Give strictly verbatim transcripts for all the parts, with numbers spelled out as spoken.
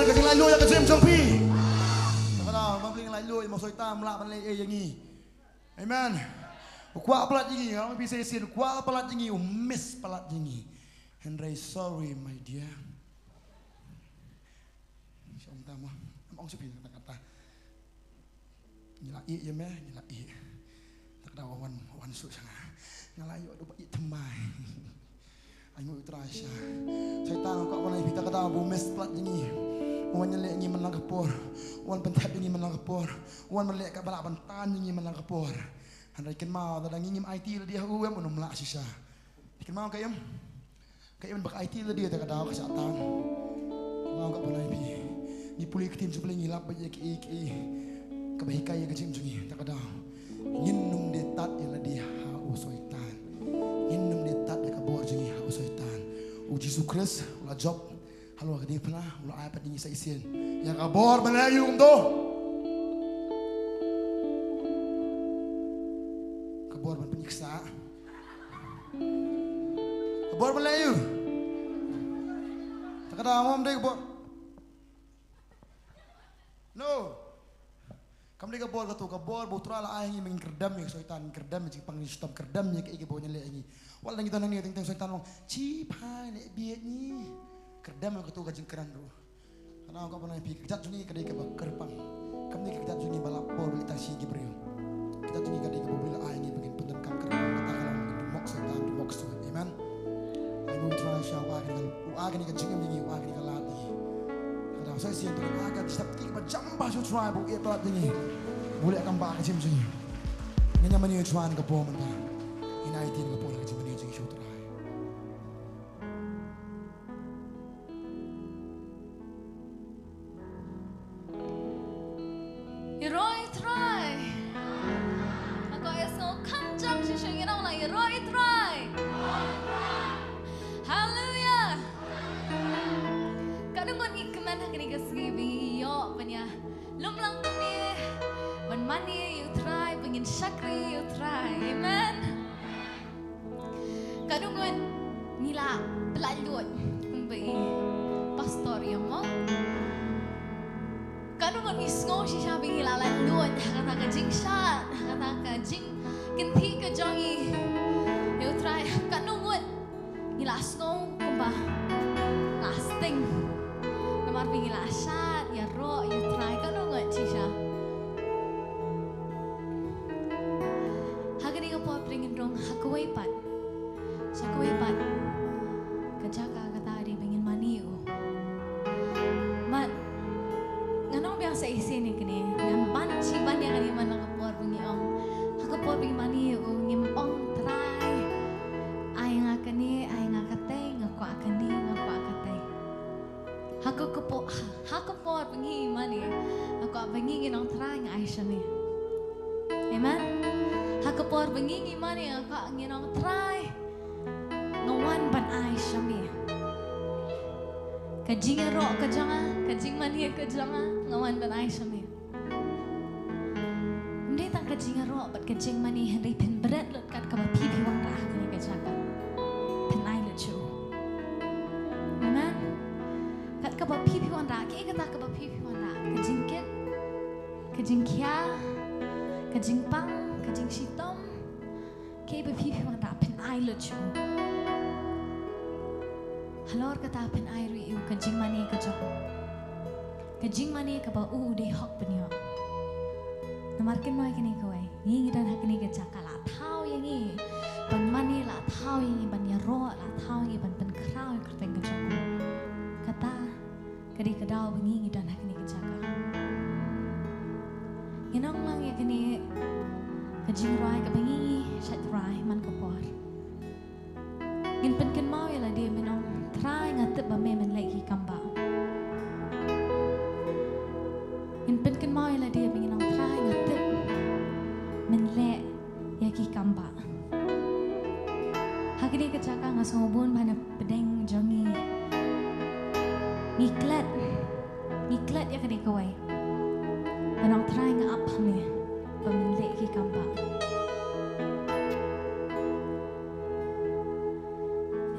Ka jinglaitluid ïa ka jingim jong phi. Kata, ba phi laitluid, ma u Soitan um lah ban leh ei ïa ngi. Amen. U kwah palat ïa ngi, nga ong phi sa shisien, u kwah palat ïa ngi, u miss palat ïa ngi. Hynrei sorry, my dear. Sha ong ta mo. Ong sha phi kata kata. Ngi la ïeh ïa me, ngi la ïeh. Ta ka daw wan, wan shu sha nga. Nga la ïoh da ba ïeh thymmai. Ai ngu U Trai sha. Soitan u kwah ban ai phi ta ka daw ba u miss palat ïa ngi. U wan ïaleh ïa ngi man la ka por. U wan pynthep ïa ngi man la ka por. U wan ban leh kaba lah ban tan ïa ngi man la ka por. Hynrei kynmaw lada ngi ngim aiti lade ha u em un ym lah shisha. Kynmaw ka em. Ka em ba ka aiti lade ta ka daw ka shah tan. Kynmaw ka ban ai phi. Ngi pule ka ktien jong U Blei ngi lap ba ïa kiei kiei kaba hikai ïa ka jingim jong ngi ta ka daw. Ngin ym dei tad ïa lade ha u Soitan. Ngin ym dei tad ïa ka bor jong ngi ha u Soitan. U Jisu Khrist u la jop halor ka diengphna, u la ai pat ïa ngi sa shisien ïa ka bor ban leh aïu kumto? Ka bor ban pynïaksah. Ka bor ban leh aïu? Ta ka daw mo ym dei ka bor. No. Kam dei ka bor kato, ka bor ba U Trai la ai ha ngi ba ngin kyrdem ïa ka Soitan, ngin kyrdem ïa ka jingpang jingshitom, kyrdem ïa kaei kaba u ïaleh ïa ngi. Wat la ngi don hangne teng teng Soitan u ong, "Shi phai leh bieit ngi." Kyrdem ïa kato ka jingkren ruh. Kane ka ban ai phi ka kjat jong ngi ka dei kaba kyrpang. Kam dei ka kjat jong ngi ba lap bor ba leit tang shi ki briew. Ka kjat jong ngi ka dei kaba U Blei la ai ngi ba ngin pyndonkam kyrpang kata ka long ba ngin mok Soitan, mok Soitan. Amen. Ai ngu U Trai sha u ai kane ka, u ai kane ka jingim ïa ngi, u ai kane ka lad ïa ngi. Ka dang sa shisien to ai ka jingstad kti kaba jam ba shu Trai ba u ïeit palat ïa ngi. U leh kam ba ka jingim jong ngi. Ngin ïa mane U Trai ka por mynta. Ngin ai kti ka por ka jingmane jong ngi sha U Trai. Ïaroh ïa U Trai. Nga kwah ïa sngew kham jam shisha, ngin ong lang, ïaroh ïa U Trai. Haleluia. Katno ngut ngi kmen ha kane ka sngi ba ngi ïoh ban ïa lum lang kumne ban mane ïa U Trai, ba ngin shakri ïa U Trai. Amen. Katno ngut ngi la pynlait luid kumba i pastor ïa mo. Katno ngut ngi sngew shisha ba ngi la lait luid ha kata ka jingshad, ha kata ka jingkynthih ka jong ngi ïa U Trai. Katno ngut ngi la sngew kumba la sting namar ba ngi la shad ïaroh ïa U Trai. Katno ngut shisha. Ha kane ka por pyrshah ngin rung ha kawei pat. Sha kawei pat ka jaka kata dei ba ngin mane ïa u. Bad ngan ong biang sa shisien ïa kane, ngan ban shi ban ïa kane man la ka por ba ngi ong, ha ka por ba ngi mane ïa u ngim ong, Trai, ai nga kane, ai nga katei, nga kwah kane, nga kwah katei. Ha ka, ka por, ha ka por ba ngi mane, nga kwah ba ngi ngin ong, Trai, nga ai sha me. Amen. Ha ka por ba ngi ngi mane, nga kwah ngin ong, Trai, nga wan ban ai sha me. Ka jingïaroh ka jong nga, ka jingmane ka jong nga, nga wan ban ai sha me. Ym dei tang ka jingïaroh bad ka jingmane, hynrei phin bret lut kat kaba phi phi wanrah ha kane ka jaka. Phin ai lut sha u. Amen. Kat kaba phi phi wanrah, kaei kata kaba phi phi wanrah? Ka jingkit, ka jingkhia, ka jingpang, ka jingshitom. Kaei ba phi phi wanrah phin ai lut sha u. Halor kata phin ai ruh ïa u ka jingmane ka jong u. Ka jingmane kaba u u dei hok ban ïoh. Namar kynmaw ïa kane kawei, ngi ngi don ha kane ka jaka, la thaw ïa ngi ban mane, la thaw ïa ngi ban ïaroh, la thaw ïa ngi ban pynkhraw ïa ka kyrteng ka jong u. Kata ka dei ka daw ba ngi ngi don ha kane ka jaka. Ngin ong lang ïa kane ka jingrwai kaba ngi ngi shait rwai man ka por. Ngin pynkynmaw ïa lade ban ong, Trai, nga tip ba me men leh ki kam bah. Ngin pynkynmaw ïa lade ba ngin ong, Trai, nga tip men leh ïa ki kam bah. Ha kane ka jaka nga sngew bun ba na pdeng jong ngi ngi klet, ngi klet ïa kane kawei. Ban ong, Trai, nga ap ha me ba men leh ki kam bah.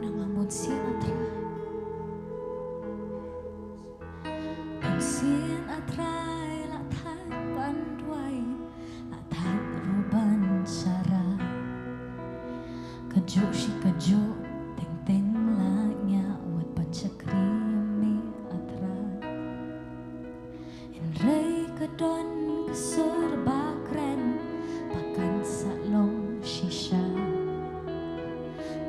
Ngin ong lang bun sien, Trai. Juh shi kajuh teng teng la ngiah wat ban shakri ïa me A Trai. Hynrei ka don ka sur ba kren ba kan sa long shisha.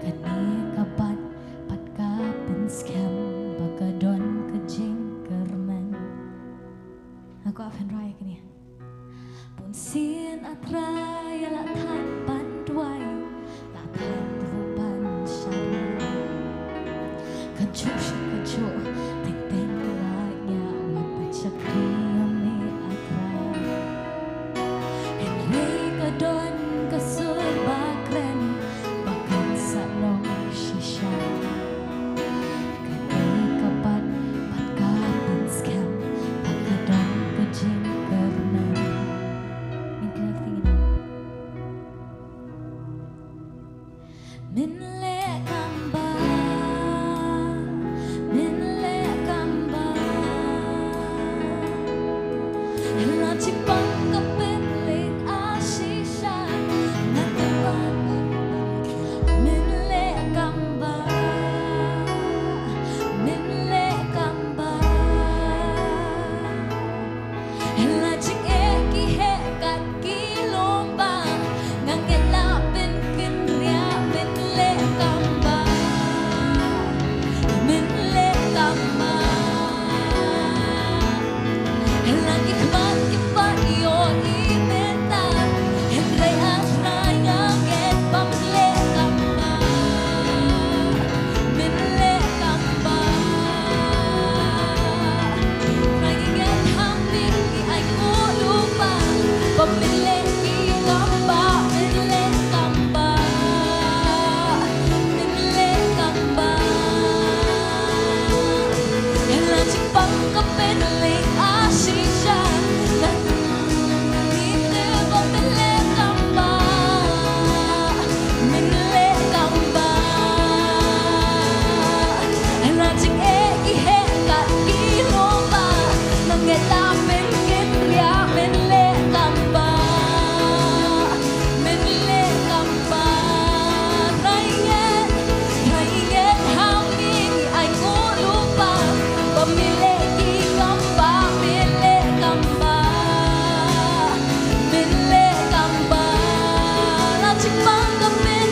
Kane ka bat pat ka pynskhem ba ka don ka jingkyrmen. Nga kwah phin rai kane. Bunsien A Trai la thait ban duwai, la thait ruh ban shah. Kajuh shi kajuh teng teng la ngiah wat ban shakri ïa me A Trai. Hynrei ka don ka sur ba kren ba kan sa long shisha. Kane ka bat pat ka pynskhem ba ka don ka jingkyrmen. Ngin kynmaw ïa kane. Men leh kam ba, men leh kam ba. La jingpang ka pynleit a shisha. Nga tip ba men leh kam ba, men leh kam ba. La jingeh ki heh kat ki long ba, nga ngeit la pynkynriah men leh kam ba, men leh kam ba. La ki khmat ki pat ïohi mynta, hynrei A Trai nga ngeit ba men leh kam ba, men leh kam ba. Trai ngi ngeit ha me, ngi ainguh lypa ba men leh ki kam ba, men leh kam ba, men leh kam ba. La jingpang ka pynleit a shisha, la ngi tip ba men leh kam ba, men leh kam ba. La jingeh ki heh kat ki long ba, nga ngeit la pynkynriah men leh kam ba, men leh kam ba. Trai ngeit, Trai ngeit ha me, ngi ainguh lypa ba men leh ki kam ba, men leh kam ba, men leh kam ba. La jingpang ka pyn,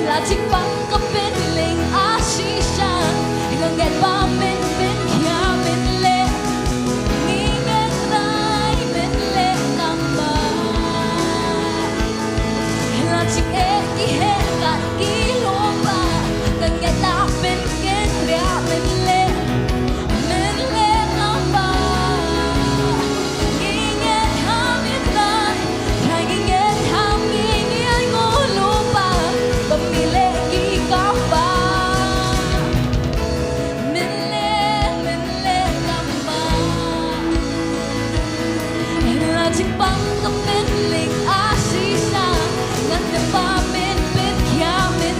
la jingpang ka pynleit a shisha, nga ngeit ba men pynkhiah men leh. Ngi ngeit Trai men leh kam ba. La jingeh ki heh kat ki long ba, nga ngeit la pynkynriah men leh, men leh kam ba. Ngi ngeit ha me Trai, Trai ngi ngeit ha me, ngi ainguh lypa ba men leh ki kam ba. Men leh, men leh kam ba. La jingpang ka pynleit a shisha, nga tip ba men pynkhiah men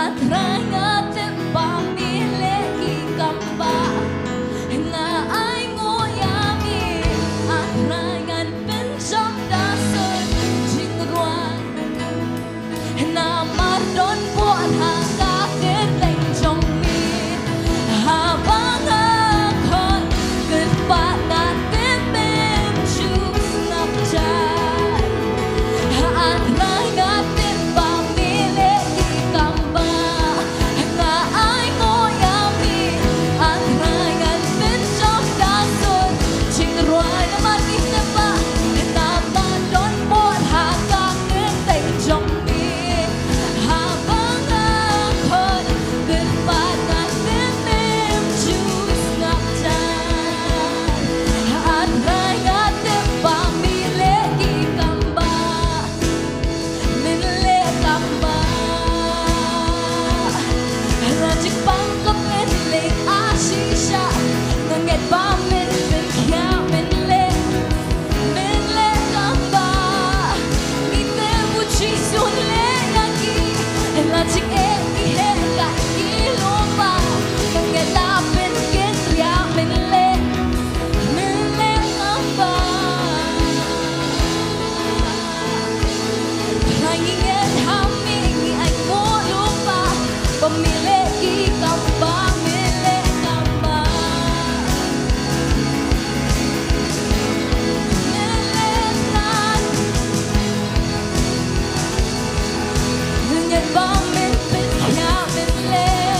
A Trai nga tip ba mi leh ki kam ba, nga ainguh ïa mi. A Trai ngan pynjop da sor jingrwai. Namar don bor ha ka kyrteng jong mi. Haba nga khot, kyrpad nga tip mem ju sngap jar. A Trai nga tip ba mi leh ki kam ba, nga ainguh ïa mi. A Trai ngan pynjop da sor jingrwai. Namar ngi tip ba, namar don bor ha ka kyrteng jong mi. Haba nga khot, kyrpad nga tip mem ju sngap jar. A Trai nga tip ba mi leh ki kam ba, min leh kam ba. La jingpang ka pynleit a shisha, nga ngeit ba min pynkhiah, min leh, min leh kam ba. Ngi tip U Jisu un leh ïa ki, la jingeh ki heh kat ki lypa, nga ngeit la pynkynriah, min leh, min leh kam ba. Trai ngi ngeit ha mi, ngi ainguh lypa ba mi leh ki kam ba, mi leh kam ba. Mi leh Trai. Ngi ngeit ba min pynkhiah, min leh,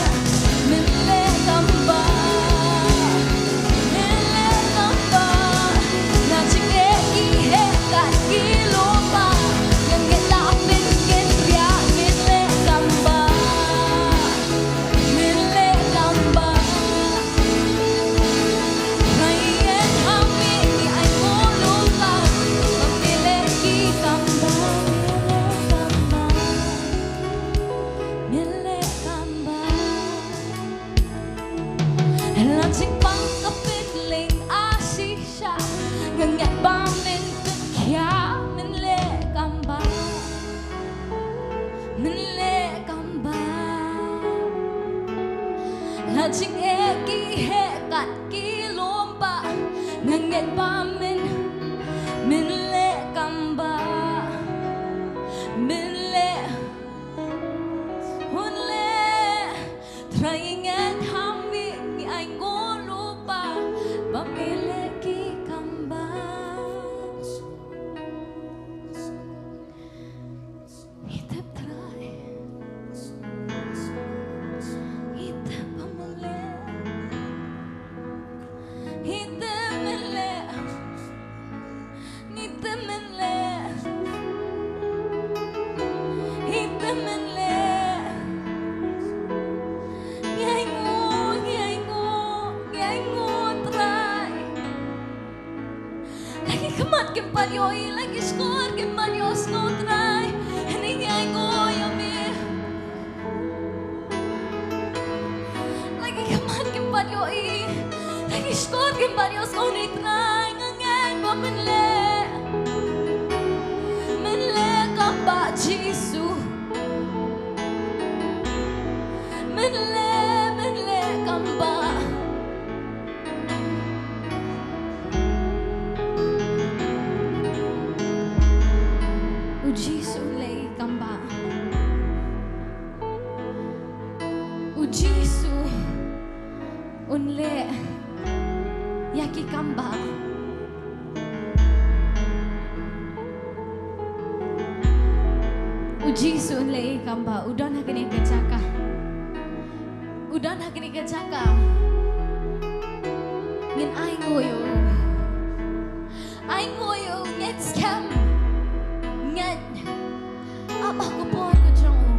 min leh kam ba. Min leh kam ba. La jingeh ki heh kat ki lypa, nga ngeit la pynkynriah, min leh kam ba. Min leh kam ba. Trai ngi ngeit ha mi, ngi ainguh lypa ba mi leh ki kam ba, min leh kam ba. Min leh kam ba. La jingpang ka pynleit a shisha, nga ngeit ba min pynkhiah, min leh kam ba. Min leh kam ba. La jingeh ki heh kat ki lypa, nga ngeit ba min, min leh kam ba. Min leh, un leh. Trai ngi ngeit ha mi, ngi ainguh lypa ba mi leh ki kam ba. Ngi tip Trai. Ngi tip ba min leh. Ngi tip min leh. Ngi tip min leh. Ngi tip min leh. Ngi ainguh, ngi ainguh, ngi ainguh Trai. La ki khmat kim pat ïohi, la ki shkor kim pat ïohsngew Trai. Ngi ainguh ïa me. La ki khmat kim pat ïohi, la ki shkor kim pat ïohsngew, Trai nga ngeit ba min leh. Min leh kam ba Jisu. Min leh, min leh kam ba. U Jisu un leh kam ba. U Jisu un leh ïa ki kam ba. U Jisu un leh ïa ki kam ba. U don ha kane ka jaka. U don ha kane ka jaka. Ngin ainguh ïa u. Ainguh ïa u, ngeit skhem. Ngeit. Ap ha ka por ka jong u.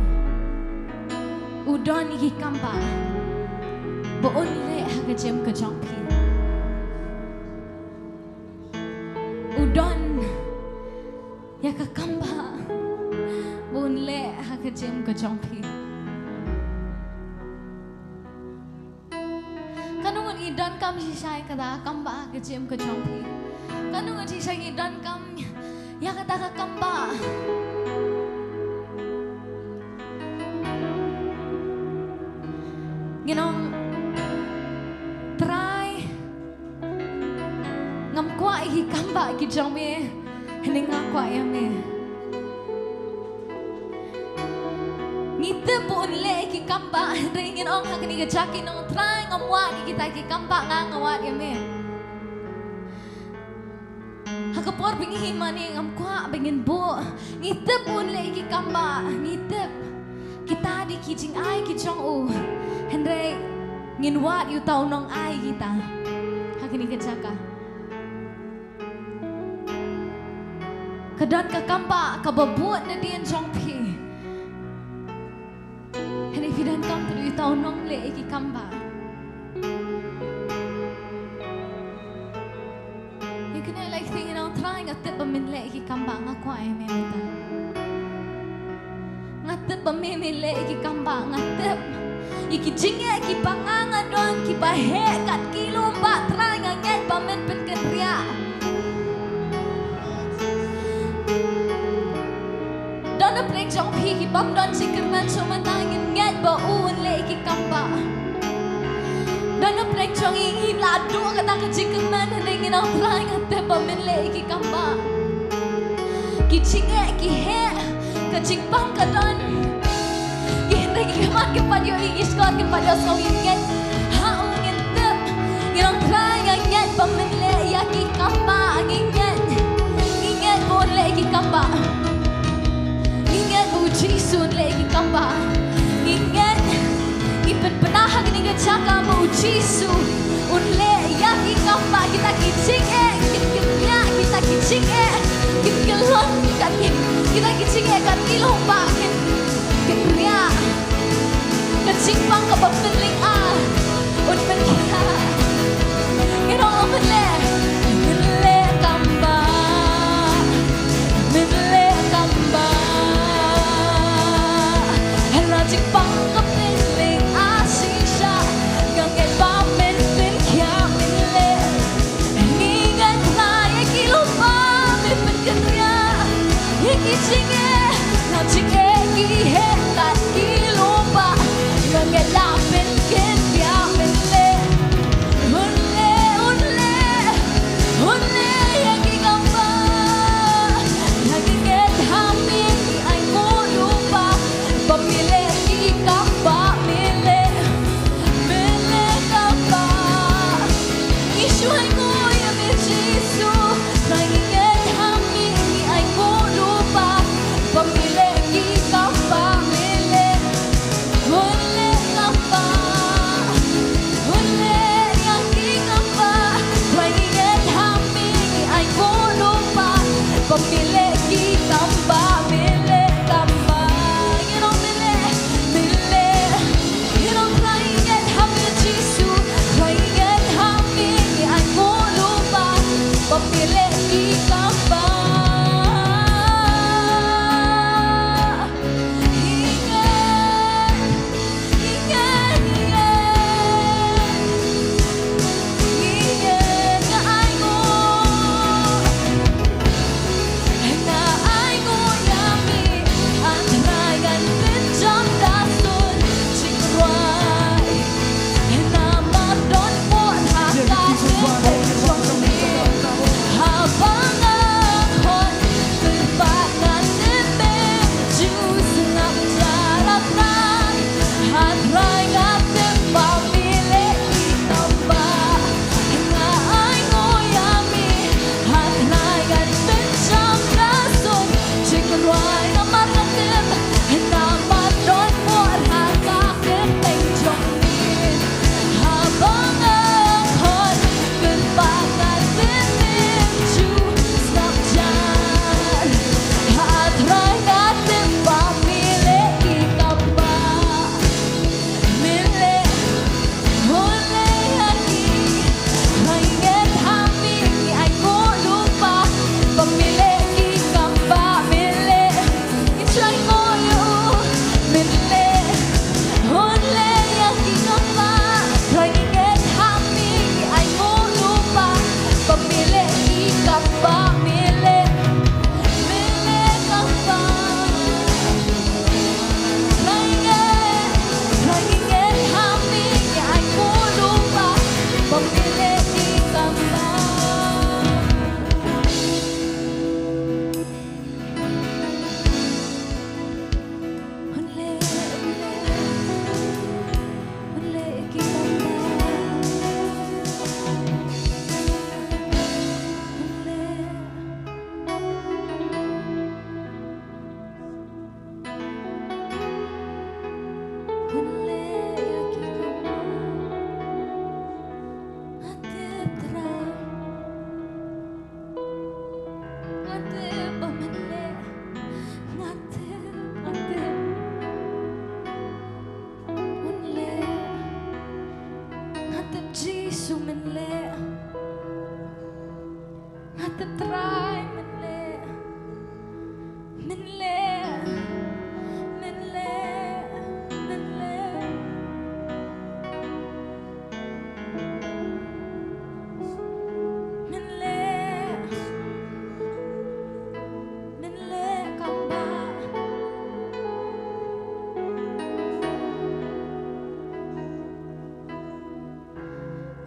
U don ïa ki kam ba ba un leh ha ka jingim ka jong phi. U don ïa ka kam ba ba un leh ha ka jingim ka jong phi. Katno ngut ngi donkam shisha ïa kata ka kam ba ha ka jingim ka jong phi? Katno ngut shisha ngi donkam ïa kata ka kam ba? Ngin ong, Trai, ngam kwah ïa ki kambah ki jong me, hynrei nga kwah ïa me. Ngi tip ba un leh ïa ki kambah, hynrei ngin ong ha kane ka jaka, ngin ong, Trai, ngam wad ïa kita ki kambah, nga nga wad ïa me. Ha ka por ba ngi mane ngam kwah ba ngin buh. Ngi tip un leh ïa ki kambah, ngi tip. Kita dei ki jingai ki jong u. Hynrei ngin wad ïa uta u nongai kita. Ha kane ka jaka. Ka don ka kambah kaba bud nadien jong phi. Hynrei phi donkam tang uta u nongleh ïa ki kambah. Ïa kane lei kti ngin ong, Trai, nga tip ba men leh ïa ki kambah, nga kwah ïa me mynta. Nga tip ba me me leh ïa ki kambah, nga tip. Ïa ki jingeh kiba nga nga don kiba heh kat ki lum bah, Trai, nga ngeit ba men pynkynriah. Don na pdeng jong phi ki bym don jingkyrmen shuh mynta, ngin ngeit ba u un leh ïa ki kambah. Don na pdeng jong ngi ngi la duh kata ka jingkyrmen, hynrei ngin ong, Trai, nga tip ba men leh ïa ki kambah. Ki jingeh ki heh, ka jingpang ka don. Ki hynrei ki khmat kim pat ïohi, ki shkor kim pat ïohsngew, ngin ngeit. Ha u ngin tip. Ngin ong, Trai, nga ngeit ba men leh ïa ki kambah, ngi ngeit. Ngi ngeit ba un leh ïa ki kambah. Ngi ngeit ba u Jisu un leh ïa ki kambah. Ngi ngeit. Ngi pynbna ha kane ka jaka ba u Jisu un leh ïa ki kambah, kita ki jingeh kin kynriah, kita ki jingeh kin kyllon, kita ki, kita ki jingeh kat ki lum bah kin kynriah. Ka jingpang kaba pynlynga un pynkhiah. Ngin ong, men leh, men leh kambah, men leh kambah. Ha la jingpang ka pynlynga shisha, nga ngeit ba men pynkhiah, men leh. Ngi ngeit, Trai, ïa ki lum bah me pynkynriah. Ïa ki jingeh, ïa ki jingeh ki heh kat ki lum bah, nga ngeit la pynkynriah, men leh. Un leh, un leh, un leh ïa ki kambah. Ïa ki ngeit ha me ngi ainguh lum bah, ba me leh ïa ki kambah, me leh. Me leh kambah. Ngi shu ainguh ïa me Jisu. Trai, ngi ngeit ha me ngi ainguh lum bah, ba me leh ïa ki kambah, me leh. Un leh kambah. Un leh ïa ki kambah. Trai, ngi ngeit ha me ngi ainguh lum bah, ba me leh ïa ki kambah, me leh kambah. Ngin ong, me leh, me leh. Ngin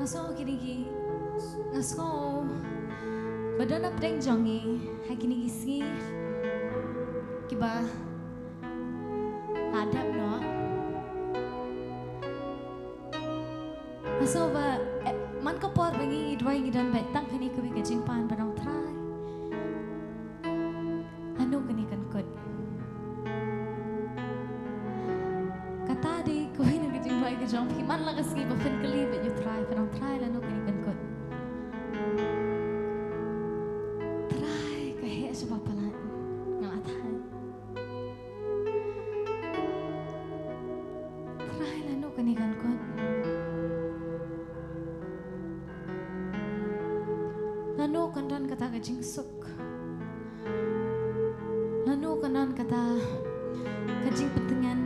So kine ki, nga sngew ba don na pdeng jong ngi ha kine ki sngi kiba la dep noh. Nga sngew ba, eh, man ka por ba ngi duwai ngi don beit tang kane kawei ka jingpan ba nong Trai. Lano kane kan kut. Kata dei kawei na ka jingduwai ka jong phi man la ka sngi ba phin kylli beit ïa u Trai, phin ong Trai lano kane kan kut. Trai ka heh sha ba palat. Nga la thait. Trai lano kane kan kut. Lano kan don kata ka jingsuk. Lano kan don kata ka jingpyntngen.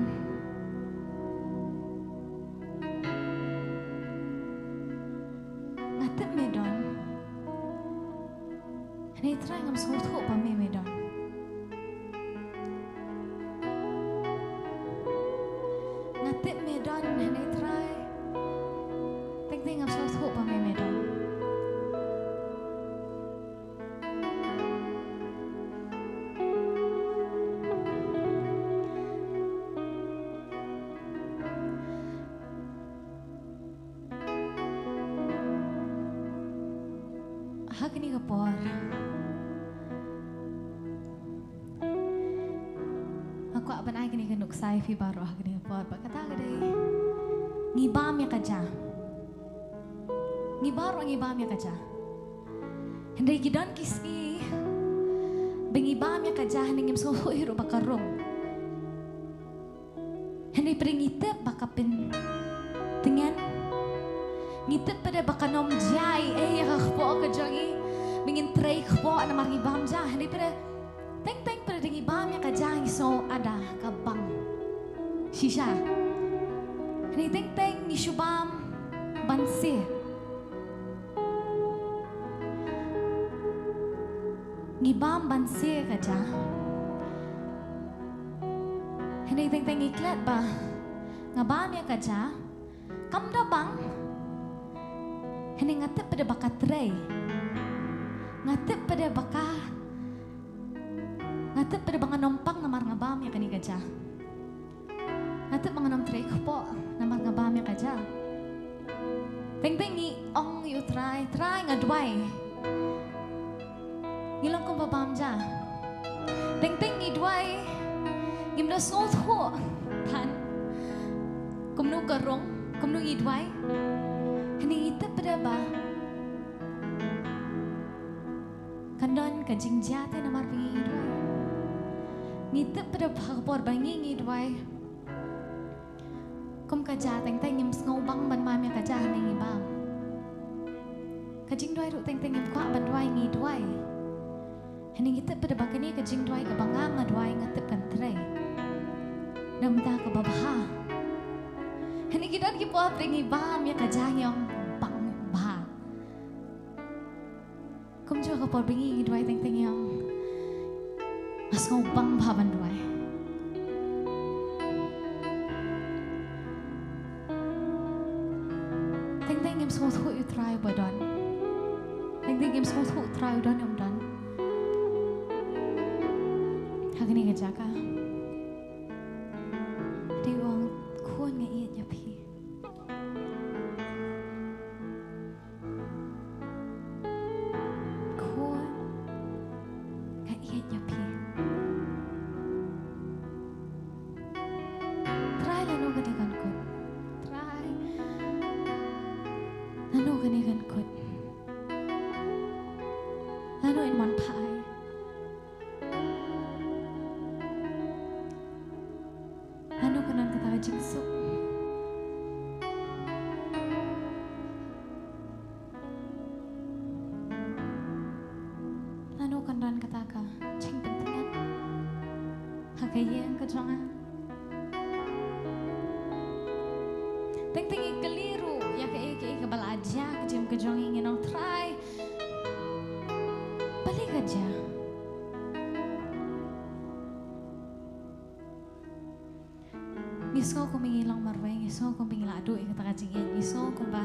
Nga tip me don. Hynrei Trai ngam sngewthuh ba me me don. Nga tip me don hynrei Trai. Teng teng ngam sngewthuh ba me me don. Ha kane ka por nga kwah ban ai kane ka nuksa ïa phi baroh ha kane ka por ba kata ka dei ngi bam ïa ka ja. Ngi baroh ngi bam ïa ka ja. Hynrei ki don ki sngi ba ngi bam ïa ka ja hynrei ngim sngewthuh hi ruh ba ka rung. Hynrei pat ngi tip ba ka pyntngen. Ngi tip pat ba kan ym jia ei ei ïa ka kpoh ka jong ngi. Ba ngin trei kpoh namar ngi bam ja. Hynrei pat teng teng pat ngi bam ïa ka ja ngi sngew ada ka bang. Shisha. Hynrei teng teng ngi shu bam ban sie. Ngi bam ban sie ka ja. Hynrei teng teng ngi klet ba nga bam ïa ka ja. Kam da bang. Hynrei nga tip pat ba ka trei. Nga tip pat ba ka. Nga tip pat ba nga nongpang namar nga bam ïa kane ka ja. Nga tip ba nga nang trei kpoh namar nga bam ïa ka ja. Teng teng ngi ong ïa u Trai, Trai nga duwai. Ngi long kumba bam ja. Teng teng ngi duwai. Ngim da sngewthuh than. Kumno ka rung, kumno ngi duwai. Hynrei ngi tip pat ba kan don ka jingjia te namar ba ngi ngi duwai. Ngi tip pat ha ka por ba ngi ngi duwai. Kum ka ja teng teng ngim sngew bang ban bam ïa ka ja hynrei ngi bam. Ka jingduwai ruh teng teng ngim kwah ban duwai ngi duwai. Hynrei ngi tip pat ba kane ka jingduwai kaba nga nga duwai nga tip kan trei. Namar kaba bha. Hynrei ki don ki por pat ngi bam ïa ka ja ngi ong bang bha. Kumjuh ka por ba ngi ngi duwai teng teng ïa nga sngew bang bha ban duwai. Teng teng ngim sngewthuh ïa u Trai ba don. Teng teng ngim sngewthuh u Trai u don ym don. Ha kane ka jaka. Te u ong khun nga ïeit ïa phi. Khun nga ïeit ïa phi. Trai lano kane kan kut. Trai lano kane kan kut. Lano in wan phai. Lano kan don kata ka jingsuk. Lano kan don kata ka jingpyntngen ha ka ïing ka jong nga. Teng teng ngi kylli ruh ïa kaei kaei kaba la jia ka jingim ka jong ngi, ngi ong Trai. Balei ka jia? Ngi sngew kumba ngi long marwei, ngi sngew kumba ngi la duh ïa kata ka jingïeit, ngi sngew kumba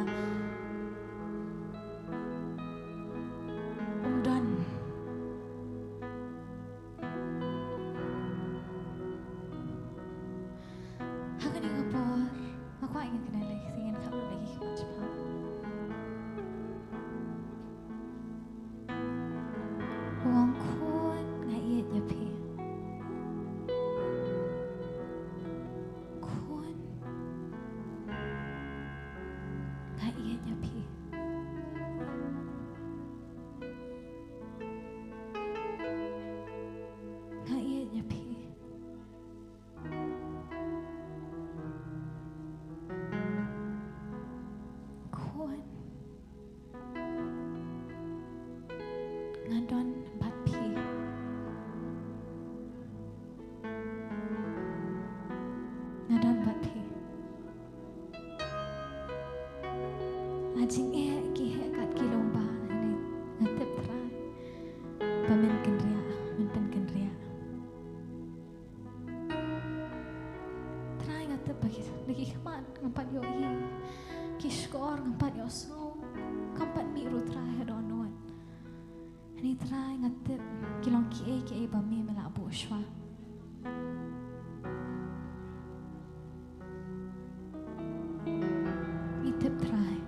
Nga don bad phi. Nga don bad phi. La jingeh ki heh kat ki long ba, nga tip Trai ba men kynriah, men pynkynriah. Trai, nga tip ba ki, da ki khmat ngam pat ïohi, ki shkor ngam pat ïohsngew, kam pat mih ruh Trai ha dohnud. Hynrei Trai, nga tip ki long kiei kiei ba me, me la buh shuwa. Ngi tip Trai,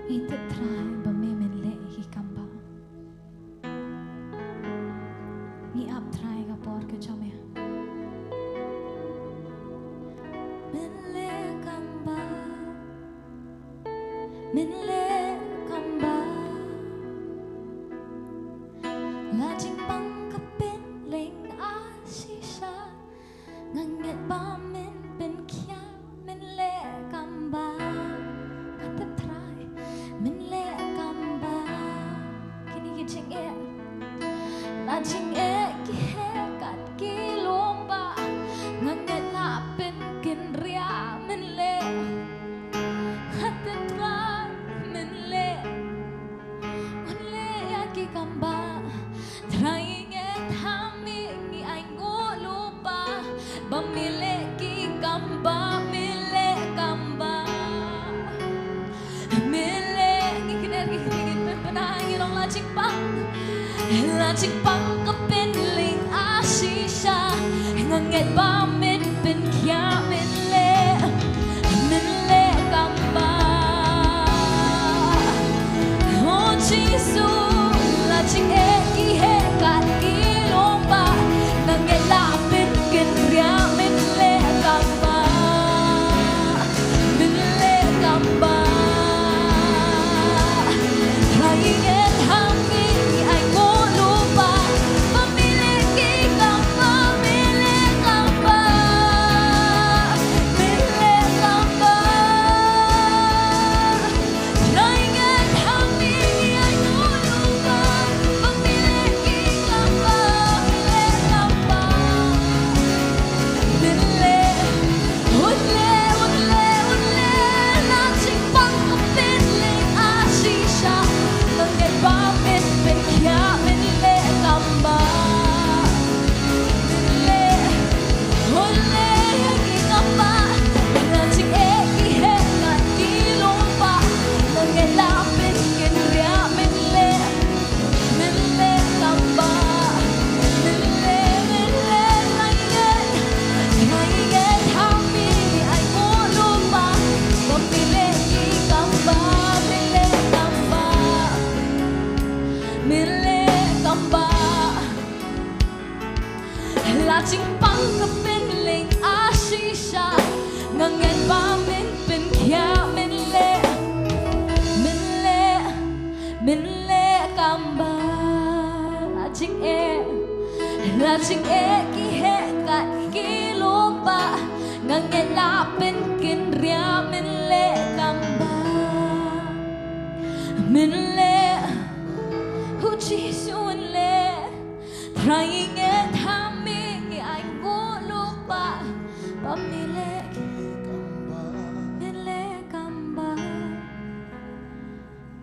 ngi tip Trai ba me men leh ïa ki kam ba. Ngi ap Trai ka por ka jong me. Men leh kam ba, men leh kam ba. La jingpang ka pynleng a shisha. Nga ngeit ba men pynkhiah, men leh kam ba. Nga tip Trai, men leh kam ba. Kine ki jingeh, la jingeh ki heh kat ki long ba. Nga ngeit la pynkynriah, men leh. Nga tip Trai, men leh. Wan leh ïa ki kam ba. Trai, ngi ngeit ha me, ngi ainguh lypa ba me leh ki kam ba, me leh kam ba. Me leh, ngi kner, ngi kner, ngi pynpynai, ngi long la jingpang, la jingpang ka pynleng a shisha. Nga ngeit ba men pynkhiah, men leh, men leh kam ba. Oh Jisu, la jingeh ki heh kat ki long ba. Nga ngeit la pynkynriah, men leh kam ba. Men leh kam ba. Trai, ngi ngeit ha me, ngi ainguh lypa ba me leh ki kam ba, me leh kam ba. Me leh kam ba. Trai, ngi ngeit ha me, ngi ainguh lypa ba me leh ki kam ba, me leh kam ba. Men leh, un leh, un leh, un leh, la jingpang ka pynleng a shisha. Nga ngeit ba men pynkhiah, men leh kam ba. Men leh, un leh ïa ki kam ba. La jingeh ki heh kat ki long ba. Nga ngeit la pynkynriah, men leh. Men leh kam ba, men leh, men leh, Trai, ngi ngeit, Trai, ngi ngeit ha me, ngi ainguh lypa ba me leh ki kam ba, me leh kam ba, me leh kam ba. La jingpang ka pynleng a shisha, nga ngeit ba men pynkhiah, men leh, men leh, men leh kam ba. La jingeh, la jingeh ki heh kat ki long ba. Nga ngeit la pynkynriah, men leh kam ba. Men leh, oh Jisu, men leh. Trai, ngi ngeit ha me, ngi ainguh lypa ba me leh, me leh kam ba,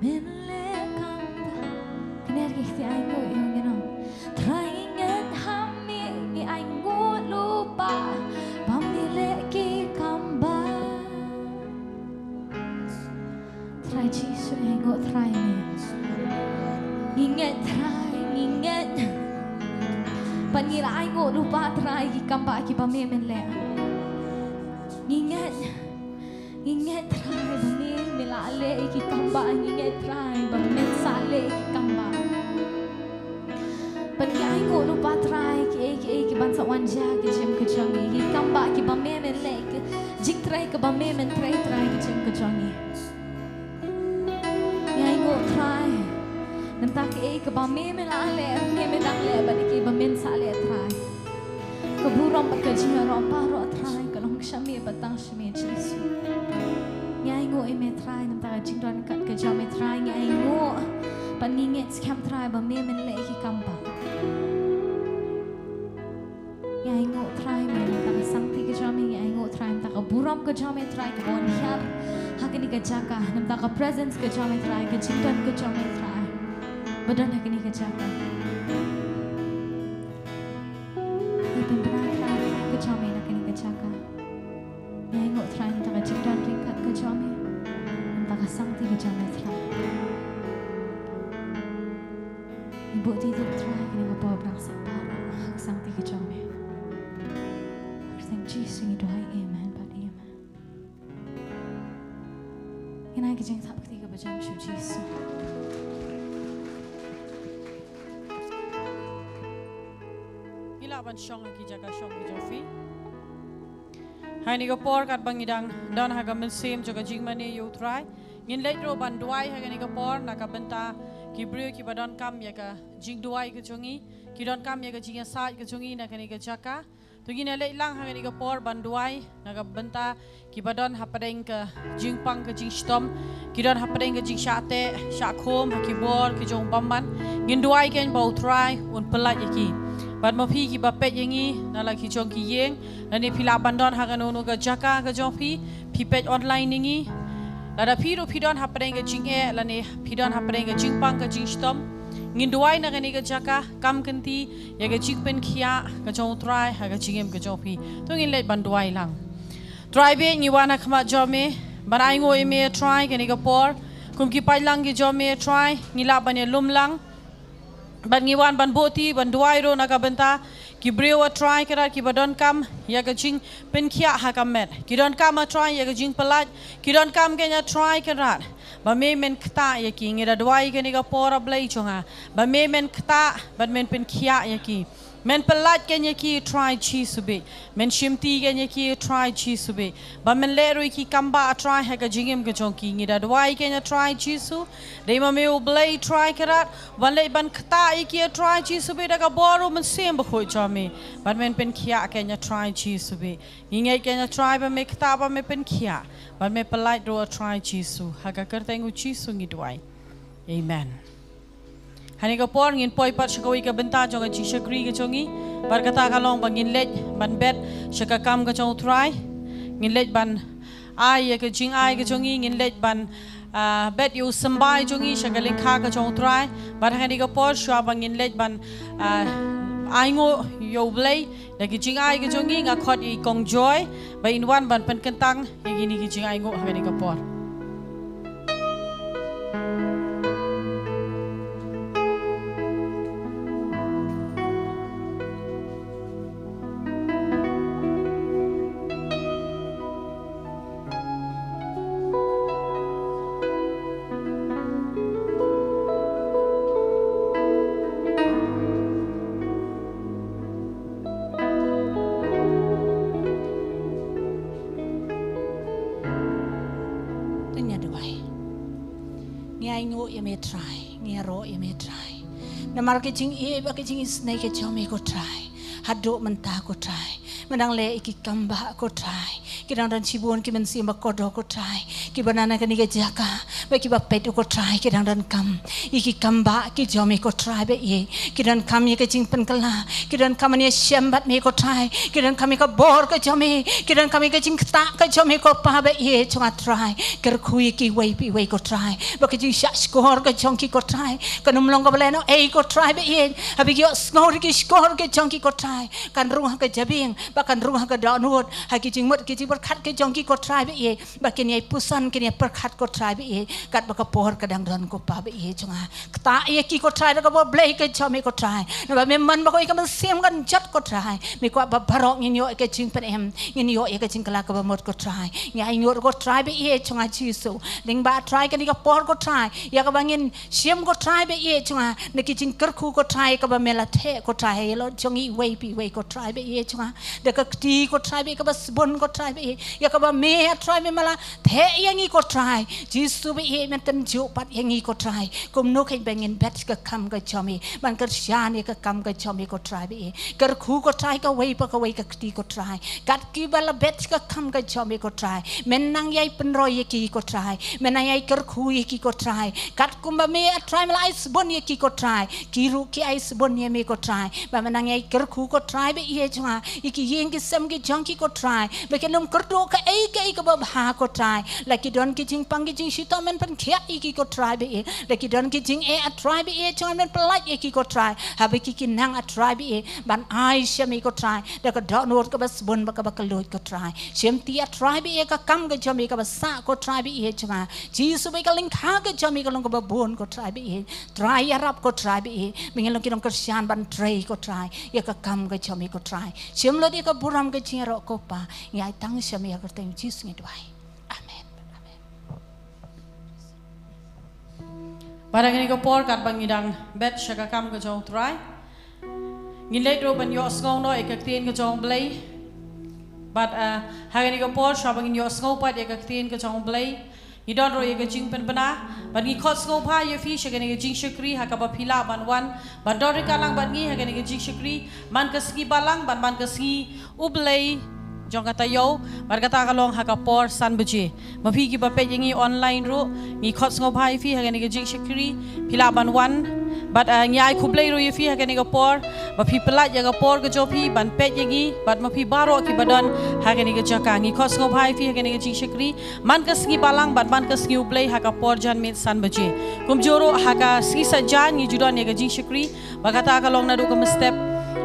me leh kam ba. Kner ki kti ainguh ïa ngi noh. Trai, ngi ngeit ha me, ngi ainguh lypa ba me leh ki kam ba. Trai Jisu, ngi ainguh Trai me. Ngi ngeit Trai, ngi ngeit. Ba ngi la ainguh lypa Trai ki kam ba kiba me men leh. Ngi ngeit, ngi ngeit Trai ba me, me la leh ki kam ba, ngi ngeit Trai ba men sa leh ki kam ba. Ba ngi ainguh lypa Trai kiei kiei kiban sa wan jia ki jingim ka jong ngi, ki kam ba kiba me men leh, ki jingtrei kaba me men trei Trai ki jingim ka jong ngi. Ngi ainguh Trai. Nangta kiei kaba me men la leh, me men dang leh, bad kiei ba men sa leh Trai. Ka burom bad ka jingïaroh baroh Trai ka long sha me bad tang sha me Jisu. Ngi ainguh ïa me Trai, nangta ka jingdon kat ka jong me Trai, ngi ainguh. Pat ngi ngeit skhem Trai ba me men leh ïa ki kam ba. Ngi ainguh Trai me namta ka sangti ka jong me, ngi ainguh Trai namta ka burom ka jong me Trai kaba wan hiar ha kane ka jaka, namta ka presence ka jong me Trai, ka jingdon ka jong me Trai ba don ha kane ka jaka. Ngi pynbna Trai ka jong me na kane ka jaka. Ngi ainguh Trai namta ka jingdon ryngkat ka jong me, namta ka sangti ka jong me Trai. Ngi buh ïa Trai kane ka por ba dang sah baroh ha ka sangti ka jong me. Ha ka kyrteng Jisu ngi duwai, amen bad amen. Ngin ai ka jingthap kti kaba jam sha u Jisu. Ngi lah ban shong ha ki jaka shong ki jong phi. Ha kane ka por katba ngi dang don ha ka mynsiem jong ka jingmane ïa u Trai, ngin leit ruh ban duwai ha kane ka por na ka bynta ki briew kiba donkam ïa ka jingduwai ka jong ngi, ki donkam ïa ka jingïasaid ka jong ngi na kane ka jaka. To ngin ïa leit lang ha kane ka por ban duwai na ka bynta kiba don hapdeng ka jingpang ka jingshitom, ki don hapdeng ka jingshah teh shah khum ha ki bor ki jong u bymman. Ngin duwai kein ba u Trai un pyllait ïa ki. Bad ma phi kiba peit ïa ngi na la ki jong ki ïing, lane phi lah ban don ha kano kano ka jaka ka jong phi, phi peit online ïa ngi. Lada phi ruh phi don hapdeng ka jingeh lane phi don hapdeng ka jingpang ka jingshitom, ngin duwai na kane ka jaka kam kynti ïa ka jingpynkhiah ka jong u Trai ha ka jingim ka jong phi. To ngin leit ban duwai lang. Trai bad ngi wan ha khmat jong me ban ainguh ïa me Trai kane ka por. Kum ki paidlang ki jong me Trai ngi lah ban ïalum lang. Bad ngi wan ban buh ïa ti ban duwai ruh na ka bynta ki briew a Trai Kynrad kiba donkam ïa ka jingpynkhiah ha ka met. Ki donkam a Trai ïa ka jingpyllait. Ki donkam kein a Trai Kynrad ba me men ktah ïa ki. Ngi da duwai kane ka por a Blei jong nga ba me men ktah bad men pynkhiah ïa ki. Men pyllait kein ïa ki Trai Jisu bad men shimti kein ïa ki Trai Jisu bad ba men leh ruh ïa ki kam ba a Trai ha ka jingim ka jong ki. Ngi da duwai kein a Trai Jisu. Dei ma me u Blei Trai Kynrad ban leit ban ktah ïa ki a Trai Jisu bad da ka bor u Mynsiem Bakhuid jong me. Bad men pynkhiah kein a Trai Jisu bad ngi ngeit kein a Trai ba me ktah ba me pynkhiah bad me pyllait ruh a Trai Jisu. Ha ka kyrteng u Jisu ngi duwai. Amen. Ha kane ka por ngin poi pat sha kawei ka bynta jong ka jingshakri ka jong ngi. Bad kata ka long ba ngin leit ban bet sha ka kam ka jong u Trai. Ngin leit ban ai ïa ka jingai ka jong ngi, ngin leit ban, ah, bet ïa u symbai jong ngi sha ka lyngkha ka jong u Trai. Bad ha kane ka por shuwa ba ngin leit ban, ah, ainguh ïa u Blei da ki jingai ka jong ngi, nga khot ïa i Kong Joy ba in wan ban pynkyntang ïa kine ki jingainguh ha kane ka por. To ngin ïa duwai. Ngi ainguh ïa me Trai, ngi ïaroh ïa me Trai. Namar ka jingïeit bad ka jingisynei ka jong me ko Trai. Haduh mynta ko Trai me dang leh ïa ki kam ba ko Trai. Ki dang don shibun ki mynsiem ba kordor ko Trai, kiba na na kane ka jaka bad kiba peit ko Trai, ki dang donkam ïa ki kam ba ki jong me ko Trai ba ïeit. Ki donkam ïa ka jingpynkylla, ki donkam ban ïashem bad me ko Trai, ki donkam ïa ka bor ka jong me, ki donkam ïa ka jingktah ka jong me ko Pa ba ïeit jong nga Trai. Kyrkhu ïa kiwei pa iwei ko Trai ba ka jingshah shkor ka jong ki ko Trai kan ym long kaba lehnohei ko Trai ba ïeit. Haba ki ïohsngew ïa ki shkor ka jong ki ko Trai, kan rung ha ka jabieng bad kan rung ha ka dohnud, ha ki jingmut ki jingpyrkhat ka jong ki ko Trai ba ïeit, ba kin ïai puson kin ïai pyrkhat ko Trai ba ïeit katba ka por ka dang don ko Pa ba ïeit jong nga. Ktah ïa ki ko Trai da ka bor Blei ka jong me ko Trai. Naba me mon ba kawei ka mynsiem kan jot ko Trai. Me kwah ba baroh ngin ïoh ïa ka jingpynim, ngin ïoh ïa ka jingkylla kaba mut ko Trai. Ngi ainguh ko Trai ba ïeit jong nga Jisu. Lyngba Trai kane ka por ko Trai ïa kaba ngin shim ko Trai ba ïeit jong nga, na ki jingkyrkhu ko Trai kaba me la theh ko Trai ïa la jong iwei pa iwei ko Trai ba ïeit jong nga. Da ka kti ko Trai baieit kaba sbun ko Trai baieit, ïa kaba me A Trai me ma la theh ïa ngi ko Trai. Jisu baieit men tynjuh pat ïa ngi ko Trai. Kumno kein ba ngin bet ka kam ka jong me, ban kyrshan ïa ka kam ka jong me ko Trai baieit. Kyrkhu ko Trai kawei pa kawei ka kti ko Trai. Kat kiba la bet ka kam ka jong me ko Trai, men nang ïai pynroi ïa ki ko Trai, men nang ïai kyrkhu ïa ki ko Trai. Kat kumba me A Trai me la ai sbun ïa ki ko Trai, ki ruh ki ai sbun ïa me ko Trai. Ba men nang ïai kyrkhu ko Trai baieit jong nga ïa ki ïing ki sem ki jong ki ko Trai, ba kin ym kyrduh kaei kaei kaba bha ko Trai. La ki don ki jingpang ki jingshitom men pynkhiah ïa ki ko Trai baieit. La ki don ki jingeh A Trai baieit jong nga men pyllait ïa ki ko Trai. Haba ki ki nang A Trai baieit ban ai sha me ko Trai da ka dohnud kaba sbun bad kaba kylluid ko Trai. Shim ti A Trai baieit ka kam ka jong me kaba sah ko Trai baieit jong nga. Jisu baieit ka lyngkha ka jong me ka long kaba bun ko Trai baieit. Trai ïarap ko Trai baieit, ba ngin long ki nongkyrshan ban trei ko Trai ïa ka kam ka jong me ko Trai. Shim lut ïa ka burom ka jingïaroh ko Pa. Ngi ai tang sha me ha ka kyrteng Jisu ngi duwai. Amen. Amen. Bad ha kane ka por katba ngi dang bet sha ka kam ka jong U Trai, ngin leit ruh ban ïohsngew noh ïa ka ktien ka jong U Blei. Bad, ah, ha kane ka por shwa ba ngin ïohsngew pat ïa ka ktien ka jong U Blei, ngi don ruh ïa ka jingpynbna. Bad ngi khot sngewbha ïa phi sha kane ka jingshakri ha kaba phi lah ban wan ban don ryngkat lang bad ngi ha kane ka jingshakri man ka sngi Balang bad man ka sngi U Blei jong ka taïew, bad kata ka long ha ka por san baje. Ma phi kiba peit ïa ngi online ruh, ngi khot sngewbha ïa phi ha kane ka jingshakri, phi lah ban wan. Bad, ah, ngi ai khublei ruh ïa phi ha kane ka por ba phi pyllait ïa ka por ka jong phi ban peit ïa ngi, bad ma phi baroh kiba don ha kane ka jaka, ngi khot sngewbha ïa phi ha kane ka jingshakri man ka sngi Balang bad man ka sngi U Blei ha ka por janmiet san baje. Kumjuh ruh ha ka sngi Saitjaiñ ngi ju don ïa ka jingshakri, ba kata ka long naduh ka mynstep,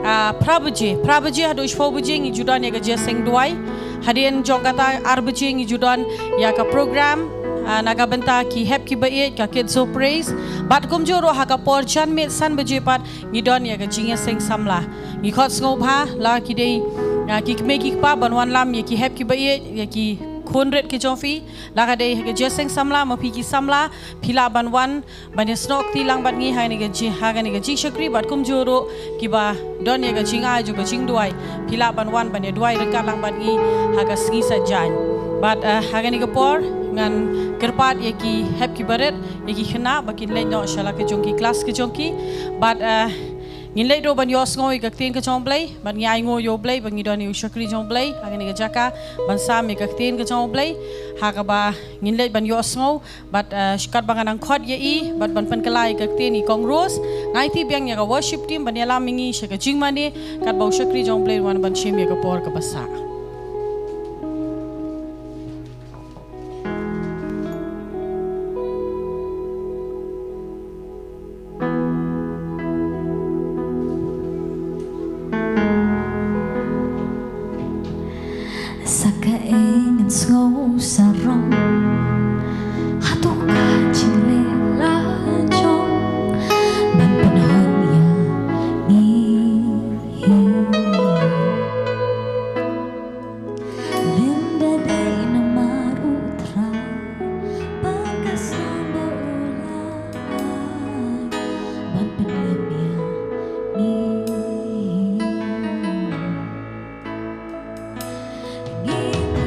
ah, phra baje, phra baje haduh shiphew baje ngi ju don ïa ka jingïaseng duwai. Hadien jong kata ar baje ngi ju don ïa ka program, ah, na ka bynta ki hep kiba ïeit, ka Kids of Praise. Bad kumjuh ruh ha ka por janmiet san baje pat ngi don ïa ka jingïaseng samla. Ngi khot sngewbha la ki dei, ah, ki kmie ki kpa ban wanlam ïa ki hep kiba ïeit, ïa ki khun rit ki jong phi. La ka dei ha ka jingïaseng samla, ma phi ki samla phi lah ban wan ban ïasnoh kti lang bad ngi ha kane ka ji-, ha kane ka jingshakri, bad kumjuh ruh kiba don ïa ka jingai jong ka jingduwai, phi lah ban wan ban ïaduwai ryngkat lang bad ngi ha ka sngi Saitjaiñ. Bad, eh, ha kane ka por ngan kyrpad ïa ki hep kiba rit, ïa ki khynnah ba kin leit noh sha la ka jong ki klas ka jong ki. Bad, eh, ngin leit ruh ban ïohsngew ïa ka ktien ka jong U Blei, bad ngi ainguh ïa U Blei ba ngi don ïa u shakri jong U Blei ha kane ka jaka ban sam ïa ka ktien ka jong U Blei, ha kaba ngin leit ban ïohsngew. Bad, eh, katba ngan nang khot ïa i bad ban pynkylla ïa ka ktien, i Kong Rose, nga aiti biang ïa ka worship team ban ïalam ïa ngi sha ka jingmane, katba u shakri jong U Blei u wan ban shim ïa ka por kaba sah. Sa kaei ngan sngew sarong hato ka jingleh la jong ban pynhun ïa ngi. Lymda dei namar U Trai ba ka sngewbha u la ai ban pynïap ïa ngi. Ngi khlaiñ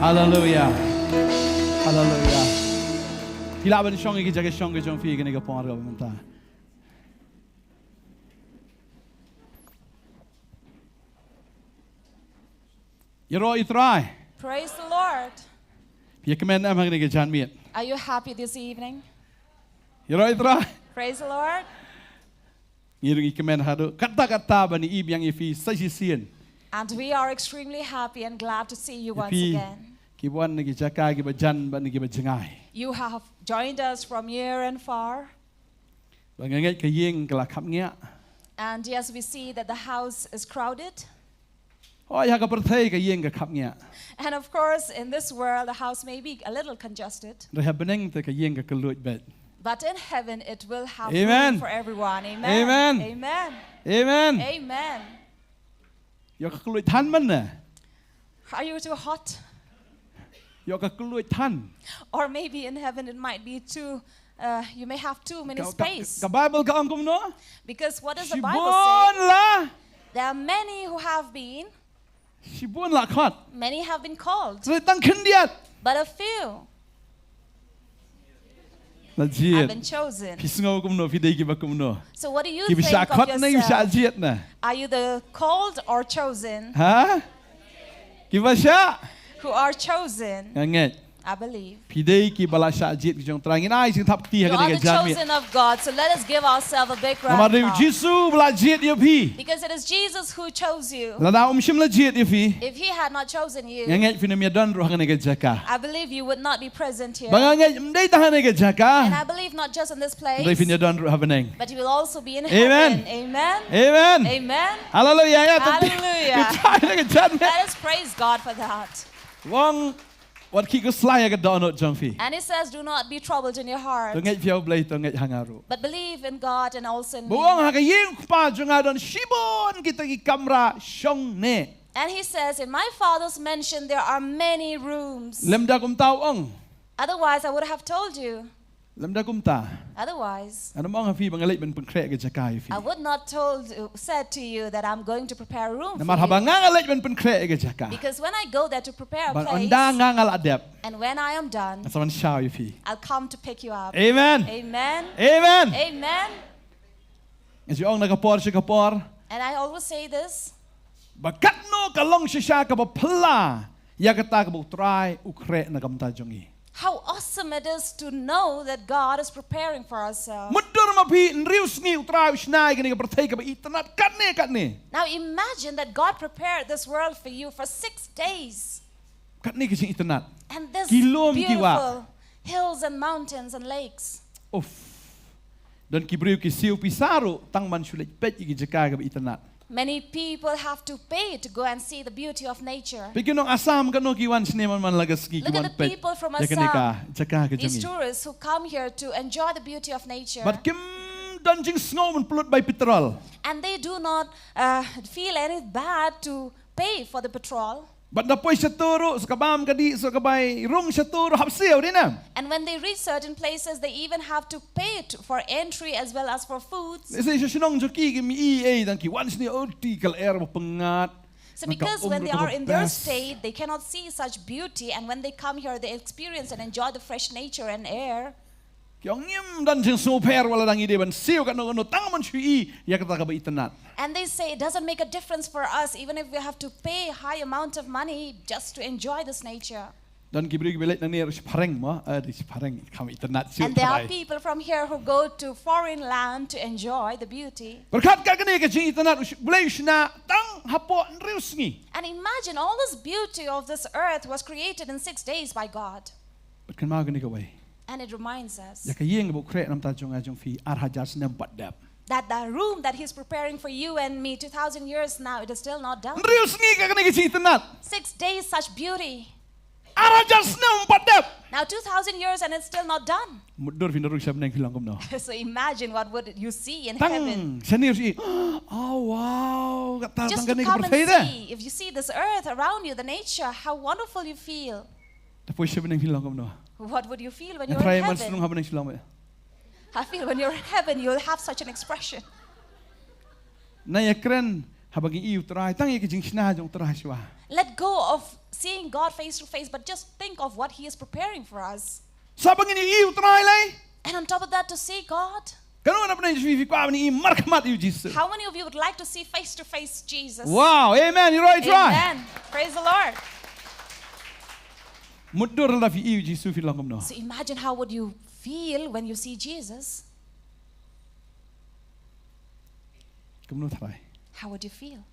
Hallelujah. Hallelujah. Phi lah ban shong ïa ki jaka shong ka jong phi kane ka por kaba mynta. Ïaroh ïa u Trai. Praise the Lord. Phi ïa kmen em ha kane ka janmiet? Are you happy this evening? Ïaroh ïa u Trai. Praise the Lord. Ngi ruh ngi kmen haduh katta katta ban ïohi biang ïa phi sa shisien. And we are extremely happy and glad to see you once again. Ki wan na ki jaka kiba jan bad na kiba jngai. You have joined us from near and far. Ba nga ngeit ka ïing ka la khapngiah. And yes, we see that the house is crowded. Hooid, ha ka pyrthei ka ïing ka khapngiah. And of course, in this world, the house may be a little congested. Hynrei ha bneng te ka ïing ka kylluid beit. But in heaven, it will have room for everyone. Amen. Amen. Amen. Amen. Ïoh ka kylluid than mynne. Are you too hot? Ïoh ka kylluid than. Or maybe in heaven it might be too, uh, you may have too many space. Ka, ka, ka Bible ka ong kumno? Because what does the Bible say? Shibun la. There are many who have been. Shibun la khot. Many have been called. Hynrei tang khyndiat. But a few. La jied. Have been chosen. Phi sngew kumno, phi dei kiba kumno? So what do you think of yourself? Kiba shah khot ne kiba shah jied ne? Are you the called or chosen? Ha? Kiba shah? Who are chosen. Nga ngeit. I believe. Phi dei kiba la shah jied ki jong u Trai. Ngin ai jingthap kti ha kane ka janmiet. You are the chosen of God, so let us give ourselves a big round of applause. Namar dei u Jisu ba la jied ïa phi. Because it is Jesus who chose you. Lada um shym la jied ïa phi. If he had not chosen you, nga ngeit phin ym ïadon ruh ha kane ka jaka. I believe you would not be present here. Ba nga ngeit ym dei tang ha kane ka jaka. And I believe not just in this place, hynrei phin ïadon ruh ha bneng. But you will also be in heaven. Amen. Amen. Amen. Hallelujah. Hallelujah. Let us praise God for that. U ong, wat khih khuslai ïa ka dohnud jong phi. And he says, "Do not be troubled in your heart." To ngeit ïa u Blei, to ngeit ha nga ruh. But believe in God and also in me. Ba u ong, ha ka ïing u kpa jong nga don shibun kita ki kamra shong neh. And he says, "In my Father's mansion there are many rooms." Lymda kumta u ong. Otherwise, I would have told you. Lymda kumta. Otherwise, ngan ym ong ha phi ba nga leit ban pynkhreh ka jaka ïa phi. I would not told, said to you that I'm going to prepare a room for you. Namar haba nga nga leit ban pynkhreh ka jaka. Because when I go there to prepare a place, bad ynda nga nga la dep, and when I am done, ngan sa wan shaw ïa phi. I'll come to pick you up. Amen. Amen. Amen. Amen. Nga ju ong na ka por sha ka por. And I always say this. Ba katno ka long shisha kaba phylla ïa kata kaba u Trai u khreh na ka bynta jong ngi. How awesome it is to know that God is preparing for ourselves. Mutdur ma phi, hynriew sngi u Trai u shna ïa kane ka pyrthei kaba itynnad katne katne. Now imagine that God prepared this world for you for six days. Katne ka jingitynnad. And this beautiful hills and mountains and lakes. Ki lum ki wah. Uff. Don ki briew ki siew pisa ruh tang ban shu leit peit ïa ki jaka kaba itynnad. Many people have to pay to go and see the beauty of nature. Peit ki nong Assam katno ki wan shane man man la ka sngi ki wan peit ïa kane ka jaka ka jong ngi. Look at the people from Assam, these tourists who come here to enjoy the beauty of nature. Bad kim don jingsngew ban pynlut bai petrol. And they do not, uh, feel any bad to pay for the petrol. Bad da poi shato ruh, sa ka bam ka dih, sa ka bai rung shato ruh, hap siew dei ne. And when they reach certain places, they even have to pay to, for entry as well as for foods. Lehse sha shnong jong ki kim i ei, tang ki wan shane, oh, te ka lyer ba pyngngad. So because when they are in their state, they cannot see such beauty, and when they come here, they experience and enjoy the fresh nature and air. Ki ong ngim don jingsngewpher wat la dang i dei ban siew katno katno tang ban shu i ïa kata kaba itynnad. And they say it doesn't make a difference for us, even if we have to pay high amount of money just to enjoy this nature. Don ki briew kiba leit nangne ruh shaphrang mo, eh, dei shaphrang, kam itynnad shuh. And there are people from here who go to foreign land to enjoy the beauty. Pyrkhat ka kane ka jingitynnad u Blei u shna tang hapoh hynriew sngi. And imagine all this beauty of this earth was created in six days by God. Bad kynmaw kane kawei. And it reminds us. Ïa ka ïing ba u khreh na ka bynta jong nga jong phi ar hajar snem pat dep. That the room that he's preparing for you and me two thousand years now, it is still not done. Hynriew sngi ka kane ka jingitynnad. Six days such beauty. Ar hajar snem pat dep. Now two thousand years and it's still not done. Mutdur phin ïa ruh sha bneng phi long kumno. So imagine what would you see in heaven. Tang shane ruh shu i. Oh wow. Kata tang kane ka pyrthei de. Just to come and see. If you see this earth around you, the nature, how wonderful you feel. Da poi sha bneng phin long kumno. What would you feel when you're in heaven? Nga trai man shnong ha bneng shu long mo. I feel when you're in heaven, you'll have such an expression. Nga ïakren Haba ngi ïohi u Trai, tang ïa ka jingshna jong u Trai shuwa. Let go of seeing God face to face, but just think of what He is preparing for us. Sa ba ngin ïohi u Trai lei. And on top of that, to see God. Katno na pdeng jong phi phi kwah ban ïohi markhmat ïa u Jisu? How many of you would like to see face to face Jesus? Wow, amen. Ïaroh ïa u Trai. Amen. Praise the Lord. Mutdur lada phi ïohi u Jisu phi long kumno? So imagine how would you feel when you see Jesus? Kumno tharai? How would you feel?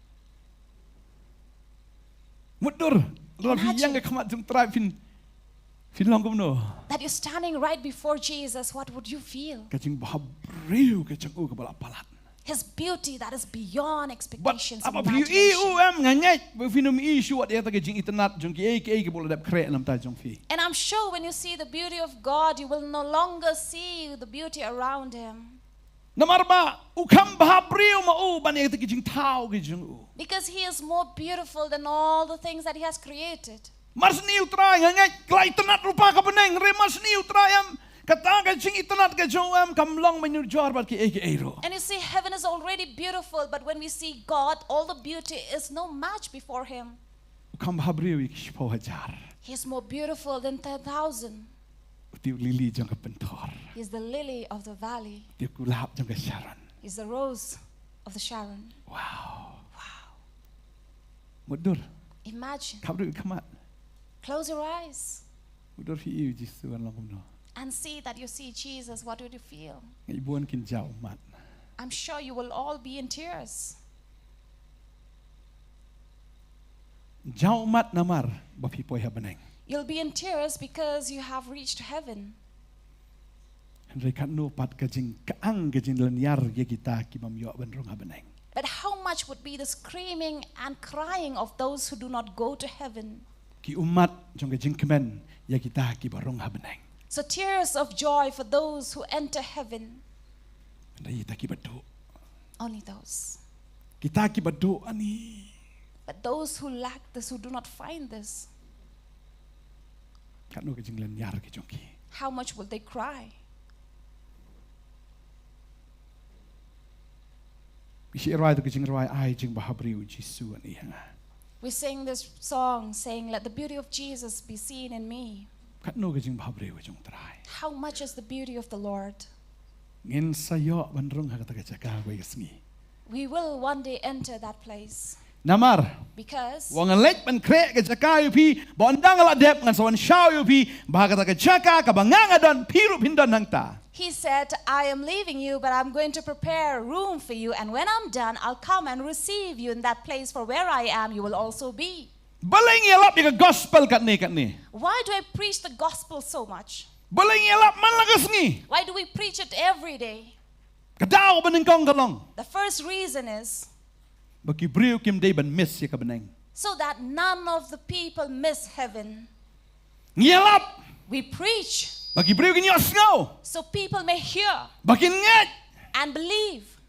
Mutdur lada phi Imagine. ïeng ha khmat jong u Trai phin phin long kumno? That you're standing right before Jesus, what would you feel? Ka jingbhabriew ka jong u kaba la palat. His beauty that is beyond Bad expectations and haba phi ïohi u imagination. em, nga ngeit ba phin ym ïohi shuh ïa kata ka jingitynnad jong kiei kiei kiba u la dep khreh na ka bynta jong phi. And I'm sure when you see the beauty of God, you will no longer see the beauty around Him. Namar ba u kham bhabriew ma u ban ïa kata ka jingthaw ka jong u. Because He is more beautiful than all the things that He has created. Mar shu ïohi u Trai nga ngeit ka la itynnad ruh pa ka bneng, hynrei mar shu ïohi u Trai em, kata ka jingitynnad ka jong u em kam long ban ïoh jor bad kiei kiei ruh. And you see, heaven is already beautiful, but when we see God, all the beauty is no match before Him. U kham bhabriew ïa ki shiphew hajar. He is more beautiful than ten thousand. U tip u lili jong ka pynthor. He is the lily of the valley. U tip u kulab jong ka Sharon. He is the rose of the Sharon. Wow. Wow. Mutdur. Imagine. Khapduh ïa ka khmat. Close your eyes Mutdur phi ïohi u Jisu un long kumno? And see that you see Jesus. What would you feel? Nga ngeit bun kin jaw ummat. I'm sure you will all be in tears. Jaw ummat namar ba phi poi ha bneng. You'll be in tears because you have reached heaven. Hynrei katno pat ka jingkyang ka jinglynñiar ïa kita ki bym ïoh ban rung ha bneng. But how much would be the screaming and crying of those who do not go to heaven? Ki ummat jong ka jingkmen ïa kita kiba rung ha bneng. So tears of joy for those who enter heaven. Hynrei kita kiba duh. Only those. Kita kiba duh ani. But those who lack this, who do not find this, Katno ka jinglynñiar ka jong ki. How much will they cry? Ngi shu rwai tu ka jingrwai ai jingbhabriew Jisu ani ha nga. We sing this song saying, "Let the beauty of Jesus be seen in me." Katno ka jingbhabriew ka jong u Trai. How much is the beauty of the Lord? Ngin sa ïoh ban rung ha kata ka jaka kawei ka sngi. We will one day enter that place. Namar Because wat ngan leit ban khreh ka jaka ïa phi, ba ynda nga la dep ngan sa wan shaw ïa phi, ba ha kata ka jaka kaba nga nga don phi ruh phin don hangta. He said, "I am leaving you, but I'm going to prepare a room for you. And when I'm done, I'll come and receive you in that place, for where I am, you will also be." Balei ngi ïalap ïa ka gospel katne katne? Why do I preach the gospel so much? Balei ngi ïalap man la ka sngi? Why do we preach it every day? Ka daw ba nyngkong ka long. The first reason is Ba ki briew kim dei ban miss ïa ka bneng. So that none of the people miss heaven. Ngi ïalap. We preach Ba ki briew kin ïohsngew. So people may hear Ba kin ngeit. And believe.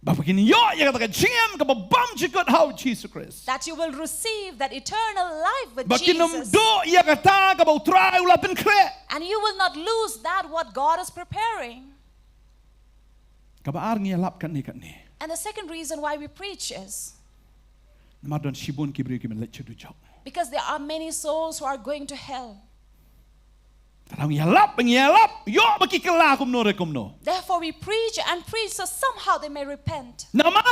Ba kin ïoh ïa kata ka jingim kaba bymjukut ha u Jisu Khrist. That you will receive that eternal life with Ba kin ym Jesus. Duh ïa kata kaba u Trai u la pynkhreh. And you will not lose that what God is preparing. Kaba ar ngi ïalap katne katne. And the second reason why we preach is Namar don shibun ki briew ki ban leit sha dujok. Because there are many souls who are going to hell. Te ngi ïalap, ngi ïalap ïoh ba ki kylla kumno re kumno. Therefore, we preach and preach so somehow they may repent. Namar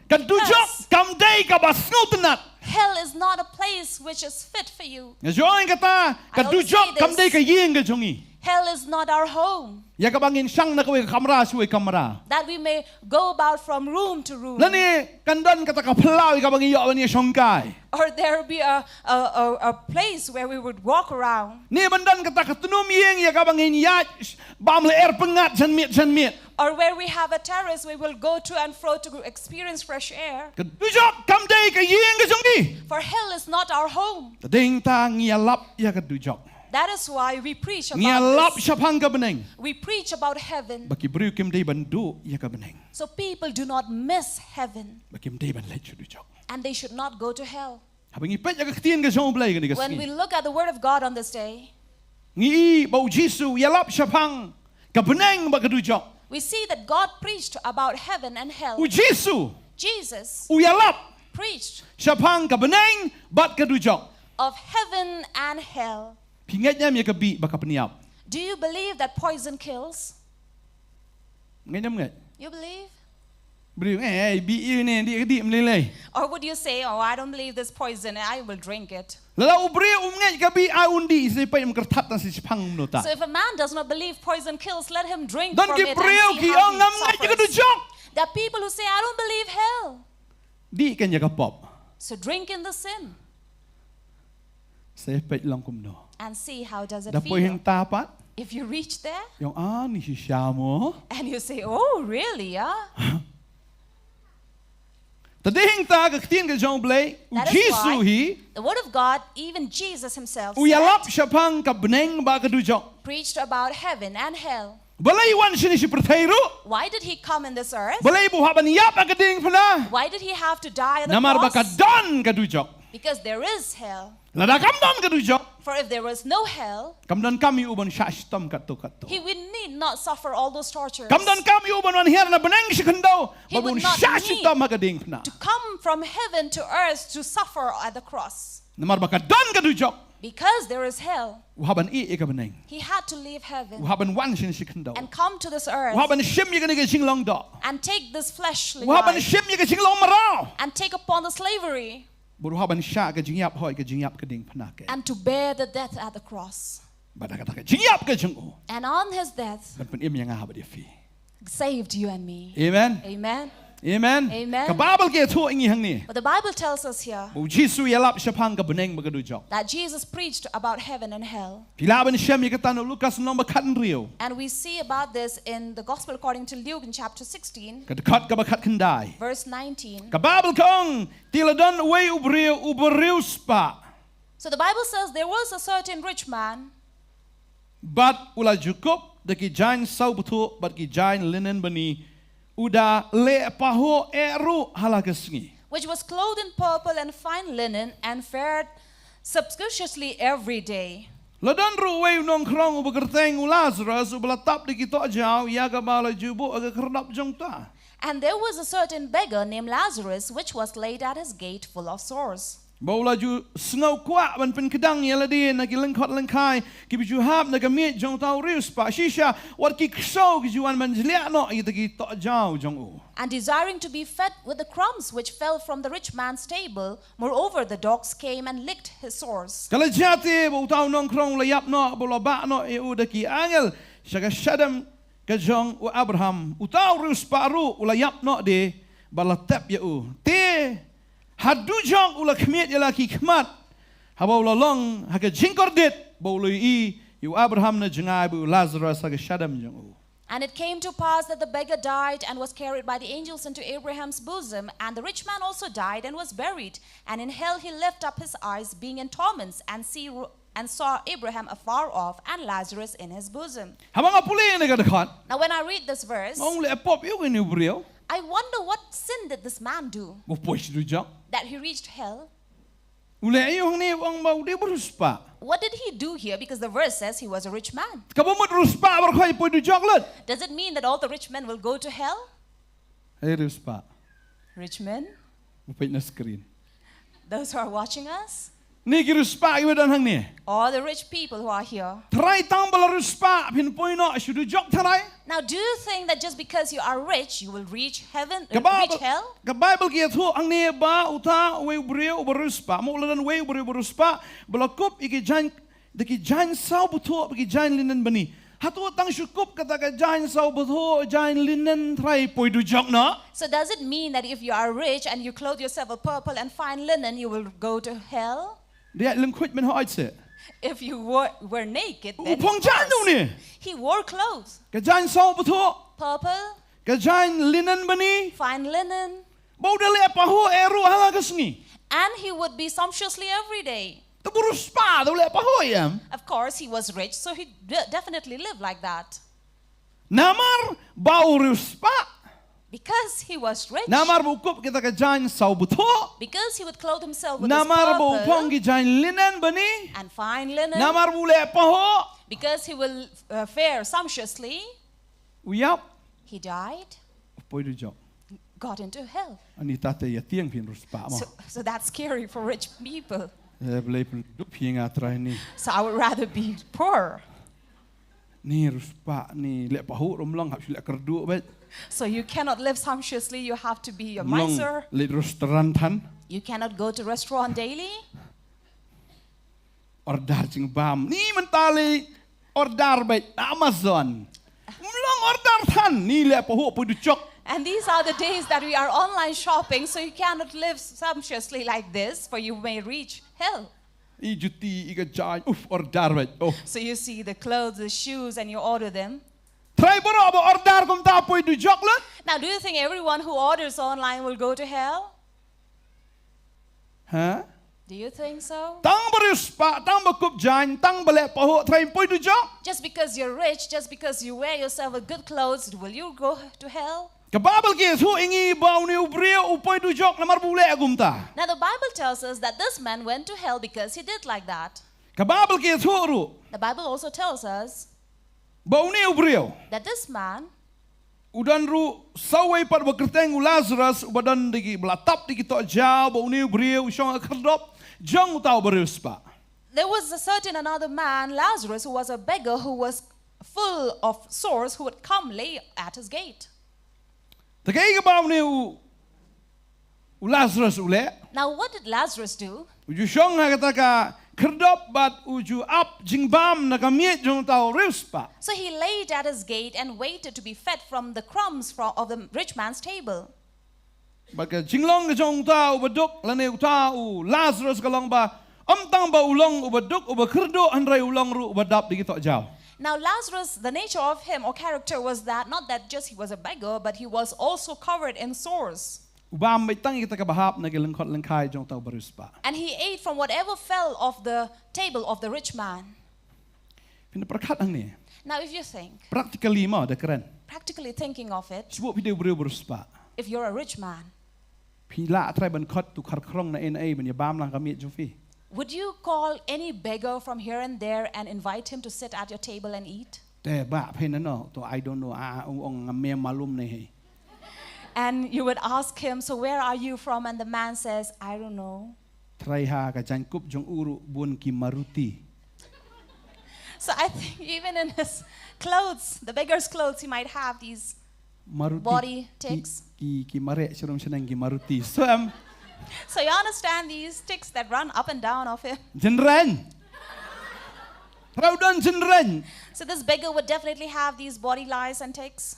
ka dujok Yes. Kam dei kaba sngewtynnat. Hell is not a place which is fit for you. Nga ong kata ka dujok kam dei ka ïing ka jong ngi. Hell is not our home. Ïa kaba ngin shang na kawei ka kamra sha kawei ka kamra. That we may go about from room to room. Lane kan don kata ka phyllaw ïa kaba ngi ïoh ban ïashongkai. Or there be a, a, a, a place where we would walk around. Ne ban don kata ka tnum ïing ïa kaba ngin ïaid bam lyer pyngngad janmiet janmiet. Or where we have a terrace we will go to and fro to experience fresh air. Ka dujok kam dei ka ïing ka jong ngi. For hell is not our home. Te dei nangta ngi ïalap ïa ka dujok. That is why we preach Ngi ïalap about this. Shaphang ka bneng. We preach about heaven. Ba ki briew kim dei ban duh ïa ka bneng. So people do not miss heaven. Ba kim dei ban leit sha dujok. And they should not go to hell. Haba ngi peit ïa ka ktien ka jong U Blei kane ka sngi. When we look at the word of God on this day, Ngi i ba u Jisu u ïalap shaphang ka bneng bad ka dujok. We see that God preached about heaven and hell. U Jisu Jesus u ïalap preached shaphang ka bneng bad ka dujok. Of heaven and hell. Phi ngeit ne em ïa ka bih ba ka pynïap? Do you believe that poison kills? Ngeit ne em ngeit? You believe? Briew ngeit, eh, bih ïa ne, dih ka dih mlei lei. Or would you say, "Oh, I don't believe this poison, I will drink it"? Lada u briew um ngeit ka bih, ai un dih, sa peit ym kyrthat tang sa shaphang mynta. So if a man does not believe poison kills, let him drink Don from ki it and briew see ki how ong he ngam ngeit ïa ka suffers. dujok. There are people who say, "I don't believe hell." Dih kan ïa ka pop. So drink in the sin Sa peit long kumno. And see how does it Da poi feel. Hangta pat. If you reach there Ïong ani shisha mo. And you say, "Oh, really, yeah?" Te dei hangta ka ktien ka jong u Blei, u That is Jisu why hi, the word of God, even Jesus himself u said, ïalap shaphang ka bneng bad ka dujok. Preached about heaven and hell. Balei u wan shane sha pyrthei ruh? Why did he come in this earth? Balei ba u hap ban ïap ha ka diengphna? Why did he have to die on the Namar ba ka cross? Don ka dujok. Because there is hell. Lada kam don ka dujok, For if there was no hell, kam donkam ïa u ban shah shitom katto katto. He would need not suffer all those tortures. Kam donkam ïa u ban wan hiar na bneng shi khyndew, He ba bun would not shah need shitom ha ka diengphna. To come from heaven to earth to suffer at the cross. Namar ba ka Don ka dujok, Because there is hell, u hap ban ïeh ïa ka bneng. He had to leave heaven U hap ban wan shane shi khyndew. And come to this earth U hap ban shim ïa kane ka jinglong doh. And take this fleshly U hap ban life shim ïa ka jinglong mraw. And take upon the slavery Bad u hap ban shah ka jingïap hoi, ka jingïap ka diengphna ka. And to bear the death at the cross. Bad ha kata ka jingïap ka jong u, And on his death, ban pynim ïa nga bad ïa phi. Saved you and me. Amen. Amen. Amen. Amen. Ka Baibl ka ïathuh ïa ngi hangne, But the Bible tells us here u Jisu u ïalap shaphang ka bneng bad ka dujok. That Jesus preached about heaven and hell. Phi lah ban shem ïa kata na u Lukas lynnong ba khathynriew, And we see about this in the Gospel according to Luke in chapter sixteen, ka dkhot kaba khatkhyndai. Verse nineteen. Ka Baibl ka ong, te la don uwei u briew uba riewspah. So the Bible says there was a certain rich man Bad u la ju kup da ki jaiñ saw bthuh bad ki jaiñ linen bani, u da leh pahuh eh ruh ha la ka sngi. Which was clothed in purple and fine linen, and fared sumptuously every day. La don ruh uwei u nongkhrong uba kyrteng u Lazarus, uba la tap da ki tohjaw, ïa kaba la ju buh ha ka khyrdop jong uta. And there was a certain beggar named Lazarus, which was laid at his gate full of sores. Ba u la ju sngew kwah ban pynkdang ïa lade na ki lyngkhot lyngkhai kiba ju hap na ka miej jong uta u riewspah, shisha wat ki ksew ki ju wan ban jliah noh ïa kita ki tohjaw jong u. And desiring to be fed with the crumbs which fell from the rich man's table, moreover, the dogs came and licked his sores. Ka la jia te ba uta u nongkhrong u la ïap noh, ba u la bah noh ïa u da ki angel sha ka shadem ka jong u Abraham. Uta u riewspah ruh u la ïap noh de, ba la tep ïa u. Te ha dujok u la khmied ïa la ki khmat, haba u la long ha ka jingkordit, ba u la ïohi ïa u Abraham na jngai bad u Lazarus ha ka shadem jong u. And it came to pass that the beggar died and was carried by the angels into Abraham's bosom. And the rich man also died and was buried. And in hell he lifted up his eyes, being in torments, and see, and saw Abraham afar off and Lazarus in his bosom. Haba nga pule ïa kane ka dkhot, now when I read this verse, nga ong leh pop ïa u kane u briew. I wonder what sin did this man do. Ba u poi sha dujok. That he reached hell. U leh aïu hangne, u ong ba u dei u riewspah. What did he do here? Because the verse says he was a rich man. Kaba mut riewspah baroh i poi dujok lut? Does it mean that all the rich men will go to hell? Ei riewspah. Rich men? Ba peit na screen. Those who are watching us? Ni ki riewspah kiba don hangne. All the rich people who are here. Tharai tang ba la riewspah phin poi noh sha dujok tharai? Now, do you think that just because you are rich, you will reach heaven, uh, reach hell? Ka Baibl ka ïathuh hangne ba uta uwei u briew uba riewspah, mo, u la don uwei u briew uba riewspah, ba la kup ïa ki jaiñ, da ki jaiñ saw bthuh bad ki jaiñ linen bani. Hato tang shu kup kata ka jaiñ saw bthuh, jaiñ linen tharai poi dujok noh? So does it mean that if you are rich and you clothe yourself with purple and fine linen, you will go to hell? Dei ïa lyngkhuid mynta hooid se. If you were, were naked, then u phong jaiñ u ne. He wore clothes. Ka jaiñ saw bthuh. Purple. Ka jaiñ linen bani. Fine linen. Ba u da leh pahuh eh ruh ha la ka sngi. And he would be sumptuously every day. Te u riewspah te u leh pahuh em? Of course, he was rich, so he de- definitely lived like that. Namar ba u riewspah. Because he was rich. Namar ba u kup kita ka jaiñ saw bthuh. Because he would clothe himself with his purple. Namar ba u phong ki jaiñ linen bani. And fine linen. Namar ba u leh pahuh. Because he will uh, fare sumptuously. U ïap. He died. U poi dujok. got into hell. Ani ta te ïa tieng phin riewspah mo. So, so that's scary for rich people. Eh, Blei pyndup hi nga trai ni. So I would rather be poor. Ni riewspah ni leh pahuh ruh ym long, hap shu leh kyrduh beit. So you cannot live sumptuously, you have to be a Ym long miser. Leit restaurant than. You cannot go to restaurant daily. Order jingbam. Ni mynta leh order beit Amazon. Ym long order than, ni leh pahuh poi dujok. And these are the days that we are online shopping, so you cannot live sumptuously like this, for you may reach hell. I juti, i ka jaiñ, uf, order beit. Oh. So you see the clothes, the shoes, and you order them. Trai baroh ba order kumta poi dujok lut? Now, do you think everyone who orders online will go to hell? Ha? Do you think so? Tang ba riewspah, tang ba kup jaiñ, tang ba leh pahuh, trai poi dujok? Just because you're rich, just because you wear yourself a good clothes, will you go to hell? Ka Baibl ka ïathuh ïa ngi ba une u briew u poi dujok namar ba u leh kumta. Now, the Bible tells us that this man went to hell because he did like that. Ka Baibl ka ïathuh ruh. The Bible also tells us Ba une u briew that this man u don ruh sawei pat uba kyrteng u Lazarus, uba don da ki, ba la tap da ki tohjaw, ba une u briew u shong ha ka khyrdop jong uta uba riewspah. There was a certain another man, Lazarus, who was a beggar, who was full of sores, who would come lay at his gate. Te kaei kaba une u, u Lazarus u leh? Now, what did Lazarus do? U ju shong ha kata ka khyrdop bad u ju ap jingbam na ka miej jong uta u riewspah. So he laid at his gate and waited to be fed from the crumbs from, of the rich man's table. Bad ka jinglong ka jong uta uba duk lane uta u Lazarus ka long ba ym tang ba u long uba duk uba kyrduh, hynrei u long ruh uba dap da ki tohjaw. Now, Lazarus, the nature of him or character was that not that just he was a beggar, but he was also covered in sores. U bam beit tang ïa kata kaba hap na ki lyngkhot lyngkhai jong uta uba riewspah. And he ate from whatever fell off the table of the rich man. Phin pyrkhat hangne. Now, if you think, Practically mo, da kren. Practically thinking of it, Shu buh phi dei u briew riewspah. If you're a rich man, Phi lah trai ban khot u kharkhrong na ei na ei ban ïa bam lang ka miej jong phi? Would you call any beggar from here and there and invite him to sit at your table and eat? Te ba phi na no, to I don't know, a ong ong ngam malum ne he. And you would ask him, "So where are you from?" And the man says, "I don't know." Trai ha ka jaiñkup jong u ruh bun ki Maruti. So I think even in his clothes, the beggar's clothes, he might have these Maruti. Body Ki, ticks. Ki, ki mareh sharum shaneng ki Maruti. So em. So you understand these ticks that run up and down of him? Jynreng. Trai u don jynreng. So this beggar would definitely have these body lice and ticks.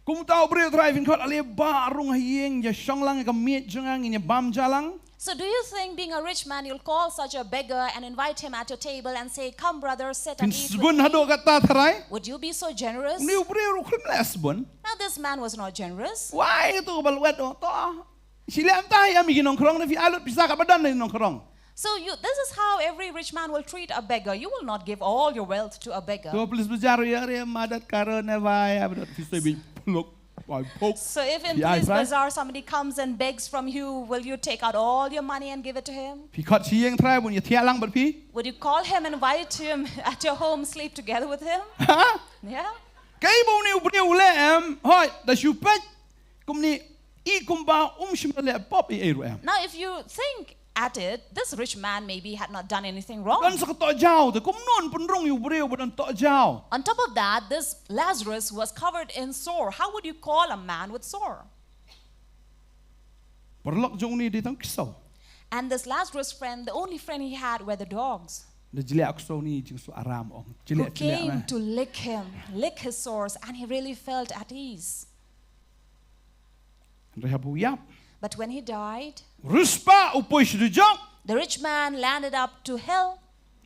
Kum uta u briew trai phin khot ale ba rung ha ïing, ïa shong lang ka miej jong nga, ngin ïa bam ja lang. So do you think, being a rich man, you'll call such a beggar and invite him at your table and say, "Come, brother, sit Phin and eat with sbun me"? Haduh katta trai. Would you be so generous? Une u briew ruh khlem leh sbun. Now this man was not generous. Wai tu ka ba lwet o to. Shi leh mynta ïa mi ki nongkhrong ne phi ai lut pisa kaba don ne nongkhrong. So you, this is how every rich man will treat a beggar. You will not give all your wealth to a beggar. To police bazaar ïa re madat karo ne vai abdot pisa bi pluk. Wai pok. So if in Yeah, police right. Bazaar somebody comes and begs from you, will you take out all your money and give it to him? Phi khot shi ïing trai bun ïa thiah lang bad phi. Would you call him and invite him at your home, sleep together with him? Ha? Yeah. Kaei ba une u briew u leh em. Hoi, da shu peit. Kumne i kumba um shym leh pop ei ei ruh em. Now, if you think at it, this rich man maybe had not done anything wrong. Don sa ka tohjaw te kumno pynrung ïa u briew ba don tohjaw. On top of that, this Lazarus was covered in sore. How would you call a man with sore? Paralok jong une dei tang ksew. And this Lazarus friend, the only friend he had were the dogs, Da jliah ksew ne jingsuk aram ong. who Jliah jliah came na. To lick him, lick his sores, and he really felt at ease. Hynrei haba u ïap. But when he died, Riewspah u poi sha dujok. The rich man landed up to hell,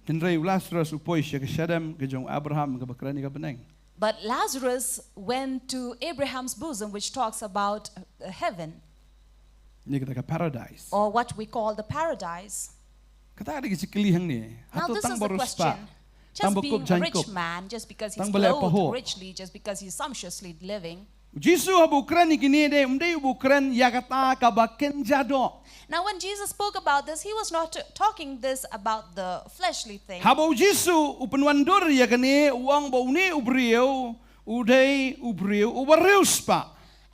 Hynrei u Lazarus u poi sha ka shadem ka jong Abraham kaba kren ïa ka bneng. But Lazarus went to Abraham's bosom, which talks about uh, heaven, Ïa kata ka paradise. Or what we call the paradise. Kata ka dei ka jingkylli hangne. Now, Hato this tang is ba the riewspah. Question. Tang Just ba being kup a rich jaiñkup. Man, just because he's Tang ba leh clothed pahuh. Richly, just because he's sumptuously living. U Jisu haba u kren ïa kine dei, um dei u kren ïa kata kaba kynja doh. Now, when Jesus spoke about this, he was not talking this about the fleshly thing. Haba u Jisu u pynwandur ïa kane u ong ba une u briew, u dei u briew, uba riewspah.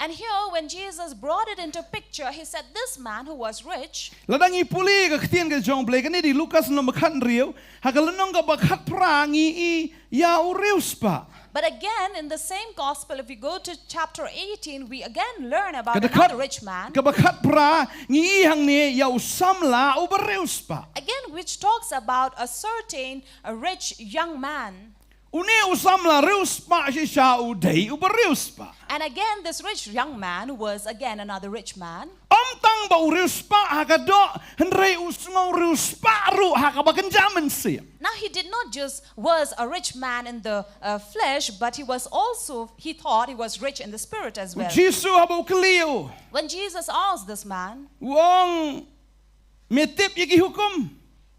And here, when Jesus brought it into picture, he said, "This man who was rich," Lada ngi pule ka ktien ka jong U Blei, kane dei Lukas lynnong ba khathynriew, ha ka lynnong kaba khatphra ngi i ïa u riewspah. But again, in the same gospel, if we go to chapter eighteen, we again learn about Ka another dkhot rich man. kaba khatphra ngi i hangne ïa u samla uba riewspah. Again, which talks about a certain, a rich young man. Une u samla riewspah shisha u dei uba riewspah. And again, this rich young man was again another rich man. Ym tang ba u riewspah ha ka doh, hynrei u sngew riewspah ruh ha kaba kynja mynsiem. Now, he did not just was a rich man in the uh, flesh, but he was also, he thought he was rich in the spirit as U well. Jisu haba u kylli ïa u, When Jesus asked this man, u ong, me tip ïa ki hukum?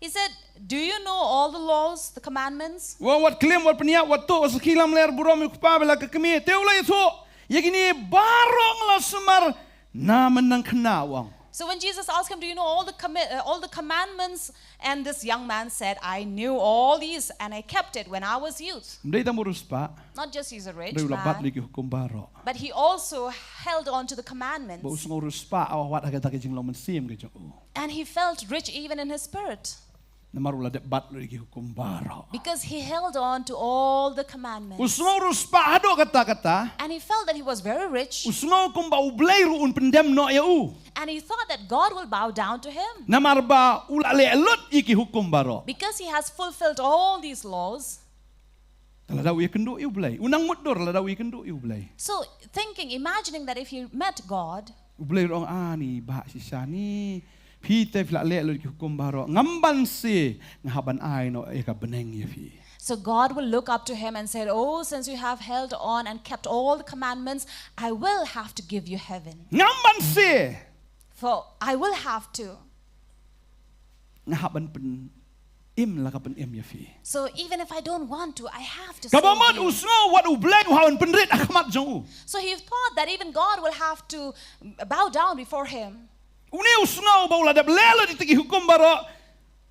he said, "Do you know all the laws, the commandments?" U ong, wat klim, wat pynïap, wat tuh sakhi lamler, burom ïa u kpa bad ïa ka kmie. Te u la ïathuh ïa kine baroh nga la sumar na mynhyndai khynnah, u ong. So when Jesus asked him, "Do you know all the commi- uh, all the commandments?" And this young man said, "I knew all these and I kept it when I was youth." Ym dei tang u riewspah, Not just he's a rich hynrei u la bat man, ïa ki hukum baroh. But he also held on to the commandments. Ba u sngew riewspah wat ha kata ka jinglong mynsiem ka jong u. And he felt rich even in his spirit. Namar u la dep bat lut ïa ki hukum baroh. Because he held on to all the U commandments. Sngew riewspah haduh katta katta. And he felt that he was very rich. U sngew kumba U Blei ruh un pyndem noh ïa u. And he thought that God will bow down to him. Namar ba u la leh lut ïa ki hukum baroh. Because he has fulfilled all these laws. Te lada u ïakynduh ïa U Blei, u nang mutdur lada u ïakynduh ïa U Blei. So, thinking, imagining that if he met God, U Blei u ong, ani bah shisha ni, phi te phi la leh lut ki hukum baroh, ngam banse nga hap ban ai noh ïa ka bneng ïa phi. So God will look up to him and said, "Oh, since you have held on and kept all the commandments, I will have to give you heaven. Ngam banse. For I will have to." Nga hap ban pynim la ka pynim ïa phi. So even if I don't want to, I have to Kaba save mut you. U sngew wat U Blei u hap ban pynrit ha khmat jong u. So he thought that even God will have to bow down before him. Une u sngew ba u la dep leh lut ïa ki hukum baroh. U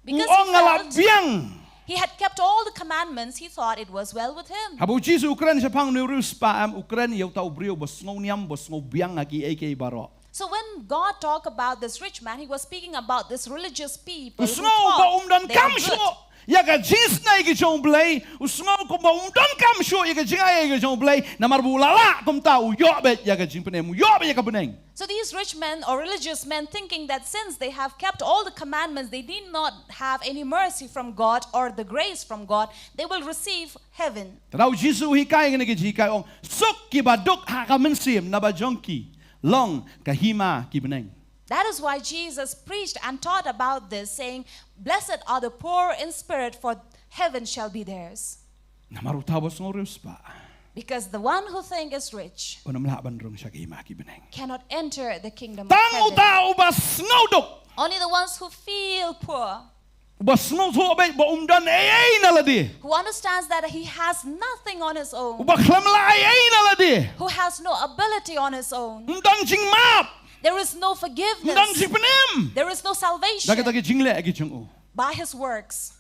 Because ong, he nga la felt biang. He had kept all the commandments, he thought it was well with him. Haba U Jisu u kren shaphang une u riewspah, em, u kren ïa uta u briew ba sngew niam, ba sngew biang ha kiei kiei baroh. So when God talked about this rich man, he was speaking about this religious people U who sngew ba um thought don they are kam good. shuh ïa ka jingisynei ki jong U Blei. U sngew kumba um don kam shuh ïa ka jingai ki jong U Blei. Namar ba u la lah kumta u ïoh beit ïa ka jingpynim, u ïoh beit ïa ka bneng. So these rich men or religious men, thinking that since they have kept all the commandments, they need not have any mercy from God or the grace from God, they will receive heaven. Te da U Jisu u hikai kane ka jinghikai, u ong, suk kiba duk ha ka mynsiem na ba jong ki long ka hima ki bneng. That is why Jesus preached and taught about this, saying, "Blessed are the poor in spirit, for heaven shall be theirs." Namar uta uba sngew riewspah, Because the one who think is rich un ym lah ban rung sha ka hima ki bneng. cannot enter the kingdom of Tang heaven. uta uba sngew duk, Only the ones who feel poor, uba sngewthuh beit ba um don ei ei na lade, who understands that he has nothing on his own, uba khlem lah ei ei na lade, who has no ability on his own. Um don jingmap, There is no um don forgiveness. jingpynim. There is no Da salvation kita ki jingleh ki jong u, by his works.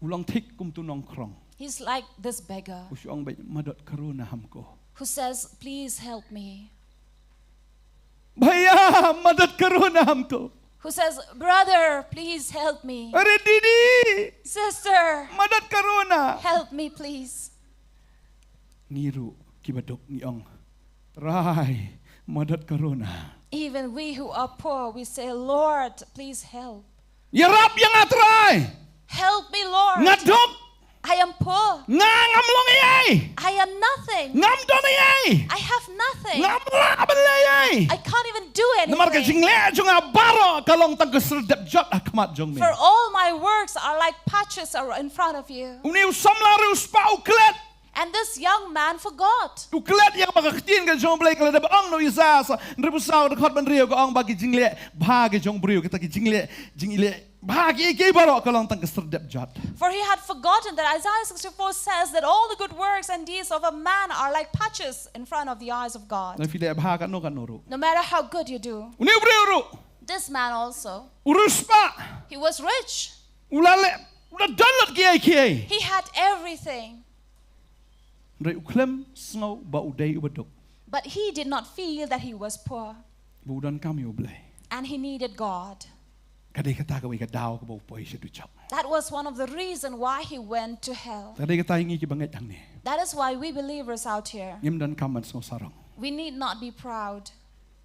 u long thik kum utu u nongkhrong. He's like this beggar U shu ong beit, madad karuna hamko. who says, "Please help me." Bhaiya, madad karuna hamko. Who says, "Brother, please help me." Are didi, Sister, madad karuna. Help me, please. Ngi ruh kiba duk ngi ong, Trai, madad karuna. Even we who are poor, we say, "Lord, please help. Ïarap ïa nga, Trai. Help me, Lord. Nga duk. I am poor. Nga ngam long ei ei. I am nothing. Ngam don ei ei. I have nothing. Ngam lah ban leh ei ei. I can't even do Namar ka anything." jingleh jong nga baroh ka long tang ka serdep jot ha khmat jong me. For all my works are like patches are in front of you. Une u samla riewspah u klet. And this young man forgot. U klet ïa kaba ka ktien ka jong U Blei ka la dep ong na u Isaiah sa, hynriewphew saw, dkhot ba hynriew, ka ong ba ki jingleh bha ki jong u briew, kita ki jingleh, jingleh bha kiei kiei baroh ka long tang ka serdep jot. For he had forgotten that Isaiah sixty-four says that all the good works and deeds of a man are like patches in front of the eyes of God. Lada phi leh bha katno katno ruh. No matter how good you do. Une u briew ruh, This man also, u riewspah, he was rich. u la leh, u la don lut kiei kiei. He had everything. Hynrei u khlem sngew ba u dei uba duk. But he did not feel that he was poor. Ba u donkam ïa U Blei. And he needed God. Ka dei kata kawei ka daw kaba u poi sha dujok. That was one of the reason why he went to hell. Ka dei kata ïa ngi kiba ngeit hangne. That is why we believers out here, ngim donkam ban sngew sarong. We need not be proud.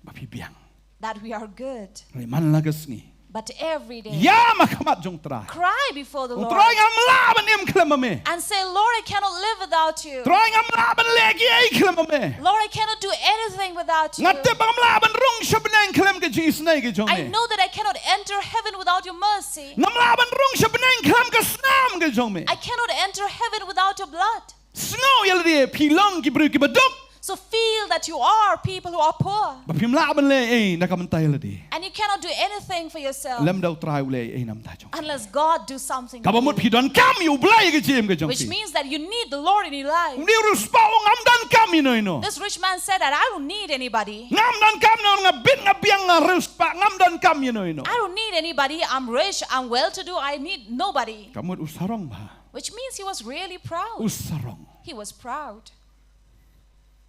Ba phi biang. That we are good. Hynrei man la ka sngi, but every day, ïam ha khmat jong U Trai. Cry before the Lord. Ong, Trai, ngam lah ban im khlem ma me. And say, Lord, I cannot live without you. Trai, ngam lah ban leh kiei khlem ma me. Lord, I cannot do anything without you. Nga tip ba ngam lah ban rung sha bneng khlem ka jingisynei ka jong me. I know that I cannot enter heaven without your mercy. Ngam lah ban rung sha bneng khlem ka snam ka jong me. I cannot enter heaven without your blood. Sngew ïa lade phi long ki briew kiba duk. So feel that you are people who are poor. Ba phim lah ban leh ei na ka bynta ïa lade. And you cannot do anything for yourself. Lymda U Trai u leh ei na ka bynta jong phi. Unless God do something for you. Kaba mut phi donkam ïa U Blei ha ka jingim ka jong phi. Which means that you need the Lord in your life. Une u riewspah u ong ngam donkam ïano ïano. This rich man said that I don't need anybody. Ngam donkam, nga bit nga biang, nga riewspah, ngam donkam ïano ïano. I don't need anybody. I'm rich, I'm well to do, I need nobody. Ka mut u sarong bha. Which means he was really proud. U sarong. He was proud.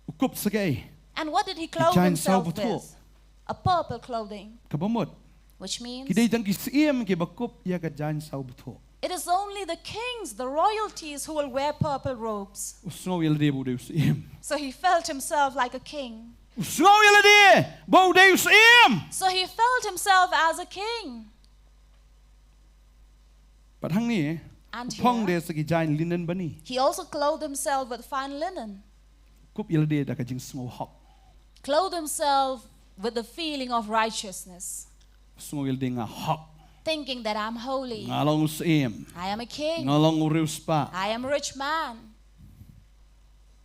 U kup sa kaei? And what did he clothe himself with? Ki jaiñsaw bthuh. A purple clothing. Kaba mut, which means, ki dei tang ki syiem kiba kup ïa ka jaiñsaw bthuh. It is only the kings, the royalties, who will wear purple robes. U sngew ïa lade ba u dei u syiem. So he felt himself like a king. U sngew ïa lade ba u dei u syiem. So he felt himself as a king. Bad hangne, and u phong de sa ki jaiñ linen bani. He also clothed himself with fine linen. Kup ïa lade da ka jingsngew hok. Clothed himself with the feeling of righteousness. Sngew ïa lade nga hok. Thinking that I'm holy. Nga long u syiem. I am a king. Nga long u riewspah. I am a rich man.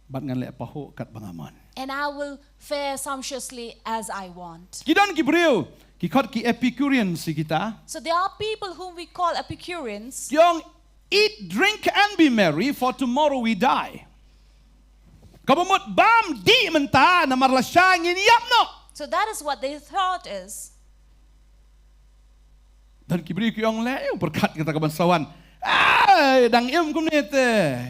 Bad ngan leh pahuh katba nga mon. And I will fare sumptuously as I want. Ki don ki briew, ki khot ki Epicureans ïa kita. So there are people whom we call Epicureans. Ki ong, eat, drink and be merry, for tomorrow we die. Kaba mut bam dih mynta namar lashai ngin ïap noh. So that is what they thought is. Don ki briew ki ong leh, ïa u pyrkhat kata ka ban sa wan. Ai, dang im kumne te.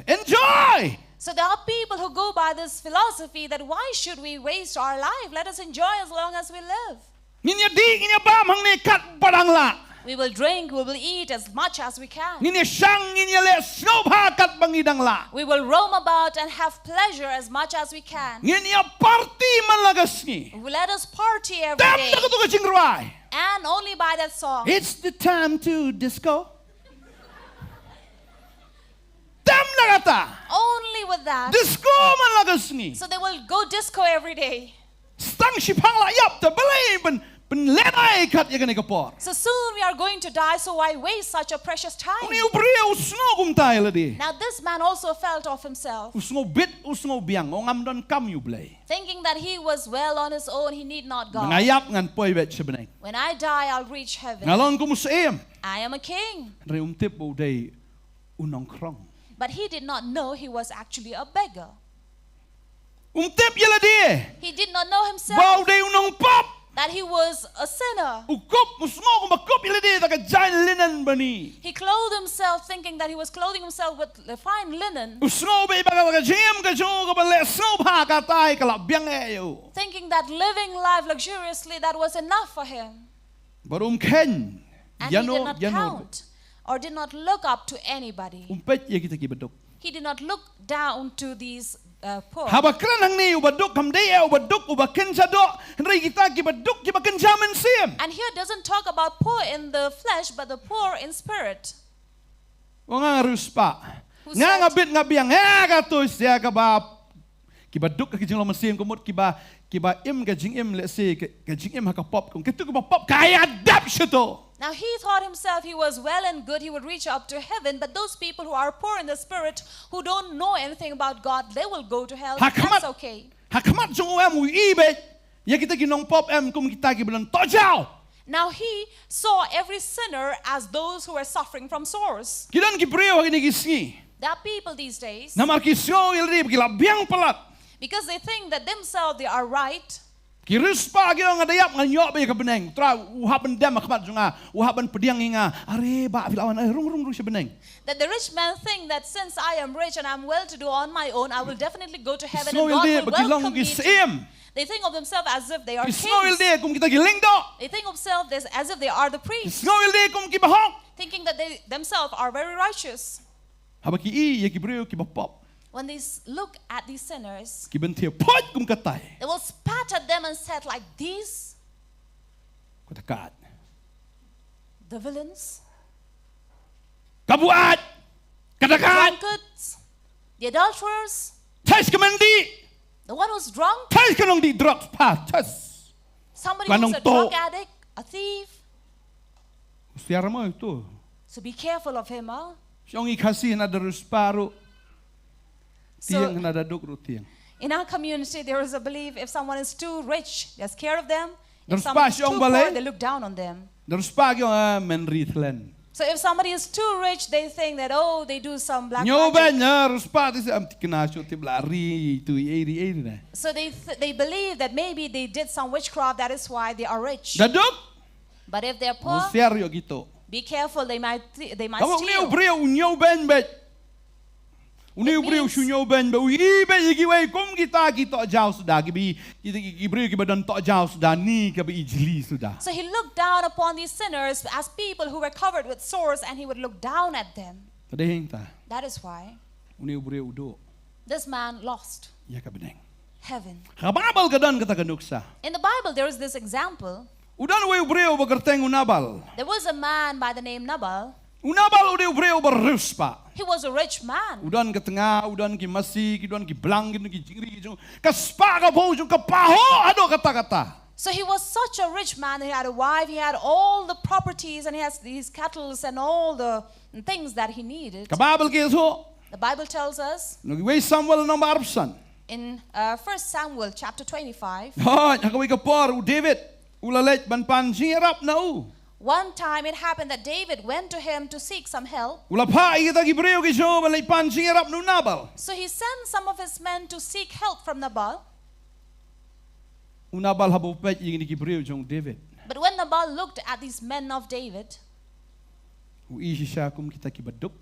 Enjoy! So there are people who go by this philosophy that why should we waste our life? Let us enjoy as long as we live. Ngin ïa dih, ngin ïa bam hangne katba dang lah. We will drink, we will eat as much as we can. Ngin ïa shang, ngin ïa leh sngewbha katba ngi dang lah. We will roam about and have pleasure as much as we can. Ngin ïa party man la ka sngi. Let us party every day. Tang da kato ka jingrwai. And only by that song. It's the time to disco. Tang da kata. Only with that. Disco man la ka sngi. So they will go disco every day. Tang shipang la ïap te, balei ban, ban leh ei kat ïa kane ka por. So soon we are going to die, so why waste such a precious time? Une u briew u sngew kumta ïa lade. Now this man also felt of himself. U sngew bit, u sngew biang, u ong ngam donkam ïa u Blei. Thinking that he was well on his own, he need not God. Nga ïap ngan poi beit sha bneng. When I die, I'll reach heaven. Nga long kum u syiem. I am a king. Hynrei um tip ba u dei u nongkhrong. But he did not know he was actually a beggar. Um tip ïa lade. He did not know himself. Ba u dei u nongpop. That he was a sinner. U kup, u sngew kumba kup ïa lade da ka jaiñ linen bani. He clothed himself thinking that he was clothing himself with the fine linen. U sngew ba i ba ka jingim ka jong u kaba leh sngewbha katai ka la biang eh ïa u. Thinking that living life luxuriously, that was enough for him. Bad um kheiñ ïano ïano. And he did not count or did not look up to anybody. Um peit ïa kita kiba duk. He did not look down to these, uh, poor. Haba kren hangne ïa uba duk, kam dei ïa uba duk uba kynja doh, hynrei kita kiba duk kiba kynja mynsiem. And here doesn't talk about poor in the flesh, but the poor in spirit. Ong nga riewspah. Nga nga bit nga biang, eh, kato shisha kaba kiba duk ha ka jinglong mynsiem, ka mut kiba, kiba im ka jingim, let's say, ka, ka jingim ha ka pop, kong. Kito kiba pop ka ïa dep shato. Now he thought himself he was well and good, he would reach up to heaven, but those people who are poor in the spirit, who don't know anything about God, they will go to hell. That's okay. Ha khmat jong u em u i beit ïa kita ki nongpop em kum kita kiba don tohjaw. Now he saw every sinner as those who were suffering from sores. Ki don ki briew ha kine ki sngi. There are people these days. Namar ki sngew ïa lade ba ki la biang palat. Because they think that themselves they are right. Ki riewspah ki ong, nga da ïap, ngan ïoh beit ïa ka bneng. Trai u hap ban dem ha khmat jong nga, u hap ban pdiang ïa nga. Are bah, phi la wan, eh, rung rung rung sha bneng. That the rich man think that since I am rich and I'm well to do on my own, I will definitely go to heaven and God will welcome me. Ki sngew ïalade ba ki long ki syiem. They think of themselves as if they are kings. Ki sngew ïalade kum kita ki lyngdoh. They think of themselves as, as if they are the priests. Ki sngew ïalade kum ki bahok. Thinking that they themselves are very righteous. Haba ki i ïa ki briew ki bapop, when they s- look at these sinners, ki ban thiah phoit kum ka tai. They will spat at them and said like these. Kata kat. The villains. Ka buaid. Kata kat. The drunkards. The adulterers. Thais ka myndi. The one who's drunk. Thais ka nongdih drugs pa, thais. Somebody who's a drug addict, a thief. Husiar mo itu. So be careful of him, huh? Shong i Khasi na da riewspah ruh tieng, na da duk ruh tieng. In our community, there is a belief if someone is too rich, they're scared of them. If someone is too poor, they look down on them. Da riewspah ki ong, ah, men ri thlen. So if somebody is too rich, they think that, oh, they do some black magic. Ñiew beiñ, ah, riewspah ti se am tikna shu tip la ri tu ei ri ei ri na. So they th- they believe that maybe they did some witchcraft, that is why they are rich. Da duk. But if they're poor, husiar ïoh kito. Be careful, they might th- they might steal. Une u briew u ñiew beiñ beit. Une u briew u shu ñiew beiñ beit, u i beit ïa kiwei kum kita ki tohjaw suda, ki ba, ki, ki, ki briew ki ba don tohjaw suda, ni ka ba i jli suda. So he looked down upon these sinners as people who were covered with sores, and he would look down at them. Te dei hangta. That is why. Une u briew u duh. This man lost. Ïa ka bneng. Heaven. Ha Baibl ka don kata ka nuksa. In the Bible, there is this example. U don uwei u briew ba kyrteng u Nabal. There was a man by the name Nabal. U Nabal u dei u briew ba riewspah. He was a rich man. U don ka tnga, u don ki masi, ki don ki blang, ki don ki jingri, ki jong. Ka spah ka phew jong ka pahuh haduh katta katta. So he was such a rich man. He had a wife, he had all the properties, and he has these cattles and all the things that he needed. Ka Baibl ka ïathuh. The Bible tells us. Ngi wei Samuel namba arphew san. In uh, First Samuel chapter twenty-five. Hooid, ha kawei ka por u David u la leit ban pan jingïarap na u. One time it happened that David went to him to seek some help. U la phah ïa kita ki briew ki jong u ban leit pan jingïarap na u Nabal. So he sent some of his men to seek help from Nabal. U Nabal haba u peit ïa kine ki briew jong u David. But when Nabal looked at these men of David, u i shisha kum kita ki ba duk,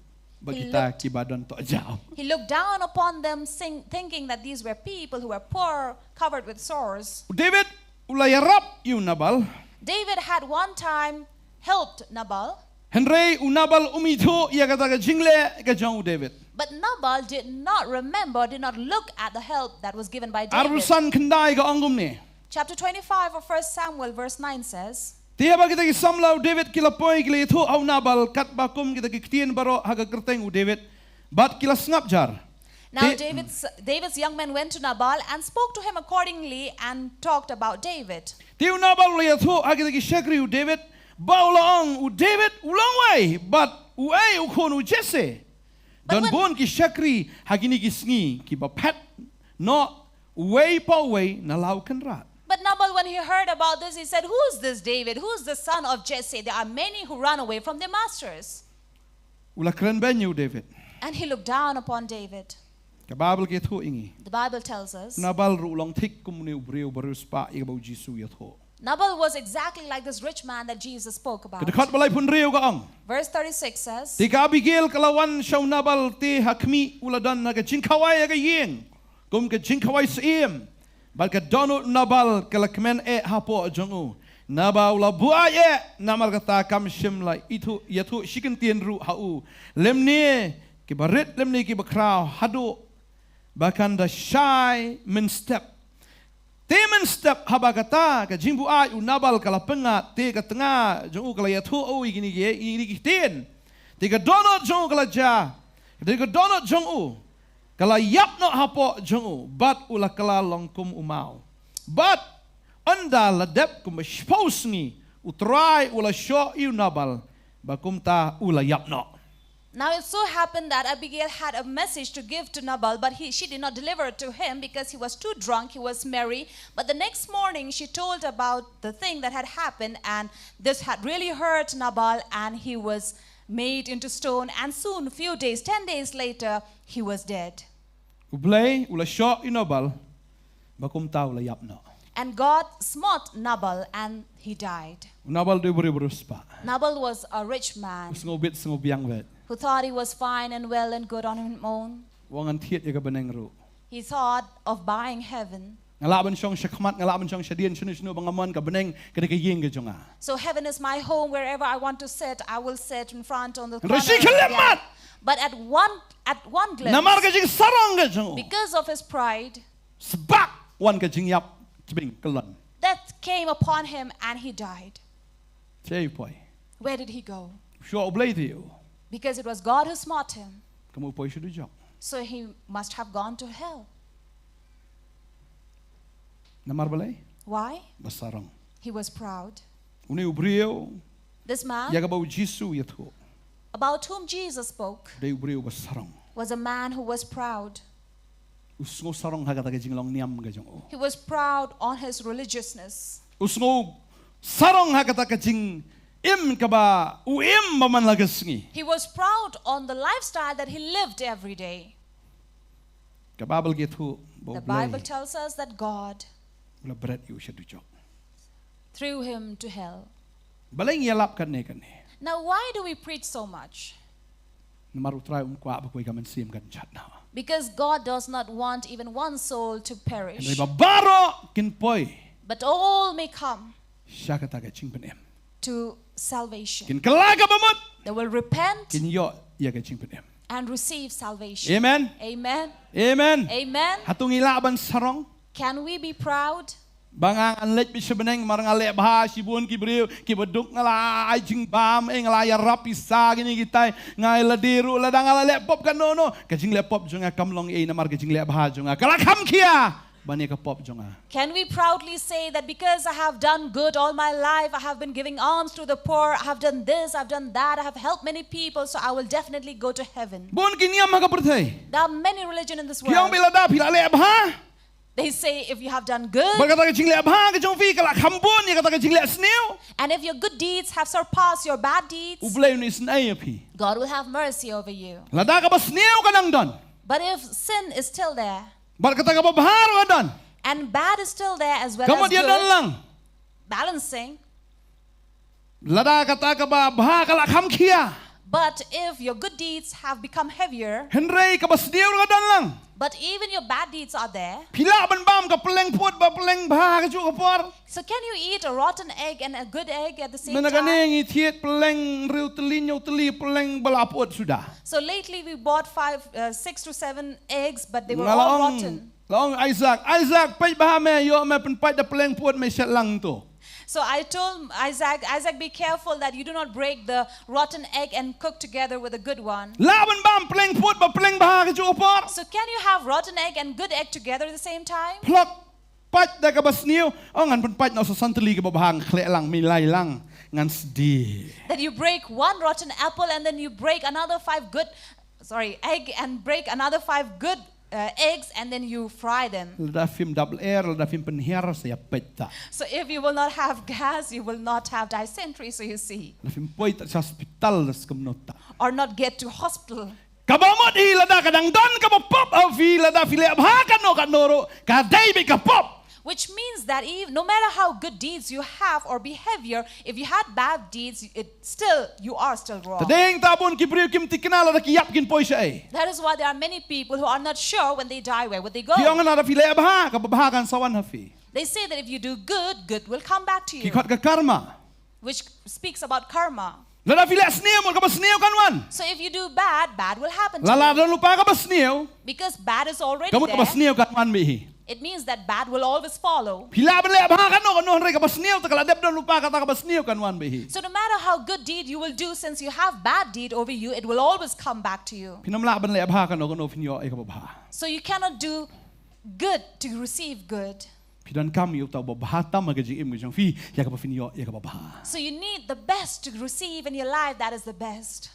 bad kita ki ba don tohjaw. He looked down upon them, sing, thinking that these were people who were poor, covered with sores. U David u la ïarap ïa u Nabal. David had one time helped Nabal. Hynrei u Nabal um ithuh ïa kata ka jingleh ka jong u David. But Nabal did not remember, did not look at the help that was given by David. Arphew san khyndai ka ong kumne. Chapter twenty-five of First Samuel, verse nine says, Te haba kita ki samla u David ki la poi, ki la ïathuh ha u Nabal katba kum kita ki ktien baroh ha ka kyrteng u David, bad ki la sngap jar. Now David's, David's young men went to Nabal and spoke to him accordingly and talked about David. Te u Nabal u la ïathuh ha kita ki shakri u David, ba u la ong, u David u long uei, bad uei u khun u Jesse. Don bun ki shakri ha kine ki sngi ki ba phet noh uwei pa uwei na la u kynrad. But Nabal, when he heard about this, he said, who is this David? Who is the son of Jesse? There are many who run away from their masters. U la kren beiñ ïa u David. And he looked down upon David. Ka Baibl ka ïathuh ïa ngi. The Bible tells us. Nabal ruh u long thik kum une u briew ba riewspah ïa kaba u Jisu u ïathuh. Nabal was exactly like this rich man that Jesus spoke about. Ka dkhot ba laiphew hynriew ka ong. Verse thirty-six says. Te ka Abigail ka la wan sha u Nabal te ha khmih u la don ha ka jingkhawai ha ka ïing, kum ka jingkhawai syiem. Bad ka dohnud u Nabal ka la kmen eh hapoh jong u, naba u la buaid eh, namar kata kam shym la ithuh, ïathuh shi kyntien ruh ha u, lymne ki barit lymne ki bakhraw, haduh ba kan da shai mynstep. Te mynstep haba kata ka jingbuaid u Nabal ka la pyngngad, te ka tnga jong u ka la ïathuh ha u ïa kine ki, ïa kine ki ktien. Te ka dohnud jong u ka la jia, te ka dohnud jong u ka la ïap noh hapoh jong u, bad u la kylla long kum u maw. Bad ynda la dep kumba shiphew sngi, U Trai u la shoh ïa u Nabal, ba kumta u la ïap noh. Now it so happened that Abigail had a message to give to Nabal, but he, she did not deliver it to him because he was too drunk, he was merry. But the next morning she told about the thing that had happened, and this had really hurt Nabal, and he was made into stone, and soon, few days, ten days later, he was dead. U Blei u la shoh ïa u Nabal, ba kumta u la ïap noh. And God smote Nabal and he died. U Nabal u dei u briew ba riewspah. Nabal was a rich man. U sngewbit sngewbiang beit. Who thought he was fine and well and good on his own. U ong ngan thied ïa ka bneng ruh. He thought of buying heaven. Nga lah ban shong shakhmat, nga lah ban shong shadien, shano shano ba nga mon, ka bneng ka dei ka ïing ka jong nga. So heaven is my home, wherever I want to sit, I will sit in front on the corner. Hynrei shi khyllipmat. But at one, at one glimpse, namar ka jingsarong ka jong u, because of his pride, sbak wan ka jingïap tbing kyllon. Death came upon him and he died. Shaei u poi? Where did he go? Shuwa U Blei te ïa u. Because it was God who smote him. Kumno u poi sha dujok? So he must have gone to hell. Namar balei? Why? Ba sarong. He was proud. Une u briew, this man, ïa kaba u Jisu u ïathuh, about whom Jesus spoke, dei u briew ba sarong. Was a man who was proud. U sngewsarong ha kata ka jinglong niam ka jong u. He was proud on his religiousness. U sngewsarong ha kata ka jingim kaba u im ba man la ka sngi. He was proud on the lifestyle that he lived every day. Ka Baibl ka ïathuh ba U Blei, the Bible tells us that God, u la bret ïa u sha dujok, threw him to hell. Balei ngi ïalap kane kane? Now, why do we preach so much? Namar U Trai um kwah ba kawei ka mynsiem kan jot noh. Because God does not want even one soul to perish. Hynrei ba baroh kin poi, but all may come, sha kata ka jingpynim, to salvation. Kin kylla kaba mut. They will repent, kin ïoh ïa ka jingpynim, and receive salvation. Amen. Amen. Amen. Amen. Hato ngi lah ban sarong? Can we be proud? Ba nga ngan leit beit sha bneng namar nga leh bha, shibun ki briew kiba duk nga la ai jingbam, eh, nga la ïarap pisa kine kitai, nga ïa lade ruh, lada nga la leh pop kano kano, ka jingleh pop jong nga kam long ei namar ka jingleh bha jong nga ka la kham khia ban ïa ka pop jong nga. Can we proudly say that because I have done good all my life, I have been giving alms to the poor, I have done this, I've done that, I have helped many people, so I will definitely go to heaven? Bun ki niam ha ka pyrthei. There are many religion in this world. Ki ong ba lada phi la leh bha, they say, if you have done good, bad kata ka jingleh bha ka jong phi ka la kham bun ïa kata ka jingleh sniew, and if your good deeds have surpassed your bad deeds, U Blei un isynei ïa phi. God will have mercy over you. Lada kaba sniew ka dang don, but if sin is still there, bad kata kaba bha ruh ka don, and bad is still there as well as good, ka mut ïa don lang, balancing. Lada kata kaba bha ka la kham khia, but if your good deeds have become heavier, hynrei kaba sniew ruh ka don lang, but even your bad deeds are there, phi lah ban bam ka pylleng pud bad pylleng bha ha kajuh ka por? So can you eat a rotten egg and a good egg at the same time? Mynta kane ngi thied pylleng hynriew tylli hynñiew tylli pylleng ba la pud suda. So lately we bought five, uh, six to seven eggs, but they were all rotten. Nga la ong, la ong Isaac, Isaac, peit bha me, ïoh me pynpait da pylleng pud me shet lang to. So I told Isaac, Isaac, be careful that you do not break the rotten egg and cook together with a good one. Lah ban bam pylleng pud bad pylleng bha ha kajuh ka por? So can you have rotten egg and good egg together at the same time? Phlok, pait da kaba sniew, oh ngan pynpait noh sa san tylli kaba bha, nga khleh lang, me lai lang, ngan sdie. That you break one rotten apple and then you break another five good, sorry, egg and break another five good uh, eggs and then you fry them. Lada phim dap lyer, lada phim pynhiar sa ïa peit ta. So if you will not have gas, you will not have dysentery, so you see. Lada phim poi ta sha hospital da skumno ta. Or not get to hospital. Kaba mut hi lada ka dang don kaba pop ha phi, lada phi leh bha kano kano ruh, ka dei beit ka pop. Which means that if, no matter how good deeds you have or behavior, if you had bad deeds, it still, you are still wrong. Te dei hangta bun ki briew kim thikna lada ki ïap kin poi shaei. That is why there are many people who are not sure when they die where would they go. Ki ong lada phi leh bha, kaba bha kan sa wan ha phi. They say that if you do good, good will come back to you. Ki khot ka karma. Which speaks about karma. Lada phi leh sniew, mut kaba sniew kan wan. So if you do bad, bad will happen to you. Lada don lypa kaba sniew, because bad is already there, ka mut kaba sniew kan wan beit hi. It means that bad will always follow. Phi lah ban leh bha kano kano, hynrei kaba sniew te ka la dep don lypa, kata kaba sniew kan wan beit hi. So no matter how good deed you will do, since you have bad deed over you, it will always come back to you. Phin ym lah ban leh bha kano kano phin ïoh ïa kaba bha. So you cannot do good to receive good. Phi donkam ïa uta uba bha tam ha ka jingim ka jong phi, ïa kaba phin ïoh ïa kaba bha. So you need the best to receive in your life, that is the best.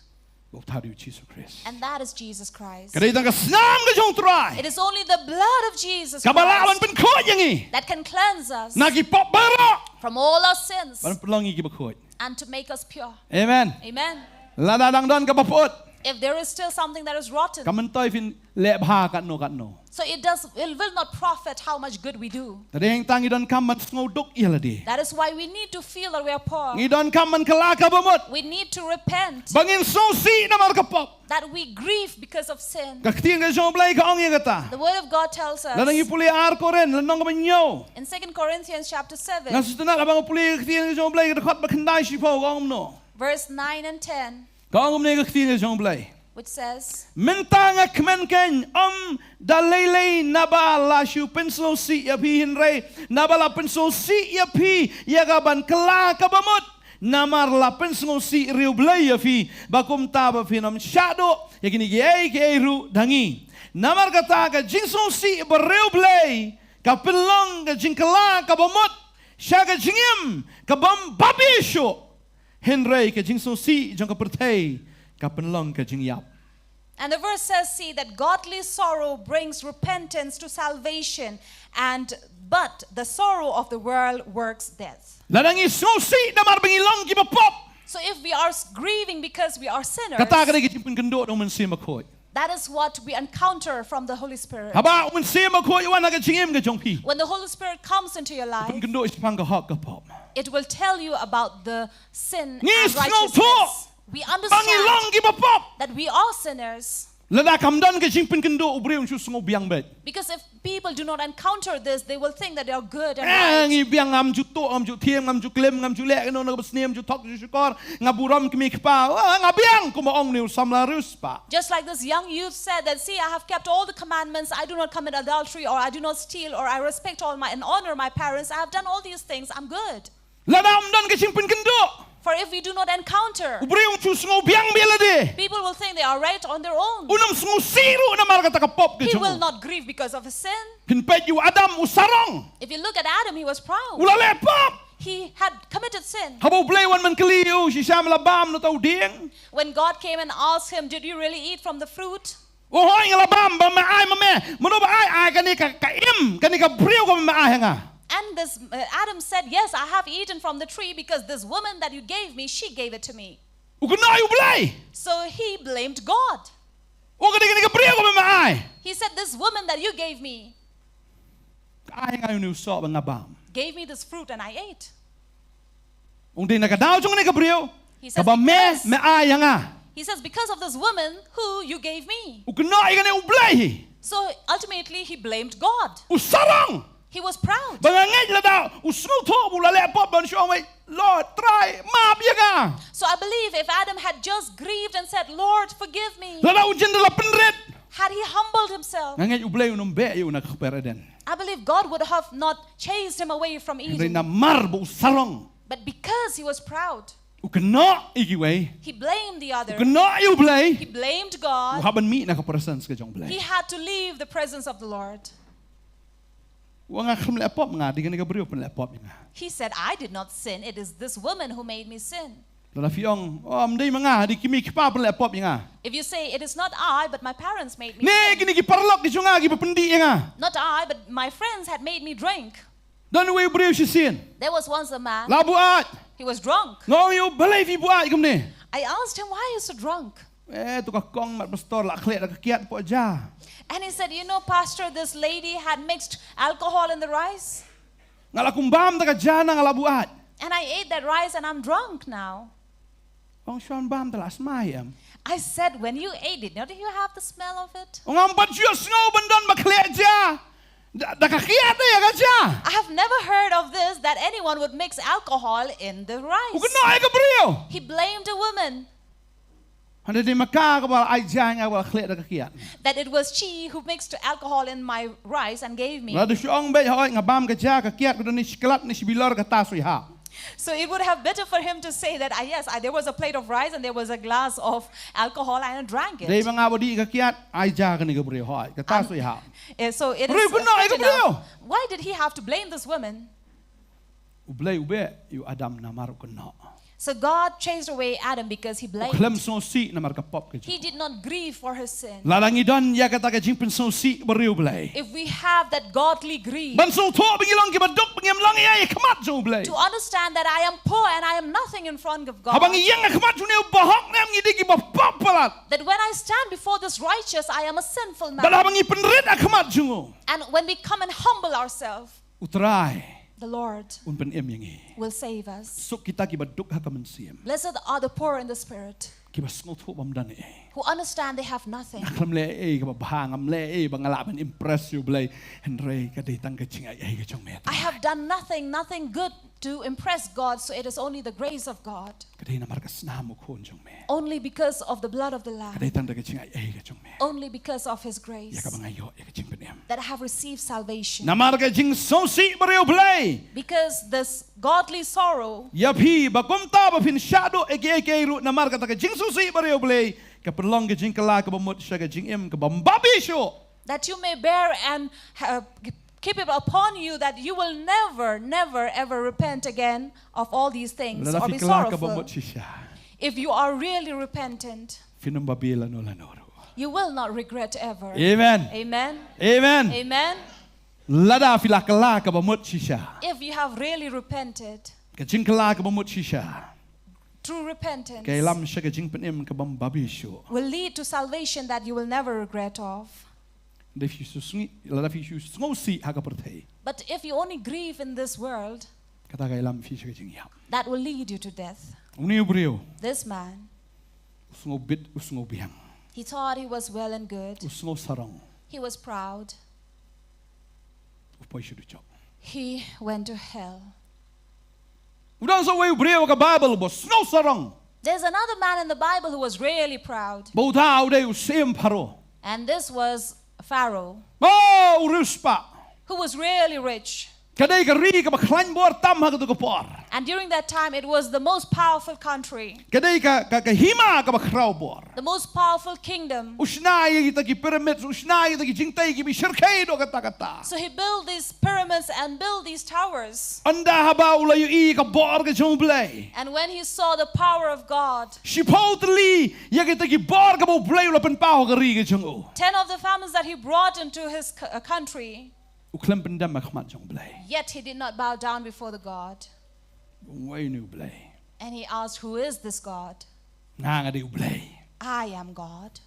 Uta u dei u Jisu Khrist. And that is Jesus Christ. Ka dei tang ka snam ka jong u Trai, it is only the blood of Jesus Christ, kaba lah ban pynkhuid ïa ngi, that can cleanse us, na ki pop baroh, from all our sins, ban pynlong ïa ngi kiba khuid, and to make us pure. Amen. Amen. Lada dang don kaba pud, If there is still something that is rotten, kam myntoi phin leh bha katno katno. So it does, it will not profit how much good we do. Te dei hangta ngi donkam ban sngewduk ïa lade. That is why we need to feel that we are poor. Ngi donkam ban kylla ka bamut. We need to repent. Ba ngin sngewsih namar ka pop. That we grieve because of sin. Ka ktien ka jong U Blei ka ong ïa kata. The word of God tells us Lada ngi pule ar Korinth, lynnong kaba hynñiew. In Second Corinthians chapter seven, Nga sngewtynnat haba nga pule ka ktien ka jong U Blei, ka dkhot ba khyndai shiphew, ka ong kumno. Verse nine and ten. Ka ong kumne ka ktien ka jong U Blei. Which says, Mynta nga kmen kein, ym da lei lei naba la shu pynsngewsih ïa phi, hynrei naba la pynsngewsih ïa phi ïa ka ban kylla ka bamut. Namar la pynsngewsih riewblei ïa phi, ba kumta ba phin ym shah duh ïa kine kiei kiei ruh da ngi. Namar kata ka jingsngewsih ba riewblei ka pynlong ka jingkylla ka bamut sha ka jingim ka bym babe shuh. Hynrei ka jingsngewsih jong ka pyrthei ka pynlong ka jingïap. And the verse says, see, that godly sorrow brings repentance to salvation, and but the sorrow of the world works death. Lada ngi sngewsih namar ba ngi long kiba pop. So if we are s- grieving because we are sinners, Kata ka dei ka jingpynkynduh jong U Mynsiem Bakhuid. That is what we encounter from the Holy Spirit. Haba U Mynsiem Bakhuid u wan ha ka jingim ka jong phi, When the Holy Spirit comes into your life, pynduh shaphang ka hok ka pop. It will tell you about the sin Ngi and sngewthuh righteousness. We ba ngi long understand kiba pop. That we are sinners. Lada kam don ka jingpynkynduh, u briew un shu sngew biang beit. Because if people do not encounter this, they will think that they are good and Eh, right. Ngi biang, ngam ju tuh, ngam ju thiam, ngam ju klim, ngam ju leh kano kano kaba sniew, ngam ju thok, ju shukor, nga burom kmie kpa. Wah, nga biang, kumba ong une u samla riewspah. Just like this young youth said that, see, I have kept all the commandments, I do not commit adultery, or I do not steal, or I respect all my and honor my parents, I have done all these things, I'm good. Lada ym don ka jingpynkynduh, For if we do not encounter, u briew un shu sngew biang beit ïa lade. People will think they are right on their own. Un ym sngewsih ruh namar kata ka pop ka jong u. He will not grieve because of his sin. Phin peit ïa u Adam, u sarong. If you look at Adam, he was proud. U la leh pop. He had committed sin. Haba U Blei u wan ban kylli ïa u, shisha me la bam na uta u dieng? When God came and asked him, did you really eat from the fruit? U ong, hooid, nga la bam. Ba me ai ma me? Mano ba ai? Ai kane ka, ka im, kane ka briew kaba me ai ha nga. And this uh, Adam said, yes, I have eaten from the tree because this woman that you gave me, she gave it to me. U kynnoh ïa U Blei. So he blamed God. U ong, kane, kane ka briew kaba me ai, He said, this woman that you gave me ka ai ha nga ïa une u soh ba nga bam. gave me this fruit and I ate. U ong, dei na ka daw jong kane ka briew, He says, kaba me, because- me ai ha nga. He says, because of this woman who you gave me. U kynnoh ïa kane U Blei hi. So ultimately, he blamed God. U sarong. He was proud. Ba nga ngeit lada u sngewthuh ba u la leh pop, ban shu ong, Lord, Trai, map ïa nga. So I believe if Adam had just grieved and said, Lord, forgive me, Lada u jin da la pynrit, had he humbled himself, nga ngeit U Blei un ym beh ïa u na ka kper Eden. I believe God would have not chased him away from Hynrei Eden. namar ba u sarong, But because he was proud, u kynnoh ïa kiwei, he blamed the u other. kynnoh ïa U Blei, He blamed u God. hap ban mih na ka presence ka jong U Blei. He had to leave the presence of the Lord. U ong, nga khlem leh pop nga, dei kane ka briew pynleh pop ïa nga. He said, I did not sin. It is this woman who made me sin. Lada phi ong, oh, ym dei ma nga, dei ki mei ki pa pynleh pop ïa nga. If you say, it is not I, but my parents made me Ne, sin. Kine ki paralok ki jong nga kiba pyndih ïa nga. Not I, but my friends had made me drink. Don uwei u briew shisien. There was once a man. La buaid. He was drunk. Nga ong ïa u, balei phi buaid kumne? I asked him, why are you so drunk? Eh, tu ka kong mat pastor la khleh da ka kiad hapoh ja. And he said, you know, Pastor, this lady had mixed alcohol in the rice. Nga la kum bam da ka ja, nga la buaid. And I ate that rice and I'm drunk now. Ong, shuwa bam te la smai em? I said, when you ate it, don't you have the smell of it? Ong, ngam pat ju sngew ban don ba khleh ja da, da ka kiad ïa ka ja. I have never heard of this, that anyone would mix alcohol in the U rice. kynnoh ïa ka briew. He blamed a woman Hynrei dei ma ka kaba ai ja ïa nga, ba la khleh da ka kiad. That it was she who mixed alcohol in my rice and gave me. Lada shu ong beit, hooid, nga bam ka ja, ka kiad ka don ne shi klat ne shi bilor, kata shu ïahap. So it would have better for him to say that, ah, yes, I, there was a plate of rice and there was a glass of alcohol and I drank it. Dei ma nga ba dih ka kiad, ai ja kane ka briew, hooid, kata shu ïahap. Eh, so it is Briew uh, kynnoh ïa fit ka briew. enough. Why did he have to blame this woman? U Blei u beh ïa u Adam namar u kynnoh. So God chased away Adam because he U khlem blamed. sngewsih namar ka pop ka jong. He did not grieve for his sin. Lada ngi don ïa kata ka jingpynsngewsih briew Blei. If we have that godly grief, Ban sngewthuh ba ngi long kiba duk ba ngim long ei ha khmat jong U Blei. To understand that I am poor and I am nothing in front of God, Haba ngi ïeng ha khmat jong une u bahok ne em ngi dei kiba pop palat. That when I stand before this righteous, I am a sinful man. Bad haba ngi pynrit ha khmat jong u. And when we come and humble ourselves, U Trai. The Lord Un pynim ïa ngi. Will save us. Suk kita kiba duk ha ka mynsiem. Blessed are the poor in the spirit. Kiba sngewthuh bym don ei. Who understand they have nothing. Nga khlem leh ei kaba bha, ngam leh ei ba nga lah ban impress ïa U Blei. Hynrei ka dei tang ka jingai ei ka jong me. I have done nothing, nothing good to impress God, so it is only the grace of God. Ka dei namar ka snam u khun jong me. Only because of the blood of the Lamb. Ka dei tang da ka jingai ei ka jong me. Only because of his grace. Ïa kaba nga ïoh ïa ka jingpynim. That I have received salvation. Namar ka jingsngewsih briew Blei. Because this godly sorrow. Ïa phi ba kumta ba phin shah duh ei ei ruh namar kata ka jingsngewsih briew Blei. Ka pynlong ka jingkylla kaba mut sha ka jingim kaba ym babe shuh. That you may bear and uh, keep it upon you that you will never, never, ever repent again of all these things or be sorrowful. If you are really repentant, phin ym babe lano lano ruh. You will not regret ever. Amen. Amen. Amen. Amen. Lada phi la kylla kaba mut shisha. If you have really repented, ka jingkylla kaba mut shisha. True repentance ka ïalam sha ka jingpynim kaba ym babe shuh. Will lead to salvation that you will never regret of. Lada phi sngewsih, lada phi sngewsih ha ka pyrthei. But if you only grieve in this world, kata ka ïalam phi sha ka jingïap. That will lead you to death. Une u briew. This man. U sngewbit, u sngewbiang. He thought he was well and good. U sngewsarong. He was proud. U poi sha dujok. He went to hell. U don sa uwei u briew ha ka Baibl ba sngewsarong. There's another man in the Bible who was really proud. Ba uta u dei u syiem Pharaoh. And this was Pharaoh. Ba u riewspah. Who was really rich. Ka dei ka ri kaba khlaiñ bor tam ha kato ka por. And during that time it was the most powerful country. Ka dei ka, ka, ka hima kaba khraw bor. The most powerful kingdom. U shna ïa kita ki pyramids, u shna ïa kita ki jingtei kiba shyrkhei doh katta katta. So he built these pyramids and built these towers. Ynda haba u la ïohi ïa ka bor ka jong U Blei. And when he saw the power of God. Shiphew tylli ïa kita ki bor kaba U Blei u la pynpaw ha ka ri ka jong u. Ten of the famines that he brought into his c- uh, country. U khlem pyndem ha khmat jong U Blei. Yet he did not bow down before the God. Uwei une U Blei. And he asked, "Who is this God?" Nga nga dei U Blei. I am God.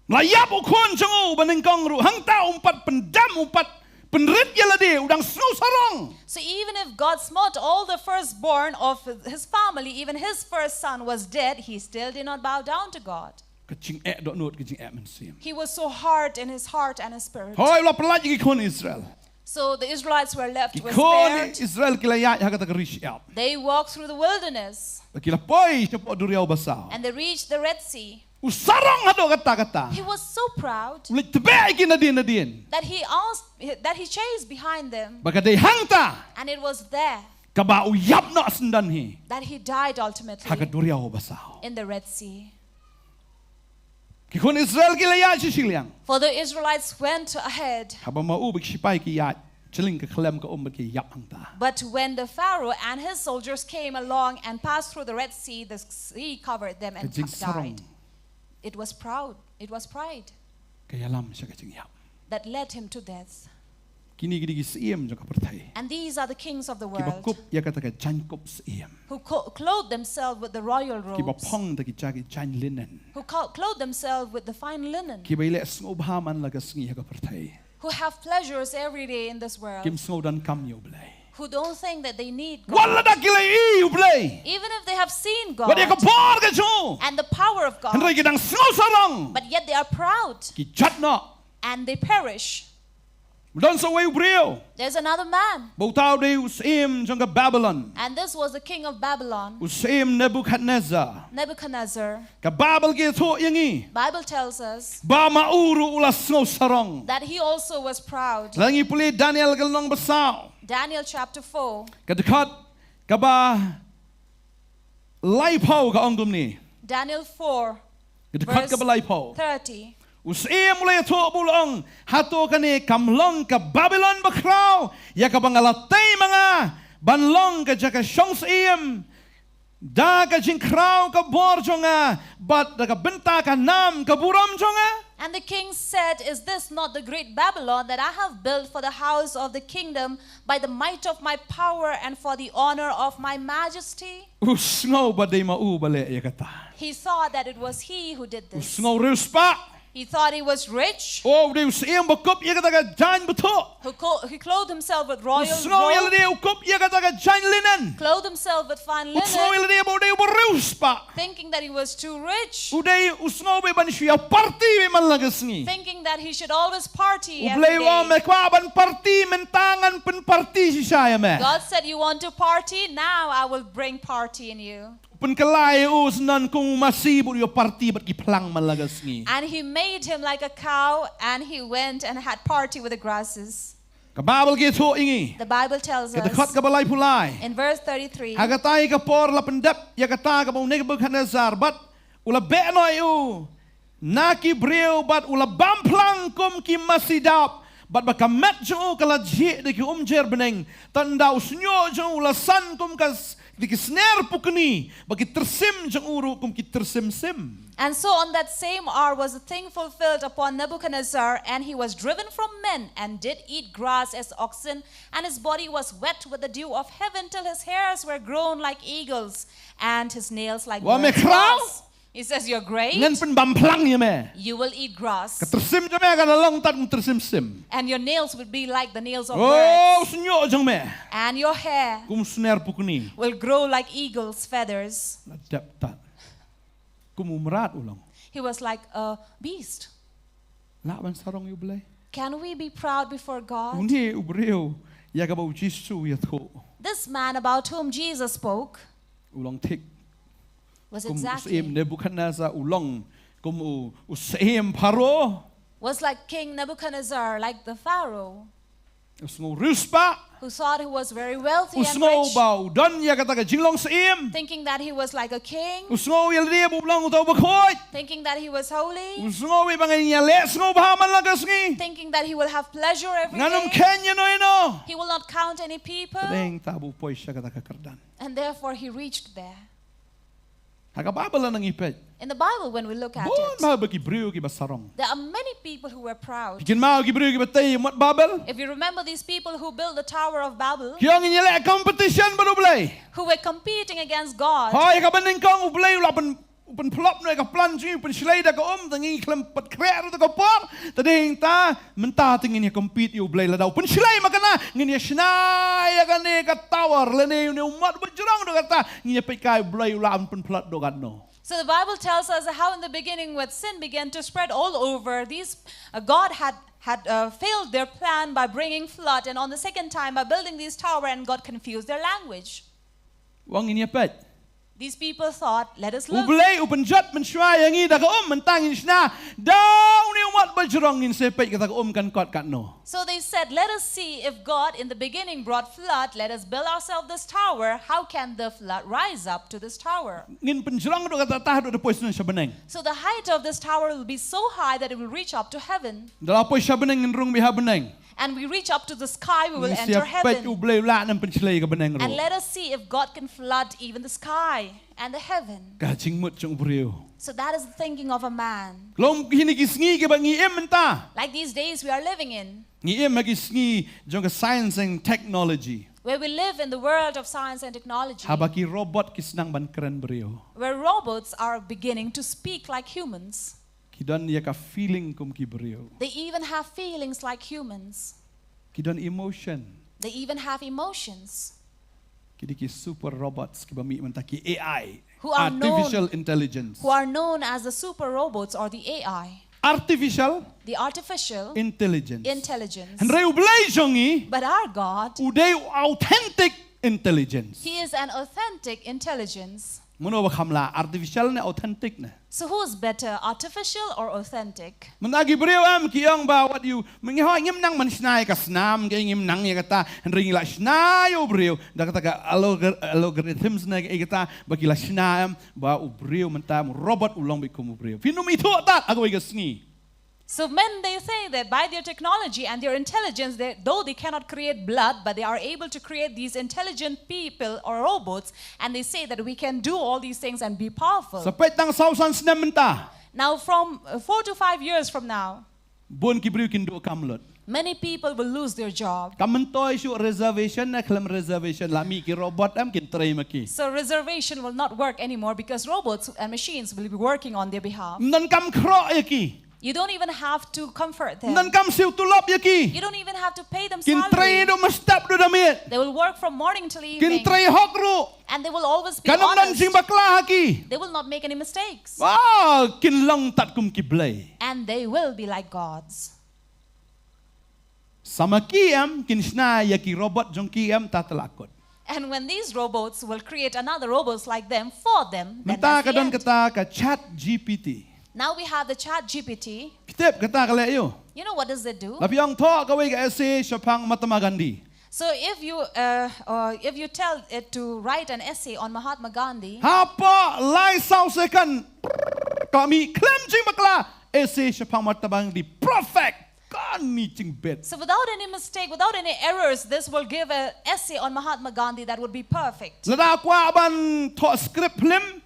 La ïap u khun jong u ba nyngkong ruh hangta um pat pyndem um pat pynrit ïa lade u dang sngewsarong. So even if God smote all the firstborn of his family, even his first son was dead, he still did not bow down to God. Ka jingeh dohnud ka jingeh mynsiem. He was so hard in his heart and his spirit. Hoi u la pyllait ïa ki khun Israel. So the Israelites were left spared. Ki khun Israel ki la ïaid ha kata ka ri shyiap. They walked through the wilderness. Bad ki la poi shapoh duriaw basaw. And they reached the Red Sea. U sarong haduh katta katta. He was so proud. U leit tbeh ïa ki nadien nadien. That he asked, that he chased behind them. Bad ka dei hangta. And it was there. Kaba u ïap noh syndon hi. That he died ultimately. Ha ka duriaw basaw. In the Red Sea. Ki khun Israel ki la ïaid sha shiliang. For the Israelites went ahead. Haba ma u bad ki shipai ki ïaid, jyllieñ ka khlem ka um bad ki ïap hangta. But when the Pharaoh and his soldiers came along and passed through the Red Sea, the sea covered them and died. It was proud. It was pride. Ka ïalam sha ka jingïap. That led him to death. Kine ki dei ki syiem jong ka pyrthei. And these are the kings of the world. Kiba kup ïa kata ka jaiñkup syiem. Who co- clothe themselves with the royal robes. Kiba phong da ki jaiñ, ki jaiñ linen. Who co- clothe themselves with the fine linen. Kiba ïaleh sngewbha man la ka sngi ha ka pyrthei. Who have pleasures every day in this world. Kim sngewdonkam ïa U Blei. Who don't think that they need God. Wat lada ki la ïohi ïa U Blei. Even if they have seen God. Wat ïa ka bor ka jong u. And the power of God. Hynrei ki dang sngewsarong. But yet they are proud. Ki jot noh. And they perish. Don sa uwei u briew. There's another man. Ba uta u dei u syiem jong ka Babilon. And this was the king of Babylon. U syiem Nebuchadnezzar. Nebuchadnezzar. Ka Baibl ka ïathuh ïa ngi. Bible tells us. Ba ma u ruh u la sngewsarong. That he also was proud. Lada ngi pule Daniel ka lynnong ba saw. Daniel chapter four. Ka dkhot kaba laiphew ka ong kumne. Daniel four. Ka dkhot kaba laiphew. Verse thirty. U syiem u la ïathuh bad u la ong, hato kane kam long ka Babilon bakhraw ïa kaba nga la tei ma nga ban long ka jaka shong syiem da ka jingkhraw ka bor jong nga, bad da ka bynta ka nam ka burom jong nga? And the king said, "Is this not the great Babylon that I have built for the house of the kingdom by the might of my power and for the honor of my majesty?" U sngew ba dei ma u ba leh ïa kata. He saw that it was he who did this. U sngew riewspah. He thought he was rich. Oh, u dei u syiem ba kup ïa kata ka jaiñ bthuh. Who, co- who clothed himself with U royal sngew ïa lade robe, u kup ïa kata ka jaiñ linen. Clothed himself with fine U sngew ïa linen, lade ba u dei uba riewspah. Thinking that he was too rich, U dei u sngew ba ban shu ïa party ba man la ka sngi. Thinking that he should always party U every Blei u ong day. me kwah ban party, mynta ngan pynparty shisha ïa me. God said, "You want to party? Now I will bring party in you." Pynkylla ïa u syndon kum u masi bad u ïa party bad ki phlang man la ka sngi. And he made him like a cow, and he went and had party with the grasses. Ka Baibl ka ïathuh ïa ngi. The Bible tells Ka us dkhot kaba laiphew lai. in verse thirty-three, Ha katei ka por la pyndep ïa kata kaba u Nebukadnesar bad u la beh noh ïa u na ki briew bad u la bam phlang kum ki masi dap, bad ba ka met jong u ka la jhieh da ki umjer bneng, tangba u shñiuh jong u la san kum ka s- da ki sner pukni, bad ki tyrsim jong u ruh kum ki tyrsim sim. And so on that same hour was the thing fulfilled upon Nebuchadnezzar, and he was driven from men, and did eat grass as oxen, and his body was wet with the dew of heaven, till his hairs were grown like eagles, and his nails like Wa me bird's khraw? claws. He says, "You're great. Ngan pynbam phlang ïa me. You will eat grass. Ka tyrsim jong me ka la long tad kum tyrsim sim. And your nails will be like the nails of Oh, birds. Shñiuh jong me. And your hair Kum sner pukni. Will grow like eagle's feathers." La dep tad. Kum u mrad u long. He was like a beast. Lah ban sarong ïa u Blei. Can we be proud before God? Une u briew ïa kaba u Jisu u ïathuh. This man about whom Jesus spoke U long thik. Was exactly. Kum u syiem Nebuchadnezzar u long kum u, u syiem Pharaoh. Was like King Nebuchadnezzar, like the Pharaoh. U sngew riewspah. Who thought he was very wealthy and rich. U sngew ba u don ïa kata ka jinglong syiem. Thinking that he was like a king. U sngew ïa lade ba u long uta uba khuid. Thinking that he was holy. U sngew ïa ba ngan ïa leh sngewbha man la ka sngi. Thinking that he will have pleasure every day. Ngan ym kheiñ ïa no ïa no. He will not count any people. Teng ta ba u poi sha kata ka kyrdan. And therefore he reached there. Ha ka Baibl lada ngi peit. In the Bible, when we look at Bun it, bha ba ki briew kiba sarong. There are many people who were proud. Ki kynmaw ki briew kiba tei ïa mot Babel. If you remember these people who built the Tower of Babel, Ki ong ngin ïaleh competition bad U Blei. Who were competing against God. Hoi ha kaba nyngkong U Blei u la pyn, u pynphlop noh ïa ka plan jong ngi, u pynshlei da ka um, te ngi khlem pat khreh ruh da ka por. Te dei hangta mynta te ngin ïa compete ïa U Blei, lada u pynshlei ma kane ngin ïa shna ïa kane ka tower, lane une u mot ba jrong, da kata ngin ïa peit kai U Blei u la pynphlot da katno. So the Bible tells us how in the beginning, when sin began to spread all over, these uh, God had had uh, failed their plan by bringing flood, and on the second time by building this tower, and God confused their language. Wan ngin ïa peit. These people thought, "Let us look." U Blei u pynjot mynshuwa ïa ngi da ka um, mynta ngin shna da une u mot ba jrong, ngin sa peit kata ka um kan kot katno. So they said, "Let us see if God in the beginning brought flood, let us build ourselves this tower. How can the flood rise up to this tower?" Ngin pynjrong haduh katta, haduh da poi sha bneng. So the height of this tower will be so high that it will reach up to heaven. Da la poi sha bneng ngin rung beit ha bneng. And we reach up to the sky, we will enter heaven. Ngin sa peit U Blei u lah ne em pynshlei ïa ka bneng ruh. And let us see if God can flood even the sky and the heaven. Ka jingmut jong u briew. So that is the thinking of a man. Long kine ki sngi kiba ngi im mynta. Like these days we are living in. Ngi im ha ki sngi jong ka science and technology. Where we live in the world of science and technology. Haba ki robot ki sdang ban kren briew. Where robots are beginning to speak like humans. Ki don ïa ka feeling kum ki briew. They even have feelings like humans. Ki don emotion. They even have emotions. Ki dei ki super robots kiba mih mynta, ki A I. Who are known, Artificial intelligence. Who are known as the super robots or the A I. Artificial. The artificial. Intelligence. Intelligence. Hynrei U Blei jong ngi. But our God. U dei u authentic intelligence. He is an authentic intelligence. Mano ba kham lah, artificial ne authentic ne? So who is better, artificial or authentic? Mynta ki briew em ki ong ba wat ïa u, mynta ngi hoi ngim nang ban shna ïa ka snam, ki ngim nang ïa kata, hynrei ngi la shna ïa u briew da kata ka algor-, algorithms ne ïa kata ba ki la shna em, ba u briew mynta, u robot u long beit kum u briew. Phin ym ithuh tad ha kawei ka sngi. So men, they say that by their technology and their intelligence, they, though they cannot create blood, but they are able to create these intelligent people or robots, and they say that we can do all these things and be powerful. Sa peit tang saw san snem mynta. Now, from uh, four to five years from now, bun ki briew kin duh kam lut. Many people will lose their job. Kam myntoi shuh reservation, na khlem reservation la mih ki robot em kin trei ma ki. So reservation will not work anymore because robots and machines will be working on their behalf. Ym don kam khroh ïa ki. You don't even have to comfort them. Ym don kam siew tulop ïa ki. You don't even have to pay them salary. Kin trei naduh mynstep haduh da miet. They will work from morning till evening. Kin trei hok ruh. And they will always be honest. Kan ym don jingbakla ha ki. They will not make any mistakes. Wow, kin long tad kum ki blei. And they will be like gods. Sa ma ki em kin shna ïa ki robot jong ki em, ta te la kut. And when these robots will create another robots like them for them, then mynta ka don kata ka Chat G P T. Now we have the Chat G P T. Phi tip kata ka leh ïa u? You know what does it do? La phi ong thoh kawei ka essay shaphang Mahatma Gandhi. So if you uh, uh, if you tell it to write an essay on Mahatma Gandhi, hapoh lai saw second, ka mih khlem jingbakla, essay shaphang Mahatma Gandhi, perfect. Kane jingbit. So without any mistake, without any errors, this will give an essay on Mahatma Gandhi that would be perfect. Lada kwah ban thoh script film,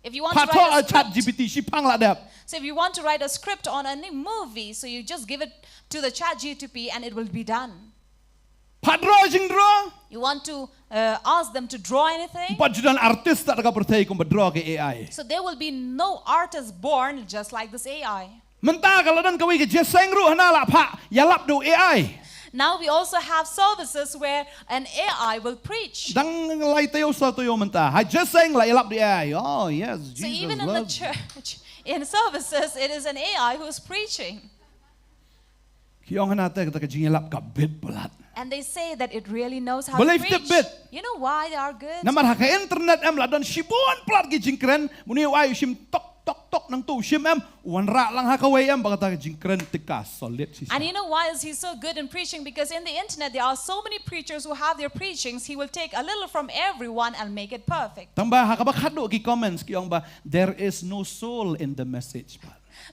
if you want to write a script, Chat G P T, shi phang la dep. So if you want to write a script on any movie, so you just give it to the Chat G P T and it will be done. Phah draw jingdraw. You want to uh, ask them to draw anything? Bad judan artist ta ka pyrthei kum ba draw ka A I. So there will be no artist born just like this A I. Mynta ka la don kawei ka jingïaseng ruh hana la phah ïalap da u A I. Now we also have services where an A I will preach. Dang lai taïew saw taïew mynta ha jingïaseng la ïalap da u A I. Oh yes, Jesus. So even in the church, in services, it is an A I who is preaching. Ki ong hana te kata ka jingïalap ka bit palat. And they say that it really knows how to preach. Balei bit? You know why they are good? Namar ha ka internet em la don shibun palat ki jingkren, mano u ai u shim tok tok tok nangto u shim em, u wanrah lang ha kawei em, ba kata ka jingkren te ka solid shisha. And you know why is he so good in preaching? Because in the internet there are so many preachers who have their preachings, he will take a little from everyone and make it perfect. Tang ba ha kaba khadduh ki comments ki ong ba, there is no soul in the message.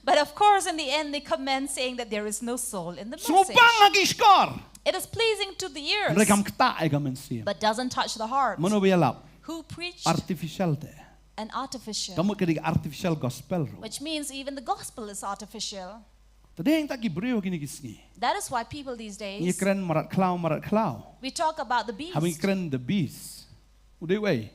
But of course, in the end, they comment saying that there is no soul in the message. Sngewbang ha ki shkor. It is pleasing to the ears, hynrei kam ktah ïa ka mynsiem. But doesn't touch the heart. Mano ba ïalap? Who preached? Artificial te. An artificial. Ka mut ka dei ka artificial gospel ruh. Which means even the gospel is artificial. Te dei hangta ki briew kine ki sngi. That is why people these days, ngi kren mrad khlaw, mrad khlaw. We talk about the beast. Haba ngi kren the beast, u dei uei?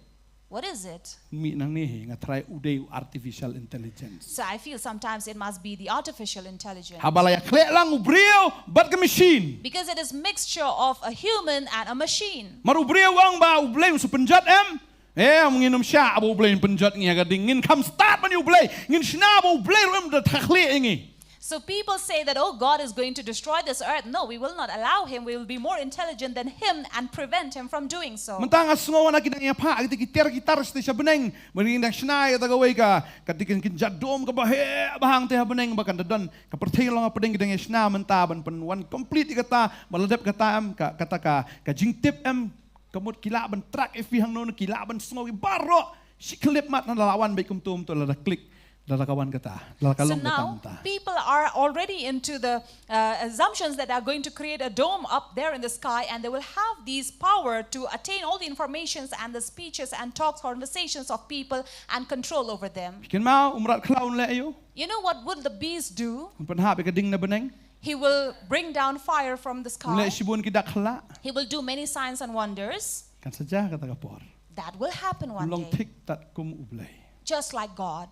What is it? Mih nangne hi nga tharai u dei u artificial intelligence. So I feel sometimes it must be the artificial intelligence. Haba la ïakhleh lang u briew bad ka machine. Because it is mixture of a human and a machine. Mar u briew u ong ba U Blei un sa pynjot em. Em, ngin ym shah ba U Blei un pynjot ngi ha ka ding. Ngin kham stad ban ïa U Blei. Ngin shna ba U Blei ruh um da thakhleh ïa ngi. So people say that, "Oh, God is going to destroy this earth." No, we will not allow him. We will be more intelligent than him and prevent him from doing so. Mynta nga sngew na ki dang ïa phah kita ki tiar ki tar sha bneng. Mynta ki dang shna ïa kata kawei ka, ka dei ka jingkynjat dom kaba heh bha hangta ha bneng ba kan da don ka pyrthei long hapdeng, ki dang ïa shna mynta ban pynwan complete ïa kata, ba la dep kata em, ka, kata ka, ka jingtip em. Ka mut ki lah ban track ïa phi hangno, ki lah ban sngew ïa baroh. Shi khyllipmat na la wan beit kumto kumto, lada click, lada ka wan kata, lada ka long kata mynta. So now people are already into the uh, assumptions that are going to create a dome up there in the sky, and they will have these power to attain all the informations and the speeches and talks, conversations of people and control over them. Kynmaw u mrad khlaw un leh aïu? You know what would the beast do? Un pynhap ïa ka ding na bneng. He will bring down fire from the sky. Un leh shibun ki dak khyllah. He will do many signs and wonders. Kan sa jia kata ka por. That will happen one day. Un long thik tad kum U Blei. Just like God.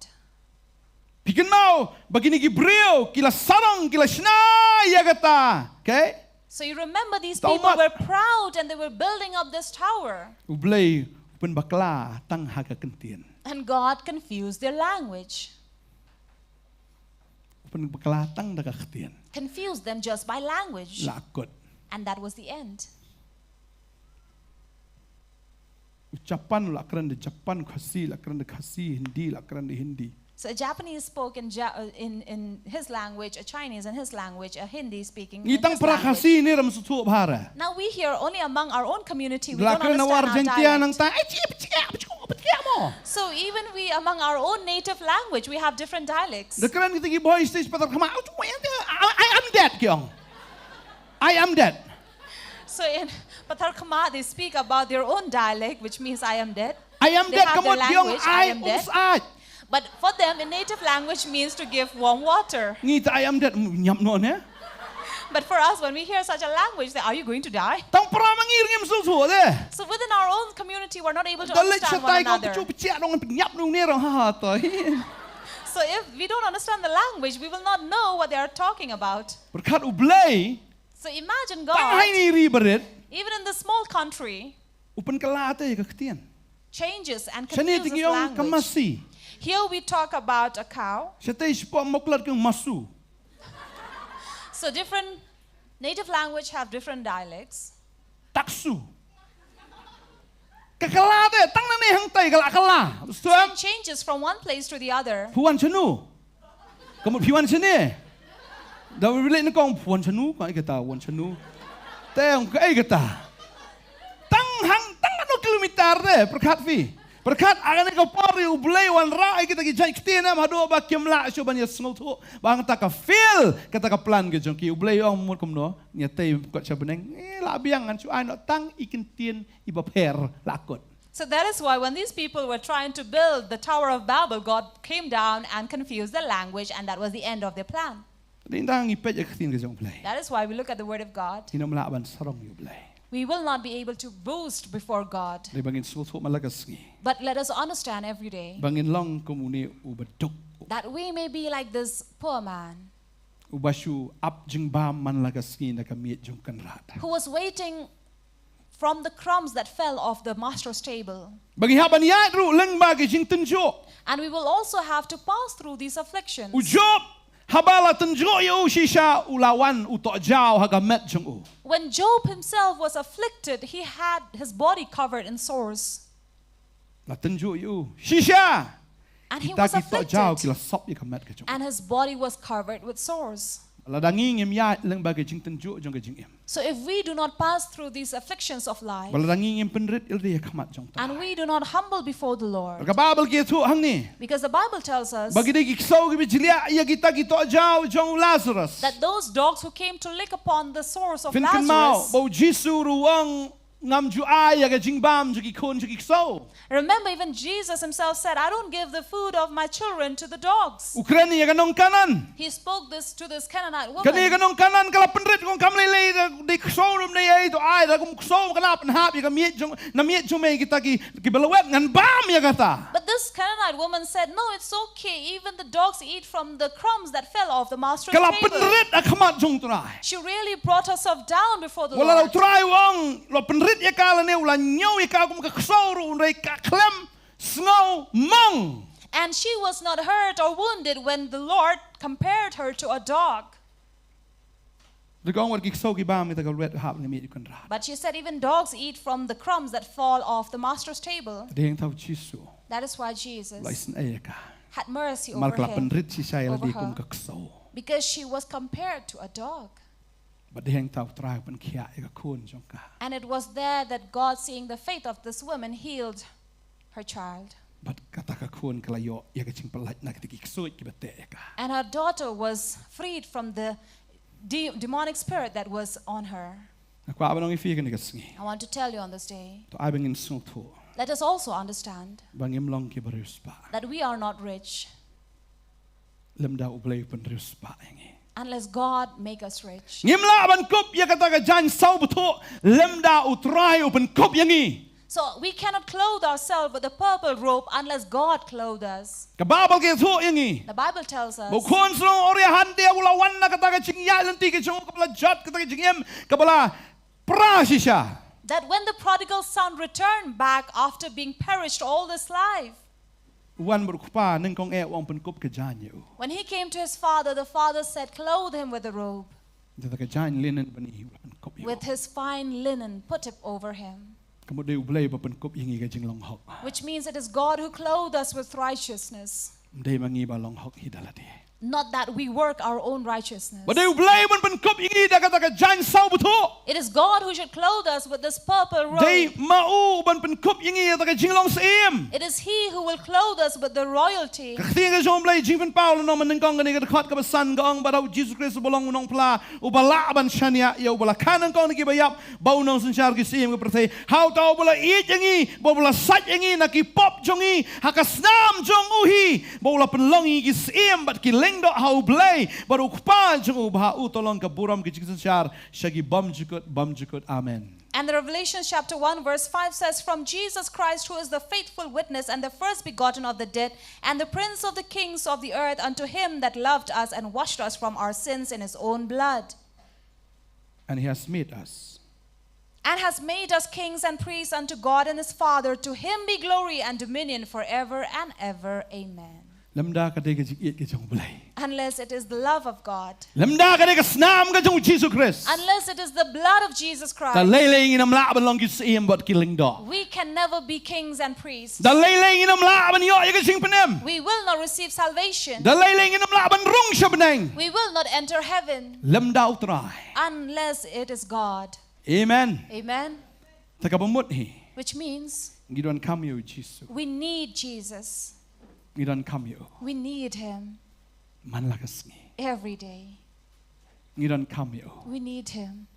Phi kynmaw ba kine ki briew ki la sarong, ki la shna ïa kata. Okay? So you remember these people were proud and they were building up this tower. U Blei u pynbakla tang ha ka ktien. And God confused their language. U pynbakla tang da ka ktien. Confused them just by language. La kut. And that was the end. U Japan la kren da Japan, Khasi la kren da Khasi, Hindi la kren da Hindi. So a Japanese spoke in, ja- uh, in, in his language, a Chinese in his language, a Hindi speaking in his language. Ngi tang para Khasi ne ram suthu bhara. Now we here only among our own community, we don't understand our dialect. La kren na war jengtia nang ta. Kiang mo. So even we, among our own native language, we have different dialects. Da kren kita ki boy stage pathar khmat. "I, I am dead," ki ong. "I am dead." So in Pathar Khmat, they speak about their own dialect, which means "I am dead." "I am dead," ka mut ki ong, "I am dead." But for them, in native language means to give warm water. Ngi te "I am dead," ñiap noh ne. But for us, when we hear such a language, they, "Are you going to die?" Tang para ma ngi ruh ngim sngewthuh de. So within our own community, we're not able to understand one another. Da leit shatai ka, pynchuh pynchiah dong, pynñiap noh ne ruh, ha ha toi. So if we don't understand the language, we will not know what they are talking about. Pyrkhat U Blei. So imagine God. Tang ha ine i ri barit. Even in this small country, u pynkylla te ïa ka ktien. Changes and confuses language. Shane te ngi ong ka masi. Here we talk about a cow. Shatai shapoh Mawklet ki ong masu. So different native language have different dialects. Taksu. Ka kylla te, tang nangne hangtai ka la kylla. So it changes from one place to the other. Phi wan shano? Ka mut phi wan shane. Da U Blei ne, kong phi wan shano, ka ïa kata wan shano. Te ong ka ïa kata. Tang hang, tang hangno kilometer te, pyrkhat phi. Pyrkhat ha kane ka por U Blei u wanrah ïa kita ki jait ktien, em, haduh ba kim lah shuh ban ïa sngewthuh ba hangta ka fail kata ka plan ka jong ki. U Blei u ong mut kumno, ngi tei kot sha bneng, eh, lah biang, ngan shu ai noh tang i kyntien iba pher, lah kut. So that is why when these people were trying to build the Tower of Babel, God came down and confused the language, and that was the end of their plan. Dei tang ngi peit ïa ka ktien ka jong U Blei. That is why we look at the word of God. Ngin ym lah ban sarong ïa U Blei. We will not be able to boast before God. Dei ba ngin sngewthuh man la ka sngi. But let us understand every day. Ba ngin long kum une u baduk. That we may be like this poor man. Uba shu ap jingbam man la ka sngi na ka miej jong Kynrad. Who was waiting from the crumbs that fell off the master's table. Ba ngi hap ban ïaid ruh lyngba ki jingtynjuh. And we will also have to pass through these afflictions. U Job, haba la tynjuh ïa u shisha, u la wan u tohjaw ha ka met jong u. When Job himself was afflicted, he had his body covered in sores. La tynjuh ïa u shisha. And he was afflicted. Kita ki tohjaw ki la sop ïa ka met ka jong u. And his body was covered with sores. Lada ngi ngim ïaid lyngba ki jingtynjuh jong ka jingim. So if we do not pass through these afflictions of life, ba lada ngi ngim pynrit ïalade ha khmat jong U Trai, and we do not humble before the Lord, ka Baibl ka ïathuh hangne, because the Bible tells us, ba ki dei ki ksew kiba jliah ïa kita ki tohjaw jong u Lazarus. That those dogs who came to lick upon the sores of Lazarus. Phin kynmaw ba U Jisu ruh u ong, ngam ju ai ïa ka jingbam jong ki khun jong ki ksew. Remember, even Jesus himself said, "I don't give the food of my children to the dogs." U kren ïa ka nong Kanan. He spoke this to this Canaanite woman. Kane ka nong Kanan ka la pynrit, ka ong, kam lei lei da, da ksew ruh ym dei ei, to ai da kum ksew ka la pynhap ïa ka miej jong, na miej jong me kita ki, kiba lawet, ngan bam ïa kata. But this Canaanite woman said, "No, it's okay. Even the dogs eat from the crumbs that fell off the master's table." Ka la pynrit ha khmat jong U Trai. She really brought herself down before the Lord. Wat la U Trai u ong, la pynrit ïa ka lane u la ñiew ïa ka kum ka ksew ruh, hynrei ka khlem sngew mong. And she was not hurt or wounded when the Lord compared her to a dog. Te ka ong wat ki ksew ki bam ïa kata ka lawet hap na miej u Kynrad. But she said, "Even dogs eat from the crumbs that fall off the master's table." Dei hangta U Jisu. That is why Jesus, la isynei ïa ka, had mercy over him, namar ka la pynrit shisha ïa lade kum ka ksew. Because she was compared to a dog. Bad dei hangta U Trai u pynkhiah ïa ka khun jong ka. And it was there that God, seeing the faith of this woman, healed her child. Bad kata ka khun ka la ïoh ïa ka jingpyllait na kita ki ksuid kiba teh ïa ka. And her daughter was freed from the de-, demonic spirit that was on her. Nga kwah ban ong ïa phi kane ka sngi. I want to tell you on this day. To ai ba ngin sngewthuh. Let us also understand. Ba ngim long kiba riewspah. That we are not rich. Lymda U Blei u pynriewspah ïa ngi. Unless God make us rich. Ngim lah ban kup ïa kata ka jaiñ saw bthuh lymda U Trai u pynkup ïa ngi. So we cannot clothe ourselves with a purple robe unless God clothe us. Ka Baibl ka ïathuh ïa ngi. The Bible tells us. Ba u khun shnong Uria Hunte u la wan na kata ka jingïaid lynti ka jong u kaba la jot kata ka jingim kaba la pra shisha. That when the prodigal son returned back after being perished all this life, u wan bad u kpa, nyngkong eh u ong pynkup ka jaiñ ïa u. When he came to his father, the father said, "Clothe him with a robe." Kata ka jaiñ linen bniah u la pynkup ïa u. With his fine linen, put it over him. Ka mut dei U Blei ba pynkup ïa ngi ka jinglong hok. Which means it is God who clothed us with righteousness. Ym dei ma ngi ba long hok hi da lade. Not that we work our own righteousness. Ba dei U Blei ban pynkup ïa ngi da kata ka jaiñ saw bthuh. It is God who should clothe us with this purple robe. Dei ma u ban pynkup ïa ngi da ka jinglong syiem. It is He who will clothe us with the royalty. Ka ktien ka jong U Blei Jingpynpaw lynnong mynnyngkong kane ka dkhot kaba san ka ong ba da U Jisu Khrist uba long u nongphla uba lah ban shaniah ïa uba la kha nyngkong na kiba ïap, ba u nongsynshar ki syiem ka pyrthei. Ha uta uba la ïeit ïa ngi, ba uba la sait ïa ngi na ki pop jong ngi ha ka snam jong u hi, ba u la pynlong ïa ngi ki syiem bad ki lyngdoh ha U Blei bad U Kpa jong u, ba ha u to long ka burom ki jingsynshar sha ki bymjukut bymjukut. Amen. And the Revelation chapter one verse five says, "From Jesus Christ, who is the faithful witness and the first begotten of the dead, and the Prince of the kings of the earth, unto him that loved us and washed us from our sins in his own blood." And he has made us. And has made us kings and priests unto God and his Father. To him be glory and dominion forever and ever. Amen. Lymda ka dei ka jingïeit ka jong U Blei, Unless it is the love of God. lymda ka dei ka snam ka jong U Jisu Khrist, Unless it is the blood of Jesus Christ. da lei lei ngin ym lah ban long ki syiem bad ki lyngdoh. We can never be kings and priests. Da lei lei ngin ym lah ban ïoh ïa ka jingpynim. We will not receive salvation. Da lei lei ngin ym lah ban rung sha bneng. We will not enter heaven. Lymda U Trai. Unless it is God. Amen. Amen. Te kaba mut hi, Which means ngi donkam ïa U Jisu. We need Jesus. Ngi donkam ïa u. We need him. Man la ka sngi Every day. ngi donkam ïa u. We need him.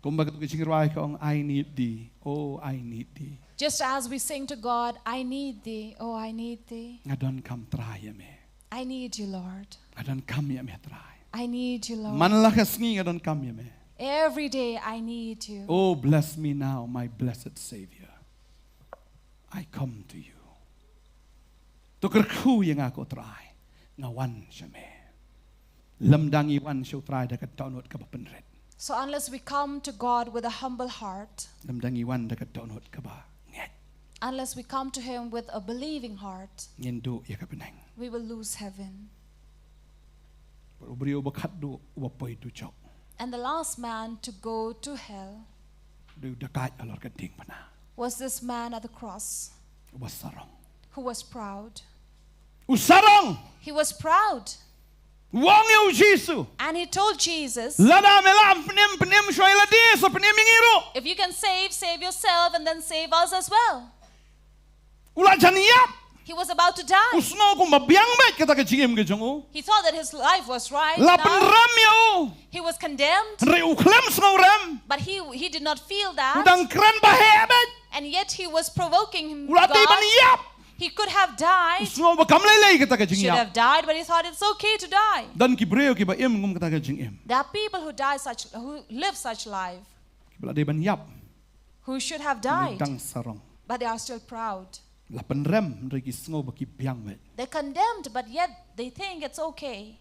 Kumba ka jingrwai ka ong, "I need thee, oh I need thee." Just as we sing to God, "I need thee, oh I need thee." Nga donkam Trai ïa me. I need you, Lord. Nga donkam ïa me Trai. I need you, Lord. Man la ka sngi nga donkam ïa me. Every day I need you. Oh, bless me now, my blessed Savior. I come to you. To kyrkhu ïa nga ko Trai. Nga wan sha me. Lymda ngi wan sha U Trai da ka dohnud kaba pynrit, So unless we come to God with a humble heart, lymda ngi wan da ka dohnud kaba ngeit, unless we come to him with a believing heart, ngin duh ïa ka bneng. We will lose heaven. Bad u briew uba khatduh uba poi dujok, And the last man to go to hell u dakaid halor ka diengphna, was this man at the cross uba sarong. Who was proud. U sarong. He was proud. U ong ïa U Jisu, And he told Jesus, "Lada me lah ban pynim, pynim shuwa ïa lade, sa pynim ïa ngi ruh." "If you can save, save yourself and then save us as well." U la jan ïap. He was about to U die. sngew kumba biang beit kata ka jingim ka jong u. He thought that his life was right. La Now pynrem ïa u. He was condemned, Hynrei u khlem sngewrem. but he, he did not feel U that. dang kren ba heh beit. And yet he was provoking him. U la dei ban ïap. He could have U died, sngew ba kam lei lei kata ka should jingïap. Have died, but he thought it's okay to die. Don ki briew kiba im kum kata ka jingim. There are people who die such, who live such life, kiba la dei ban ïap, who should have hynrei died, dang sarong. But they are still proud. La pynrem, hynrei ki sngew ba ki biang beit. They're condemned, but yet they think it's okay.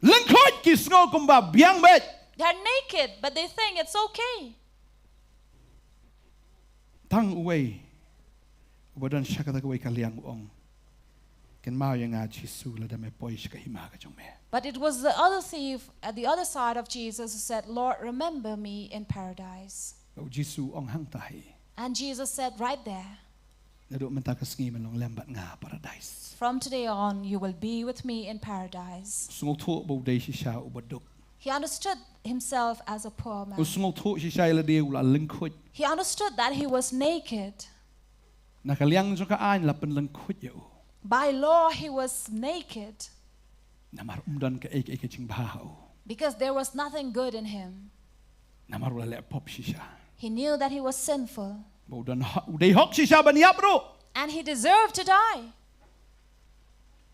Lyngkhuid, ki sngew kumba biang beit. They're naked, but they think it's okay. Tang uwei uba don sha kata kawei ka liang u ong, "Kynmaw ïa nga Jisu lada me poi sha ka hima ka jong me." But it was the other thief at the other side of Jesus who said, "Lord, remember me in paradise." U Jisu u ong hangta hi, And Jesus said right there, "Naduh mynta ka sngi men long lem bad nga ha paradais." "From today on, you will be with me in paradise." U sngewthuh ba u dei shisha uba duk. He understood himself as a poor man. U sngewthuh shisha ïa lade u la lyngkhuid. He understood that he was naked. Na ka liang jong ka aiñ la pynlyngkhuid ïa u. By law, he was naked. Namar um don kaei kaei ka jingbha ha u. Because there was nothing good in him. Namar u la leh pop shisha. He knew that he was sinful. Ba u don hok, u dei hok shisha ban ïap ruh. And he deserved to die.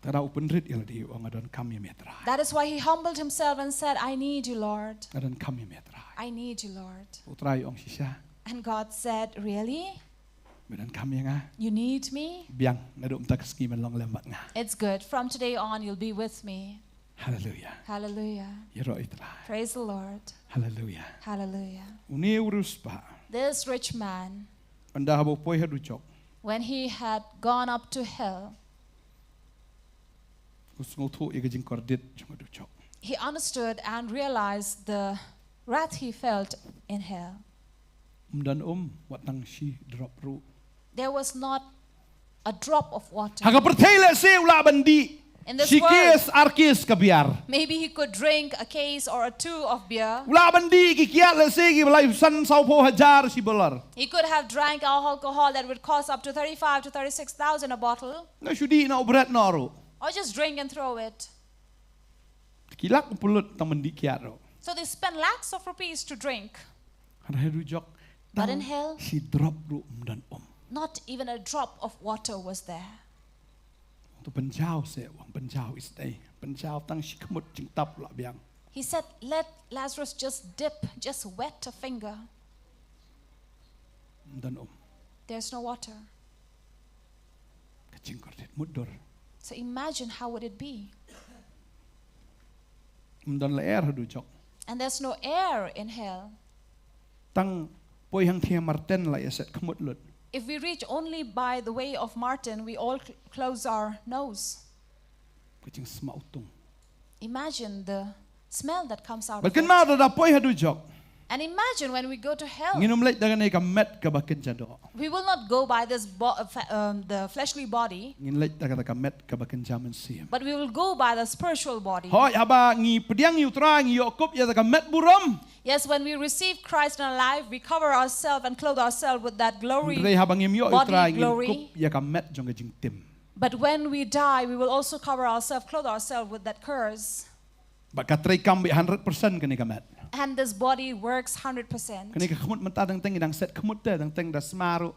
Te da u pynrit ïa lade, u ong, "Nga donkam ïa me Trai." That is why he humbled himself and said, "I need you, Lord. Nga donkam ïa me Trai. I need you, Lord." U Trai u ong shisha, And God said, "Really? "Me donkam ïa nga? You need me? Biang, naduh mynta ka sngi men long lem bad nga." It's good. From today on, you'll be with me." Haleluia. Hallelujah. Ïaroh ïa U Trai. Praise the Lord. Haleluia. Hallelujah. Une u riewspah, This rich man, ynda haba u poi ha dujok, when he had gone up to hell, u sngewthuh ïa ka jingkordit jong ka dujok. He understood and realized the wrath he felt in hell. Um don um wat tang shi drop ruh. There was not a drop of water. Ha ka pyrthei lehse u lah ban dih. In this Shi world, case, ar case ka biar. Maybe he could drink a case or a two of beer. U lah ban dih ki kiad lehse kiba laiphew san sawphew hajar shi bottle. He could have drank alcohol that would cost up to thirty-five to thirty-six thousand a bottle. Nga shu dih noh u bret noh ruh. Or just drink and throw it. Ki lak pynlut tang ban dih kiad ruh. So they spend lakhs of rupees to drink. Hynrei ha dujok, But in hell, shi drop ruh ym don um. Not even a drop of water was there. To pynjaw se, u ong pynjaw is dei. Pynjaw tang shi khmut jingtap lah biang. He said, "Let Lazarus just dip, just wet a finger." Ym don um. There's no water. Ka jingkordit mutdur. So imagine how would it be. Ym don lyer ha dujok. And there's no air in hell. Tang poi hangthie Martin la ïaset khmut lut. If we reach only by the way of Martin, we all cl- close our nose. Ka jingsma utung. Imagine the smell that comes out Bad of it. Kynmaw lada poi ha dujok. And imagine when we go to hell. Ngin ym leit da kane ka met kaba kynja doh. We will not go by this bo- uh, fa- um, the fleshly body. Ngin leit da kata ka met kaba kynja mynsiem. But we will go by the spiritual body. Hooid, haba ngi pdiang ïa u Trai, ngi ïoh kup ïa kata ka met burom. Yes, when we receive Christ in our life, we cover ourselves and clothe ourselves with that glory, Hynrei haba ngim ïoh ïa u Trai, ngin kup ïa ka met jong ka jingtim. But when we die, we will also cover ourselves, clothe ourselves with that curse. Bad ka treikam beit hundred percent kane ka met. And this body works hundred percent. Kane ka khmut mynta dang teng i dang set khmut te, dang teng da sma ruh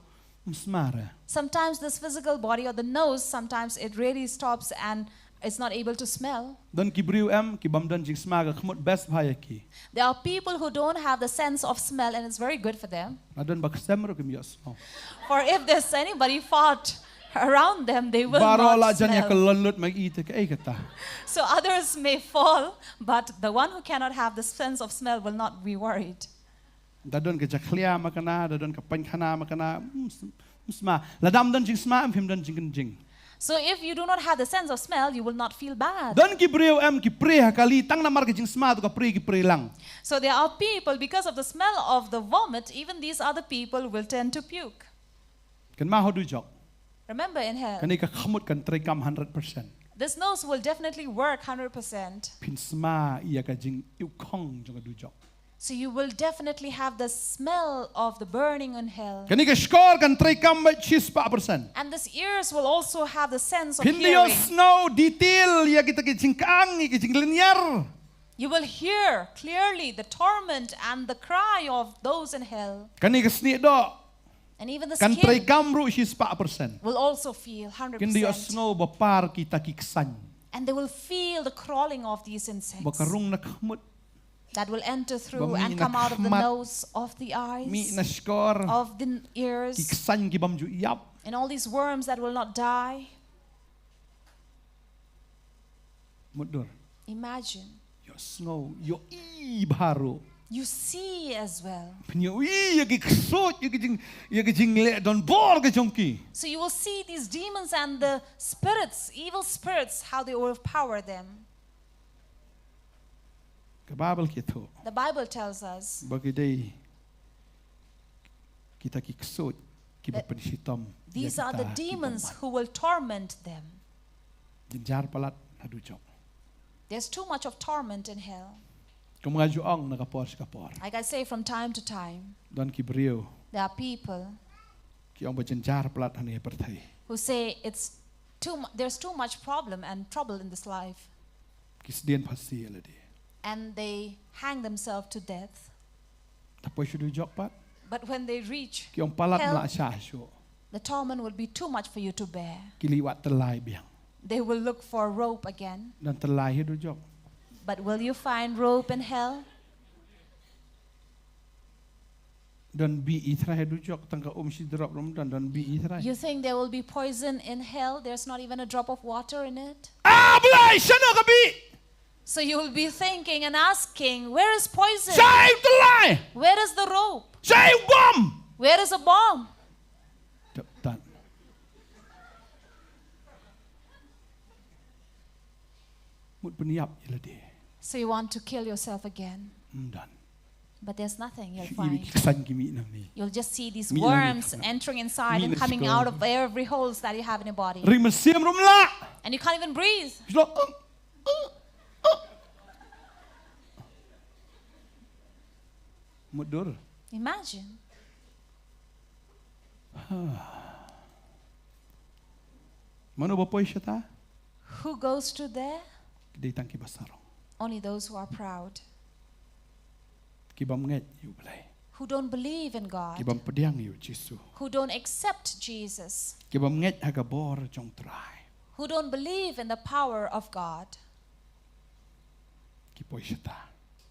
ym sma re. Sometimes this physical body or the nose, sometimes it really stops and it's not able to smell. Don ki briew em ki bym don jingsma, ka khmut best bha ïa ki. There are people who don't have the sense of smell and it's very good for them. Lada don ba ksem ruh kim ïohsngew. For if there's anybody fart around them, they will not smell. Baroh la jan ïa ka lon lut ma i te kaei kata. So others may fall, but the one who cannot have the sense of smell will not be worried. Da don ka jakhlia ma kane, da don ka paikhana ma kane, ym s- ym sma. Lada ym don jingsma, ym phim don jingkynjing. So if you do not have the sense of smell, you will not feel bad. Don ki briew em ki pre ha kali, tang namar ka jingsma to ka pre, ki pre lang. So there are people, because of the smell of the vomit, even these other people will tend to puke. Kynmaw ha dujok. Remember in hell, Kane ka khmut kan treikam hundred percent. This nose will definitely work hundred percent. Phin sma ïa ka jingïuhkhong jong ka dujok. So you will definitely have the smell of the burning in hell. Kane ka shkor kan treikam beit shispah percent. And this ears will also have the sense of hearing. Phin da ïohsngew detail ïa kita ki jingkhang, ïa ki jinglynñiar. You will hear clearly the torment and the cry of those in hell. Kane ka snieh doh. And even the skin Kan treikam ruh shispah percent. Will also feel hundred percent. Kin da ïohsngew ba par kita ki ksain. And they will feel the crawling of these insects. Ba ka rung na khmut. That will enter through and come out of the nose, of the eyes, Ba mih na khmat. Mih na shkor. Of the n- ears, Ki ksain ki bym ju ïap. And all these worms that will not die. Mutdur. Imagine. Ïohsngew, ïohi bha ruh. You see as well. Phin ïohi ïa ki ksuid, ïa ki jing, ïa ki jingleh donbor ki jong ki. So you will see these demons and the spirits, evil spirits, how they overpower them. Ka Baibl ka ïathuh. The Bible tells us Ba ki dei kita ki ksuid kiba pynshitom ïa kita ki bymman. That these are the demons who will torment them. Jynjar palat ha dujok. There's too much of torment in hell. Kum nga ju ong na ka por sha ka por. Like I say from time to time, Don ki briew. There are people Ki ong ba jynjar palat hangne ha pyrthei. Who say it's too mu- there's too much problem and trouble in this life. Ki sdien phasi ïa lade. And they hang themselves to death. Te poi sha dujok pat. But when they reach hell, Ki ong palat ym lah shah shuh. The torment will be too much for you to bear. Ki la wad tyllai biang. They will look for rope again. Don tyllai ha dujok. But will you find rope in hell? Don bih i trai ha dujok, tang ka um shi drop ruh ym don, don bih i trai. You think there will be poison in hell? There's not even a drop of water in it. Ah, Blei, shano ka bih? So you will be thinking and asking, "Where is poison? Shaei u tyllai? Where is the rope? Shaei u bom? Where is a bomb?" Tep tan. Mut pynïap ïa lade. So you want to kill yourself again? Ym don. But there's nothing you'll find. Ki ksain ki mih nangne. You'll just see these worms entering inside and coming out of every holes that you have in your body. Ri mynsiem ruh ym lah. And you can't even breathe. Mutdur. Imagine. Mano ba poi shata? Who goes to there? Ki dei tang kiba sarong. Only those who are proud. Ki bym ngeit ïa U Blei. Who don't believe in God. Ki bym pdiang ïa U Jisu. Who don't accept Jesus. Ki bym ngeit ha ka bor jong U Trai. Who don't believe in the power of God. Ki poi shata.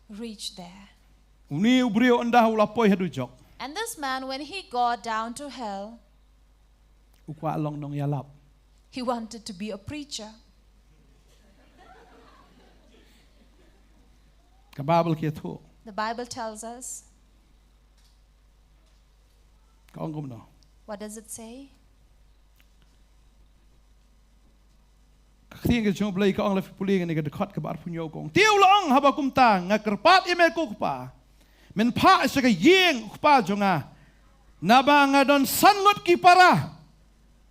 Reach there. Une u briew ynda u la poi ha dujok. And this man, when he got down to hell, u kwah long nongïalap. He wanted to be a preacher. Ka Baibl ka ïathuh. The Bible tells us. Ka ong kumno? What does it say? Ka ktien ka jong U Blei ka ong, la pule ngan ïa ka dkhot kaba arphew hynñiew, ka ong, te u la ong haba kumta, nga kyrpad ïa me ko Kpa, men phah sha ka ïing u kpa jong nga, naba nga don san ngut ki para,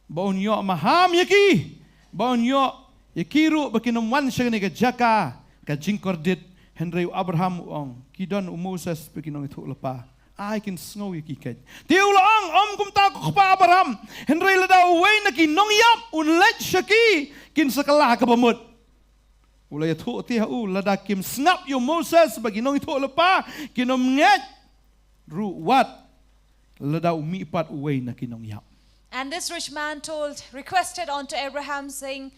ba un ïoh maham ïa ki, ba un ïoh ïa ki ruh ba kin ym wan sha kane ka jaka ka jingkordit. Hynrei u Abraham u ong, ki don u Moses bad ki nongïathuhlypa, ai kin sngew ïa ki keiñ. Te u la ong, ym kumta ko Kpa Abraham, hynrei lada uwei na ki nongïap un leit sha ki, kin sa kylla ha kaba mut. U la ïathuh te ha u, lada kim sngap ïa u Moses bad ki nongïathuhlypa, kin ym ngeit ruh wat lada u mihpat uwei na ki nongïap. And this rich man told, requested unto Abraham, saying,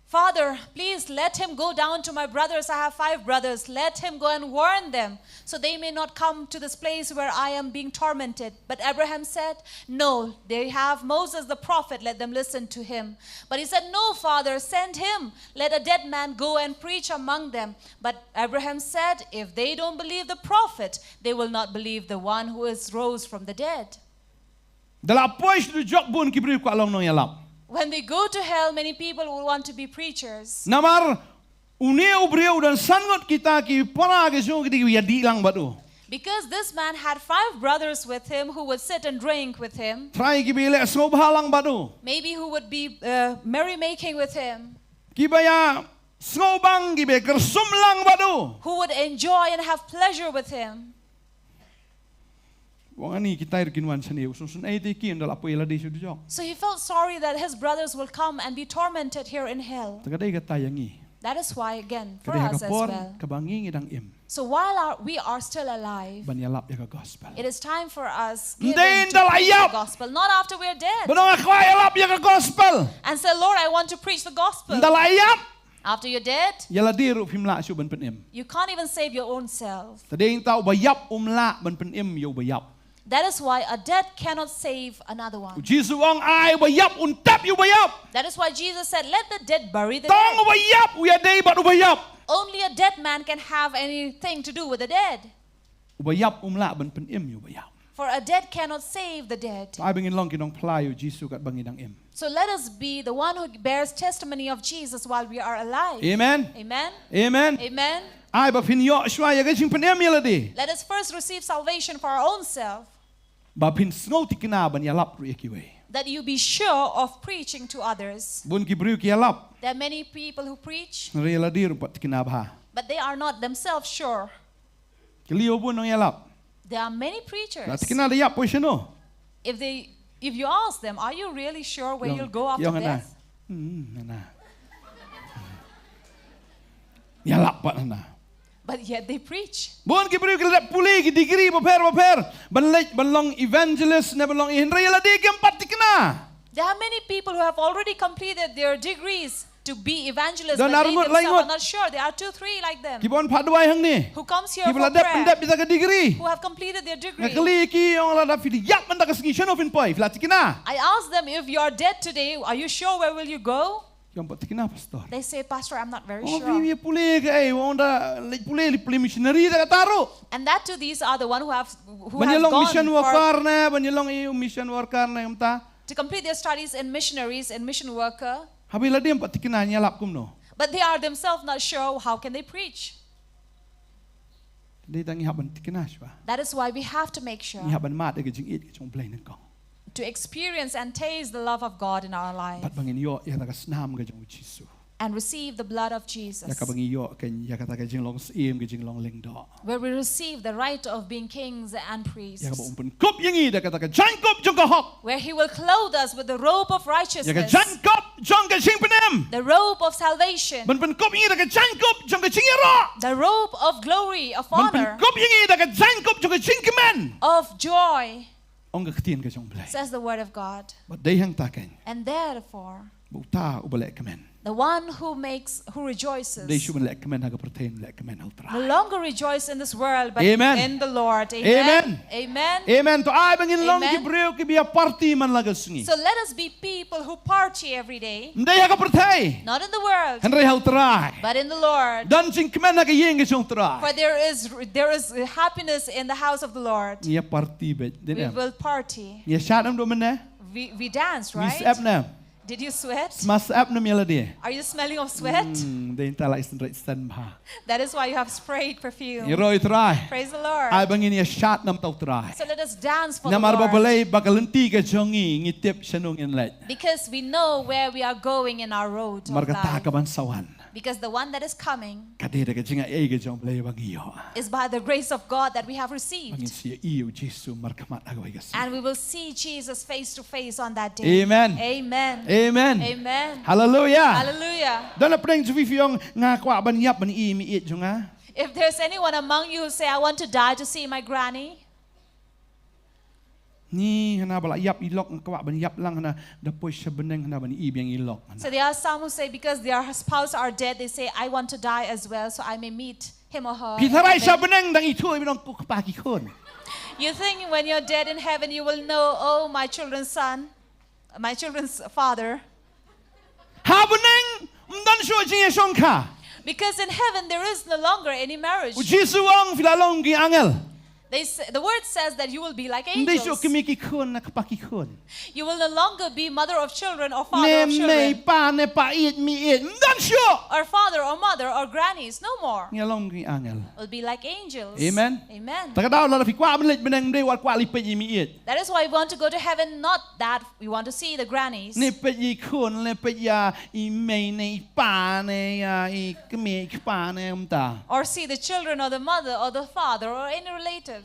Father, please let him go down to my brothers. I have five brothers. Let him go and warn them, so they may not come to this place where I am being tormented. But Abraham said, no, they have Moses the prophet. Let them listen to him. But he said, no, Father, send him. Let a dead man go and preach among them. But Abraham said, if they don't believe the prophet, they will not believe the one who is rose from the dead. Da la poi sha dujok bun ki briew kwah long nongïalap. When they go to hell, many people will want to be preachers. Namar une u briew u don san ngut kita ki para ki jong u, ki dei ki ïadei lang bad u. Because this man had five brothers with him who would sit and drink with him. Trai kiba ïaleh sngewbha lang bad u. Maybe who would be uh, merrymaking with him. Kiba ïa sngewbang, kiba ïa kyrsum lang bad u. Who would enjoy and have pleasure with him. Wan ani kita ruh kin wan shane, u sngewsynei te ki ynda la poi ïa lade sha dujok. So he felt sorry that his brothers will come and be tormented here in hell. Te ka dei kata ïa ngi. That is why, again, for us as well. Ka dei ha ka por kaba ngi ngi dang im. So while our, we are still alive, ban ïalap ïa ka gospel. It is time for us giving to preach the gospel, not after we are dead. Ym dei ynda la ïap. Ban ong nga kwah ïalap ïa ka gospel. And say, Lord, I want to preach the gospel. Ynda la ïap. After you're dead, ïa lade ruh phim lah shuh ban pynim. You can't even save your own self. Te dei nangta uba ïap um lah ban pynim ïa uba ïap. That is why a dead cannot save another one. U Jisu u ong, ai uba ïap un tep ïa uba ïap. That is why Jesus said, let the dead bury the dead. Tang uba ïap u ïadei bad uba ïap. Only a dead man can have anything to do with the dead. Uba ïap um lah ban pynim ïa uba ïap. For a dead cannot save the dead. Ai ba ngin long ki nongphla ïa u Jisu katba ngi dang im. So let us be the one who bears testimony of Jesus while we are alive. Amen. Amen. Amen. Amen. Ai ba phin ïoh shuwa ïa ka jingpynim ïa lade. Let us first receive salvation for our own self. Ba phin sngew thikna ban ïalap ruh ïa kiwei. That you be sure of preaching to others. Bun ki briew ki ïalap. There are many people who preach. Hynrei ïa lade ruh ym pat thikna bha. But they are not themselves sure. Kylli ïa u bun nongïalap. There are many preachers. La thikna da ïap poi shano? If they, if you ask them, are you really sure where you'll go after death? Ïong, ïong ana. Hmm, ana. Ïalap pat ana. But yet they preach. Bun ki briew ki la dep pule ki degree bapher bapher ban leit ban long evangelist ne ban long, hynrei ïa lade kim pat thikna. There are many people who have already completed their degrees to be evangelists, but they themselves are not sure. Don ar ngut, lai ngut. There are two, three like them. Kiba wan phah duwai hangne. Who comes here for prayer. Kiba la dep pyndep ïa ka degree. Who have completed their degree. Nga kylli ïa ki, ong lada phi ïap mynta ka sngi shano phin poi, phi la thikna? I ask them, if you are dead today, are you sure where will you go? Ki ong pat thikna, Pastor. They say, Pastor, I'm not very sure. Ong phi ïa pule kaei, ong da leit pule, leit pule missionary da kata ruh. And that too, these are the one who have, who have gone for, ban ïa long mission worker ne, ban ïa long i mission worker ne, kumta. To complete their studies in missionaries and mission worker. Haba ïa lade ym pat thikna, ngi ïalap kumno? But they are themselves not sure, how can they preach? Dei tang ngi hap ban tikna shuwa. That is why we have to make sure Ngi hap ban mad ïa ka jingïeit ka jong U Blei nyngkong. To experience and taste the love of God in our life. Bad ba ngin ïoh ïa ka snam ka jong U Jisu. And receive the blood of Jesus. Ïa kaba ngi ïoh ka, ïa kata ka jinglong syiem, ka jinglong lyngdoh. Where we receive the right of being kings and priests. Ïa kaba un pynkup ïa ngi da kata ka jaiñkup jong ka hok. Where he will clothe us with the robe of righteousness. Ïa ka jaiñkup jong ka jingpynim. The robe of salvation. Ban pynkup ïa ngi da ka jaiñkup jong ka jingïaroh. The robe of glory, of honor. Ban pynkup ïa ngi da ka jaiñkup jong ka jingkmen. Of joy. Ong ka ktien ka jong U Blei. Says the word of God. Bad dei hangta keiñ. And therefore, ba uta uba leh kmen, the one who makes, who rejoices, ym dei shuh ban leh kmen ha ka pyrthei, leh kmen ha U Trai. No longer rejoice in this world, but Amen. In the Lord. Amen. Amen. Amen. Amen. To ai ba ngin long ki Amen. Briew kiba ïa party man la ka sngi. So let us be people who party every day. Ym dei ha ka pyrthei. Not in the world. Hynrei ha U Trai. But in the Lord. Don jingkmen ha ka ïing ka jong U Trai. For there is, there is happiness in the house of the Lord. Ngi ïa party beit, dei ne? We will party. Ngi ïa shad em, dei mynne? We, we dance, right? Ngi sep ne? Did you sweat? Sma sep ne ïa lade? Are you smelling of sweat? Hmm, dei nangta la i sngewrit sngewbha. That is why you have sprayed perfume. Ïaroh ïa U Trai. Praise the Lord. Ai ba ngin ïa shad namar U Trai. So let us dance for the Lord. Namar ba balei ba ka lynti ka jong ngi, ngi tip shano ngin leit. Because we know where we are going in our road of life. Namar kata kaban sa wan. Because the one that is coming Ka dei da ka jingai ka jong U Blei ba ngi ïoh. Is by the grace of God that we have received. Ba ngin sa ïohi ïa U Jisu markhmat ha kawei ka sngi. And we will see Jesus face to face on that day. Amen. Amen. Amen. Amen. Hallelujah. Hallelujah. Don la pdeng jong phi phi ong nga kwah ban ïap ban ïohi i jong nga. If there's anyone among you who say, "I want to die to see my granny." Ngi hana ba la ïap i lok nga kwah ban ïap lang hana da poi sha bneng hana ban i biang i lok hana. So there are some who say because their spouse are dead, they say, "I want to die as well, so I may meet him or her." Phi tharai sha bneng dang ithuh i bneng ku kpa ki khun. You think when you're dead in heaven, you will know, "Oh, my children's son, my children's father." Ha bneng ym don shuh jingïashongkha. Because in heaven there is no longer any marriage. U Jisu u ong phi la long ki angel. They say, the word says that you will be like angels. Ym dei shuh kmie ki khun na kpa ki khun. You will no longer be mother of children or father of children. Ne mei pa ne pa ïeit mi ïeit ym don shuh. Or father or mother or grannies, no more. Ngi long ki angel. Will be like angels. Amen. Amen. Ta ka daw lada phi kwah ban leit bneng ym dei wat kwah leit peit ïa i mi ïeit. That is why we want to go to heaven, not that we want to see the grannies. Ne peit ïa i khun, ne peit ïa i mei ne i pa ne ïa i kmie i kpa ne kumta. Or see the children or the mother or the father or any relatives.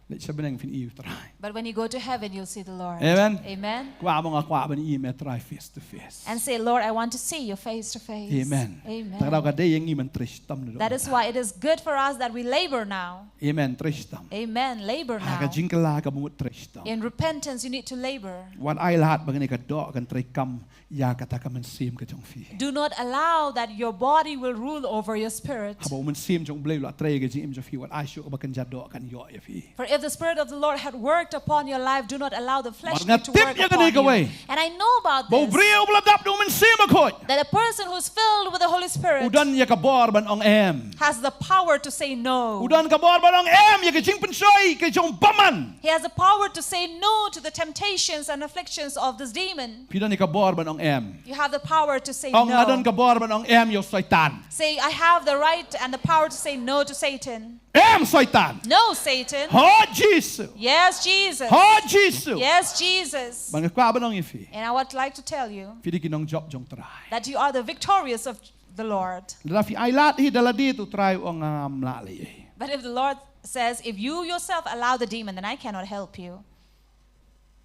Leit sha bneng phin ïohi ïa U Trai. But when you go to heaven, you'll see the Lord. Amen. Amen. Kwah mo nga kwah ban ïohi me Trai face to face. And say, "Lord, I want to see you face to face." Amen. Amen. Ta ka daw ka dei ïa ngi ban trei shitom naduh mynta. That is why it is good for us that we labor now. Amen. Trei shitom. Amen. Labor now. Ha ka jingkylla ka mut trei shitom. In repentance, you need to labor. Wat ai lad ba kane ka doh kan trei kam ïa kata ka mynsiem ka jong phi. Do not allow that your body will rule over your spirit. Haba u mynsiem jong U Blei u la trei ka jingim jong phi, wat ai shuh ba kan ja doh kan ïoh ïa phi. For if the Spirit of the Lord had worked upon your life, do not allow the flesh to work upon you. Mar nga tip ïa kane kawei. And I know about this. Ba u briew uba la dap da u Mynsiem Bakhuid, that a person who is filled with the Holy Spirit, u don ïa ka bor ban ong em, has the power to say no. U don ka bor ban ong em ïa ka jingpynshoi ka jong u bymman. He has the power to say no to the temptations and afflictions of this demon. Phi don ïa ka bor ban ong em. You have the power to say no. Ong nga don ka bor ban ong em ïa u Soitan. Say, "I have the right and the power to say no to Satan." Em Soitan. No, Satan. Ho Jisu. Yes, Jesus. Ho Jisu. Yes, Jesus. Bad nga kwah ban ong ïa phi. And I would like to tell you, phi dei ki nongjop jong u Trai, that you are the victorious of the Lord. Lada phi ai lad hi da lade, u Trai u ong ngam lah leh ei. But if the Lord says, "If you yourself allow the demon, then I cannot help you."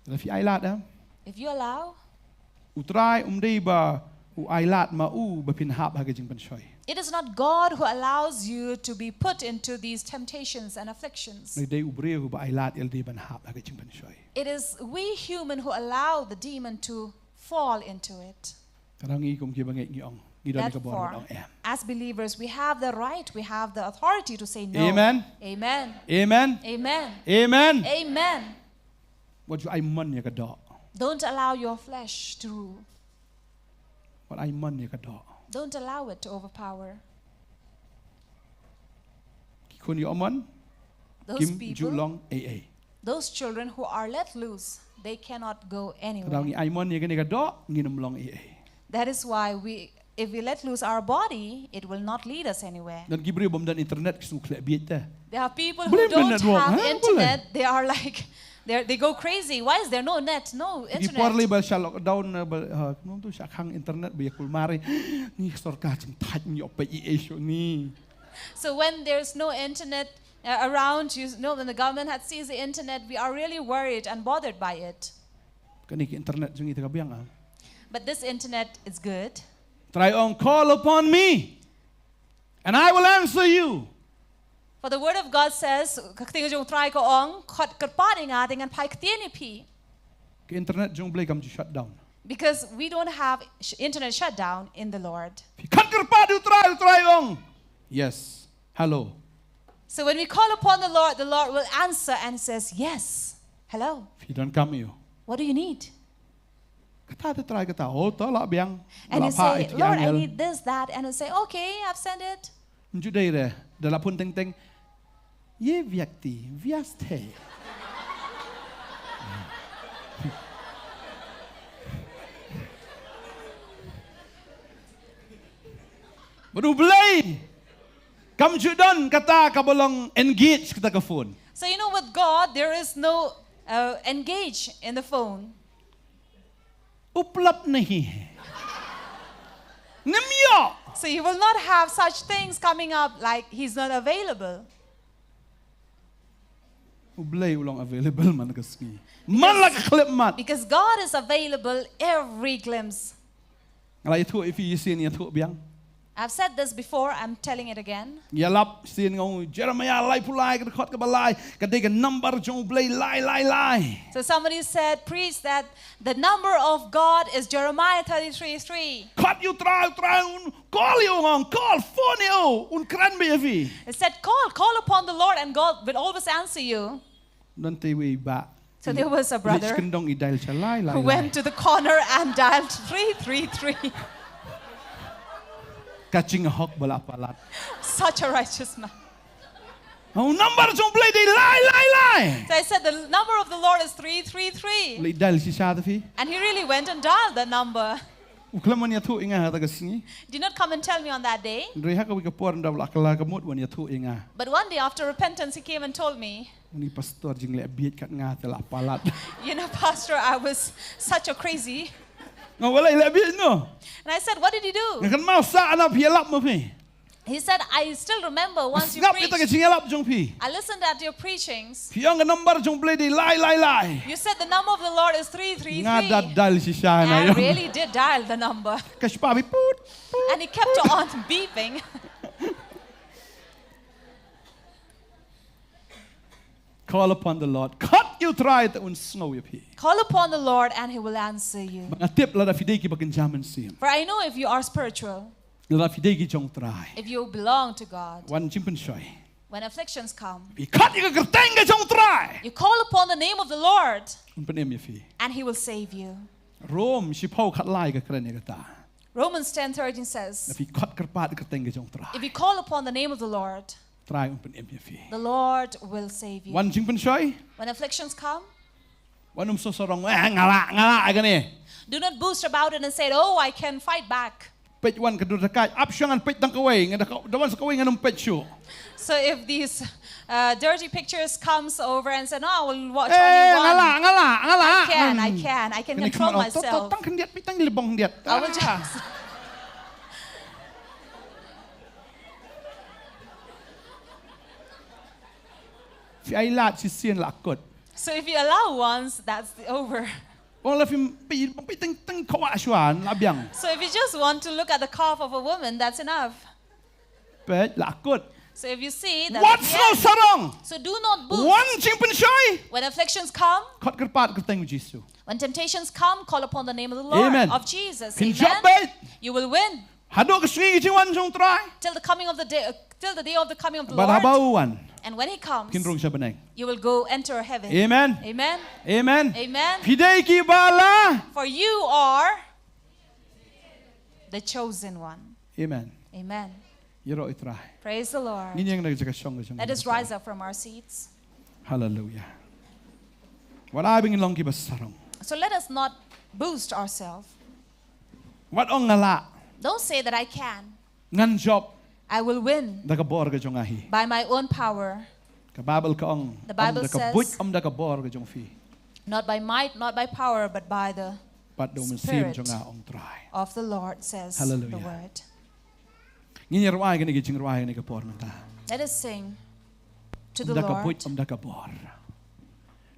Lada phi ai lad, eh? If you allow, u Trai um dei ba u ai lad ma u ba phin hap ha ka jingpynshoi. It is not God who allows you to be put into these temptations and afflictions. Hynrei dei u briew uba ai lad ïa lade ban hap ha ka jingpynshoi. It is we human who allow the demon to fall into it. Ka dang ngi kum ki bangeit ngi ong, ngi don ka bor ban ong em. Therefore, as believers, we have the right, we have the authority to say no. Amen. Amen. Amen. Amen. Amen. Amen. Wat ju ai mon ïa ka doh. Don't allow your flesh to rule. Wat ai mon ïa ka doh. Don't allow it to overpower. Ki khun ïoh mon, those people, kim ju long ei ei. Those children who are let loose, they cannot go anywhere. Ka daw ngi ai mon ïa kane ka doh, ngin ym long ei ei. That is why we If we let loose our body, it will not lead us anywhere. Don ki briew bym don internet ki sngewkhleh bieit te. There are people who don't have internet. They are like, they they go crazy. Why is there no net, no internet? Ki por lei ba sha lockdown, ba kumno tu sha khang internet ba ïa kulmar. Ni sorkar jingthait ngi ïoh peit ïa issue ni. So when there's no internet uh, around, you know, when the government had seized the internet, we are really worried and bothered by it. Kane ka internet jong ngi te ka biang ah. But this internet is good. Trai ong, call upon me and I will answer you. For the word of God says, ka ktien jong Trai ka ong, khot kyrpad ïa nga te ngan phai ktien ïa phi. Ka internet jong Blei kam ju shut down. Because we don't have sh- internet shutdown in the Lord. Phi khot kyrpad u Trai, u Trai ong, yes, hello. So when we call upon the Lord, the Lord will answer and says, yes, hello. Phi don kam ïa u. What do you need? Kata te Trai kata, oh to lah biang. And you say, Lord, I need this, that. And you say, okay, I've sent it. Nju dei re, da la phone teng teng. Ye vyakti, vyaste. Bad u Blei kam ju don kata kaba long engage kata ka phone. So you know, with God, there is no uh, engage in the phone. Uplab nahi hai. Nym ïoh. So you will not have such things coming up like he's not available. U Blei u long available man ka sngi. Man la ka khlem mat. Because God is available every glimpse. Nga la ïathuh ïa phi shisien, ïathuh biang. I've said this before, I'm telling it again. Ïalap shisien nga ong Jeremiah laiphew lai, ka dkhot kaba lai ka dei ka number jong U Blei lai lai lai. So somebody said, preach that the number of God is Jeremiah thirty-three three. Khot ïa u Trai, u Trai un call ïa u, nga ong call, phone ïa u, un kren beit ïa phi. He said, call, call upon the Lord and God will always answer you. Nonte wei bah. So there was a brother Leit kyndong, i dial sha lai lai who lai. Went to the corner and dialed three three three. Ka jinghok ba la palat. Such a righteous man. Hau number jong Blei dei lai lai lai. So I said, the number of the Lord is three three three. Leit dial shisha te phi. And he really went and dialed the number. U khlem ban ïathuh ïa nga ha kata ka sngi. Did not come and tell me on that day. Hynrei ha kawei ka por ynda u la kylla ka mut ban ïathuh ïa nga. But one day after repentance, he came and told me. Une u pastor jingleh bieit kat nga te la palat. You know, Pastor, I was such a crazy. Nga ong, balei leh bieit no? And I said, what did he do? Nga kynmaw sah na phi ïalap ma phi. He said, I still remember once you preached. Nga sngap ïa kata ka jingïalap jong phi. I listened at your preachings. Phi ong ka number jong Blei dei lai lai lai. You said the number of the Lord is three three three. Nga da dial shisha na ïa. And I really did dial the number. Ka spah bha put put. And it kept on beeping. Call upon the Lord. Khot ïa u Trai te un sngew ïa phi. Call upon the Lord and he will answer you. Ba nga tip lada phi dei kiba kynja mynsiem. For I know if you are spiritual, lada phi dei ki jong u Trai, if you belong to God, wan jingpynshoi, when afflictions come, phi khot ïa ka kyrteng ka jong u Trai, you call upon the name of the Lord, un pynim ïa phi, and he will save you. Rom shiphew khatlai ka kren ïa kata. Romans ten thirteen says, lada phi khot kyrpad ïa ka kyrteng ka jong u Trai, if you call upon the name of the Lord, Trai un pynim ïa phi. The Lord will save you. Wan jingpynshoi. When afflictions come, wan ym sosarong, eh, nga lah, nga lah ïa kane. Do not boast about it and say, oh, I can fight back. Peit wan ka dur dakaid, ap shuwa ngan peit tang kawei, nga da wan sa kawei ngan ym peit shuh. So if these uh, dirty pictures comes over and say, no, I will watch only one. Eh, nga lah, nga lah, nga lah. I can, I can, I can control myself. Tang khyndiat, peit tang libong khyndiat. I will just Phi ai lad shisien la kut. So if you allow once, that's over. Ong la phi phi phi teng teng khawa shuwa la biang. So if you just want to look at the calf of a woman, that's enough. Peit la kut. So if you see that, wat sngewsarong. So do not boast. Wan jingpynshoi. When afflictions come, khot kyrpad kyrteng Jisu. When temptations come, call upon the name of the Lord, of Jesus. Amen. You will win. Haduh ka sngi ka jingwan jong u Trai. Till the coming of the day, uh, till the day of the coming of the Lord. Bad haba u wan, and when he comes, phin rung sha bneng. You will go enter heaven. Amen. Amen. Amen. Amen. Phi dei kiba la. For you are the chosen one. Amen. Amen. Ïaroh ïa u Trai. Praise the Lord. Ngin ïeng na ka jaka shong ka jong ngi. Let us rise up from our seats. Hallelujah. Wat ai ba ngin long kiba sarong. So let us not boast ourselves. Wat ong nga lah. Don't say that I can. Ngan jop. I will win Da ka bor ka jong nga hi. By my own power. Ka Bible ka ong. The Bible Ym da ka says, buit, ym da ka bor ka jong phi. Not by might, not by power, but by the Pat da u Mynsiem Spirit jong nga, ong Trai. Of the Lord, says Hallelujah. The word. Ngin ïa rwai kane ka jingrwai kane ka por mynta. Let us sing to the Ym da ka Lord, buit, ym da ka bor.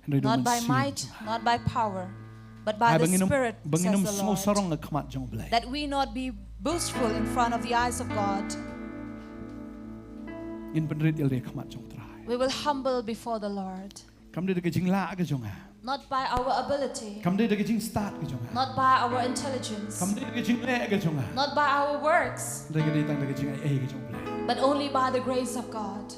Hynrei da u not by Mynsiem might, jong nga. Not by power, but by Ai the ba ngin ym, Spirit, ba ngin says ym the sngew sarong Lord, ha khmat jong u Blei. That we not be boastful in front of the eyes of God. Ngin pynrit ïalade ha khmat jong u Trai. We will humble before the Lord. Kam dei da ka jinglah ka jong nga. Not by our ability. Kam dei da ka jingstad ka jong nga. Not by our intelligence. Kam dei da ka jingleh ka jong nga. Not by our works. Hynrei ka dei tang da ka jingaiei ka jong u Blei. But only by the grace of God.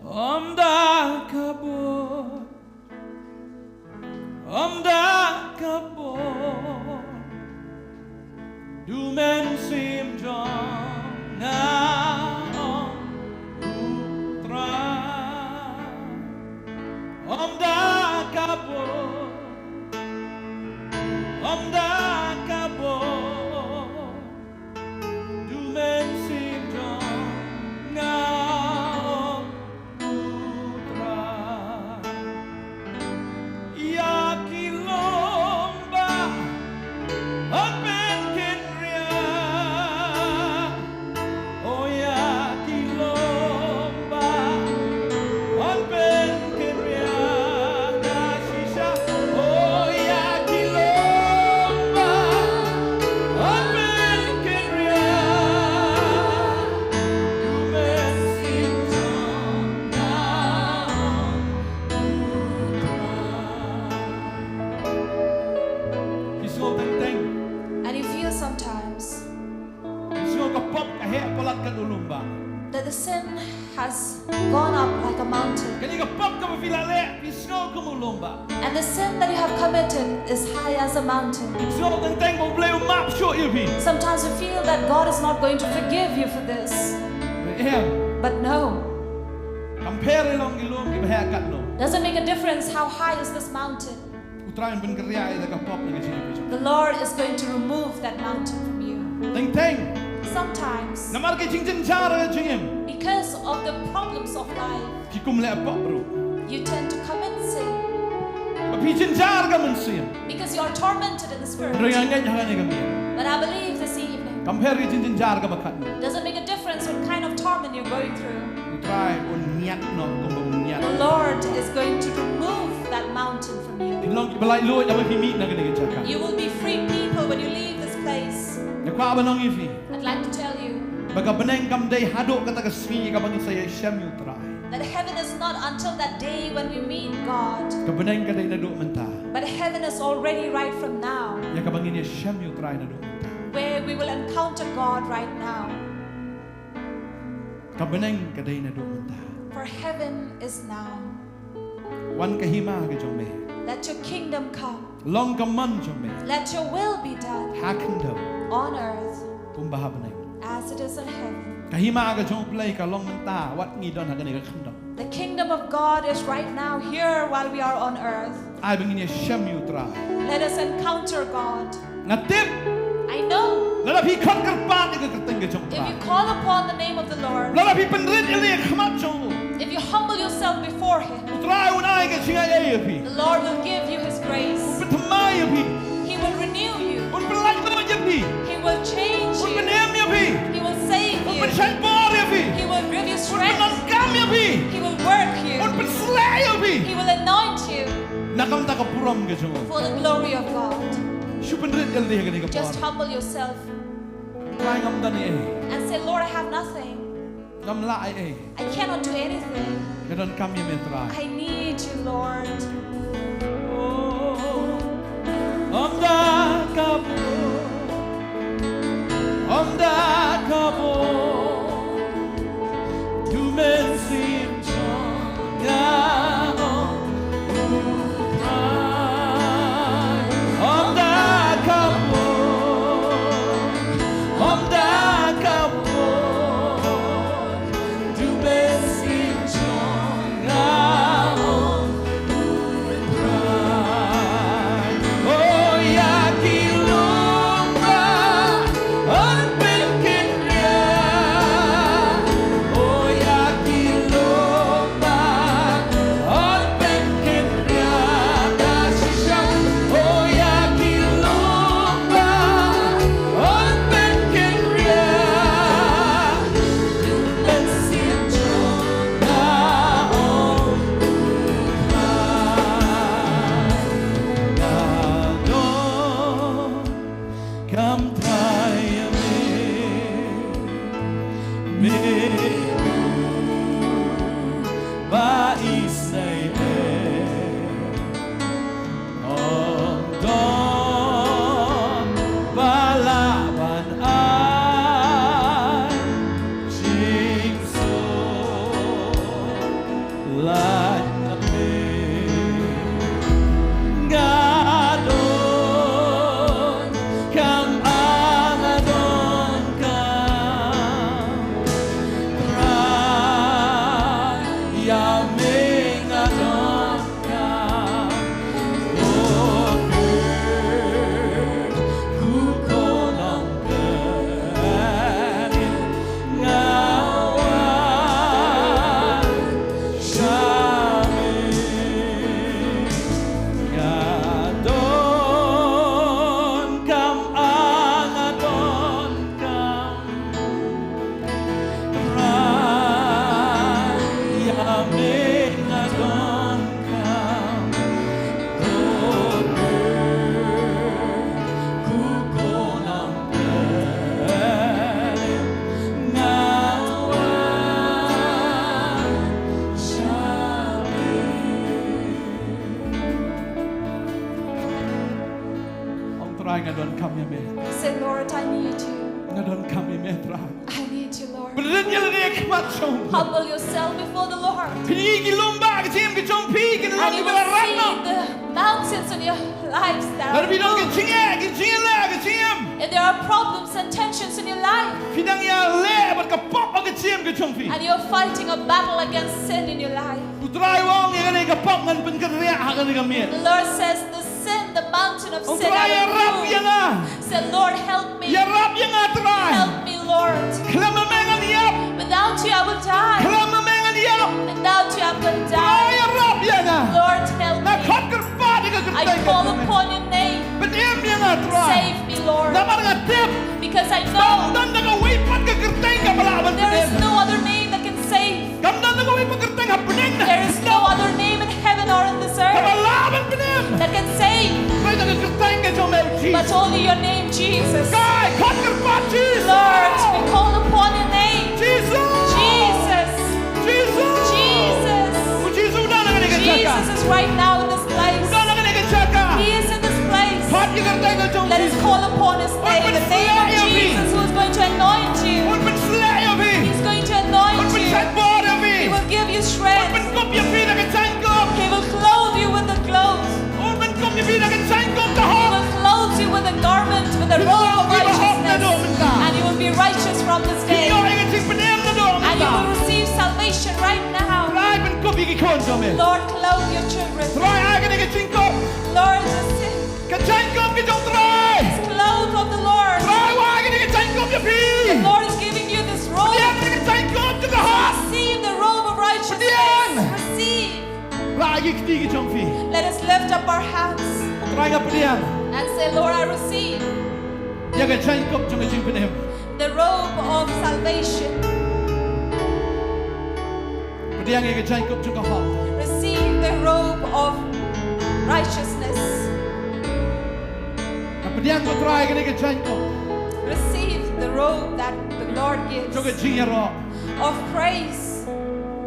Ym da ka bor, ym da ka bor, da u Mynsiem jong nga, ong u Trai. Ym da ka bor, ym da ka bor, da u Mynsiem jong nga, ong u Trai. Ïa ki lum ba hap ban kynriah. Oh, ïa ki lum ba hap ban kynriah. Nga shisha. Oh, ïa ki lum ba hap ban kynriah. U Mynsiem jong nga, ong u Trai. Phi sngew teng teng. And you feel sometimes. Phi sngew ka pop ka heh palat kat u lum ba. That the sin has gone up like a mountain. Kane ka pop kaba phi la leh, phi sngew kum u lum ba. And the sin that you have committed is high as a mountain. Phi sngew teng teng ba U Blei um map shuh ïa phi. Sometimes you feel that God is not going to forgive you for this. Em. But no. Kam pher ïa long ki lum kiba heh katno. Doesn't make a difference how high is this mountain. U Trai un pynkynriah ïa ka pop na ka jingim ka jong phi. The Lord is going to remove that mountain from you. Teng teng. Sometimes. Namar ki jingjynjar ka jingim. Because of the problems of life. Phi kum leh pop ruh. You tend to commit sin. Ba phi jynjar ka mynsiem. Because you are tormented in the spirit. Hynrei nga ngeit ha kane ka miet. But I believe this evening. Kam pher ki jingjynjar kaba katno. Doesn't make a difference what kind of torment you're going through. U Trai un ngiat noh kumba un ngiat. The Lord is going to remove that mountain from you. Phin long kiba laitluid haba phi mih na kane ka jaka. You will be free people when you leave this place. Nga kwah ban ong ïa phi. I'd like to tell you. Ba ka bneng kam dei haduh kata ka sngi kaba ngin sa ïashem ïa U Trai. That heaven is not until that day when we meet God. Ka bneng ka dei naduh mynta. But heaven is already right from now. Ïa kaba ngin ïashem ïa U Trai naduh mynta. Where we will encounter God right now. Ka bneng ka dei naduh mynta. For heaven is now. Wan ka hima ka jong me. Let your kingdom come. Long ka mon jong me. Let your will be done. Ha khyndew. On earth. Kumba ha bneng. As it is in heaven. Ka hima ka jong U Blei ka long mynta wat ngi don ha kane ka khyndew. The kingdom of God is right now here while we are on earth. Ai ba ngin ïashem ïa U Trai. Let us encounter God. Nga tip. I know. Lada phi khot kyrpad ïa ka kyrteng ka jong U Trai. If you call upon the name of the Lord. Lada phi pynrit ïalade ha khmat jong u. If you humble yourself before Him. U Trai un ai ka jingaiei ïa phi. The Lord will give you His grace. Un pynthymmai ïa phi. He will renew you. Un pynlait noh ïa phi. He will change you. Un pynim ïa phi. He will save you. Un pynshait bor ïa phi. He will give you strength. Un pyndonkam ïa phi. He will work you. Un pynsleh ïa phi. He will anoint you. Na ka bynta ka burom ka jong u. For the glory of God. Shu pynrit ïalade ha kane ka por. Just humble yourself. Trai, ngam don ei ei. And say, Lord, I have nothing. Ngam lah ei ei. I cannot do anything. Nga donkam ïa me Trai. I need you, Lord. Ym da ka bor, ym da ka bor, da u Mynsiem jong nga, ong u Trai. Ym da ka bor, ym da ka bor, da u Mynsiem jong nga, ong u Trai. Isei e. Ong don ba lah ban ai jingsuk lait na phi. Nga donkam, nga donkam. Trai, ïa me nga donkam. Ko Trai, ko Khun Nongpynim, nga wan sha me. Nga donkam, nga donkam. Trai, ïa me nga donkam. Ko Trai, ko Khun Nongpynim, nga wan sha me. Ong Trai, nga donkam ïa me. Say, "Lord, I need you. Nga donkam ïa me, Trai." I need you, Lord. Bret ïa lade ha khmat jong me. Humble yourself before the Lord. Phi ki lum ba ka jingim ka jong phi ki la long kiba la rat noh. And you will see the mountains in your lives that are moved. Lada phi don ki jingeh, ki jingeh, ki jingim. If there are problems and tensions in your life, phi dang ïaleh bad ka pop ha ka jingim ka jong phi. And you're fighting a battle against sin in your life. U Trai u ong, ïa kane ka pop ngan pynkynriah ha kane ka miet. The Lord says, "The sin, the mountain of sin, I will remove." Ong Trai, ïarap ïa nga. Say, "Lord, help me. Ïarap ïa nga, Trai. Help me, Lord. Khlem ma me ngan ïap. Without you, I will die. Khlem ma me ngan ïap. Without you, I will die. Trai, ïarap ïa nga. Lord, help me. Nga khot kyrpad ïa ka kyrteng ka jong me. I call upon your name. Pynim ïa nga, Trai. Save me, Lord. Namar nga tip. Because I know." Ym don da kawei pat ka kyrteng kaba lah ban pynim. There is no other name that can save. Ym don da kawei pat kyrteng ha bneng ne. There is no other name in heaven or in this earth. Kaba lah ban pynim. That can save. Hynrei da ka kyrteng ka jong me, Jisu. But only your name, Jesus. Kai, khot kyrpad, Jisu. Lord, we call upon your name. Jisu. Jesus. Jisu. Jesus. U Jisu u don ha kane ka jaka. Jesus is right now in this place. U don ha kane ka jaka. He is in this place. Khot ïa ka kyrteng ka jong u Jisu. Let us call upon his name, the name of Jesus, who is going to anoint you. Un pynsleh ïa phi. He's going to anoint you. Un pynshait bor ïa phi. He will give you strength. Un pynkup ïa phi da ka jaiñkup. He will clothe you with the clothes. Un pynkup ïa phi da ka jaiñkup ka hok. He will clothe you with a garment, with a robe of righteousness. Phin long kiba hok naduh mynta. And you will be righteous from this day. Phin ïoh ïa ka jingpynim naduh mynta. And you will receive salvation right now. Trai, pynkup ïa ki khun jong me. Lord, clothe your children. Trai, ai kane ka jingkup. Lord, receive. Ka jaiñkup ka jong U Trai. This cloth of the Lord. Trai, ai kane ka jaiñkup ïa phi. The Lord is giving you this robe. Pdiang ïa ka jaiñkup jong ka hok. Receive the robe of righteousness. Pdiang. Receive. Rah ïa ki kti ki jong phi. Let us lift up our hands. Trai, nga pdiang. And say, "Lord, I receive." Ïa ka jaiñkup jong ka jingpynim. The robe of salvation. Pdiang ïa ka jaiñkup jong ka hok. Receive the robe of righteousness. Nga pdiang, ko Trai, kane ka jaiñkup. Receive the robe that the Lord gives. Jong ka jingïaroh. Of praise.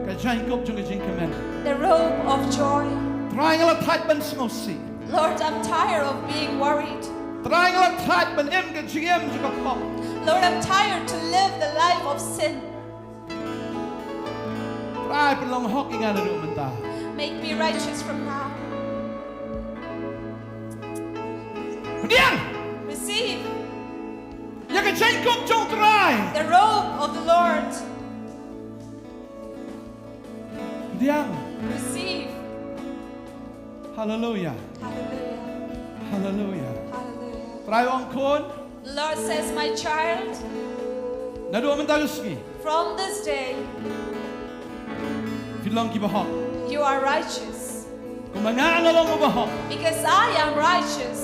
Ka jaiñkup jong ka jingkmen. The robe of joy. Trai, nga la thait ban sngewsih. Lord, I'm tired of being worried. Trai, nga la thait ban im ka jingim jong ka pop. Lord, I'm tired to live the life of sin. Trai, pynlong hok ïa nga naduh mynta. Make me righteous from now. Pdiang. Receive. Ïa ka jaiñkup jong U Trai. The robe of the Lord. Pdiang. Receive. Hallelujah. Hallelujah. Hallelujah. Hallelujah. Trai u ong, khun. The Lord says, "My child, naduh mynta ka sngi, from this day, phin long kiba hok. You are righteous. Kumba nga nga long uba hok. Because I am righteous.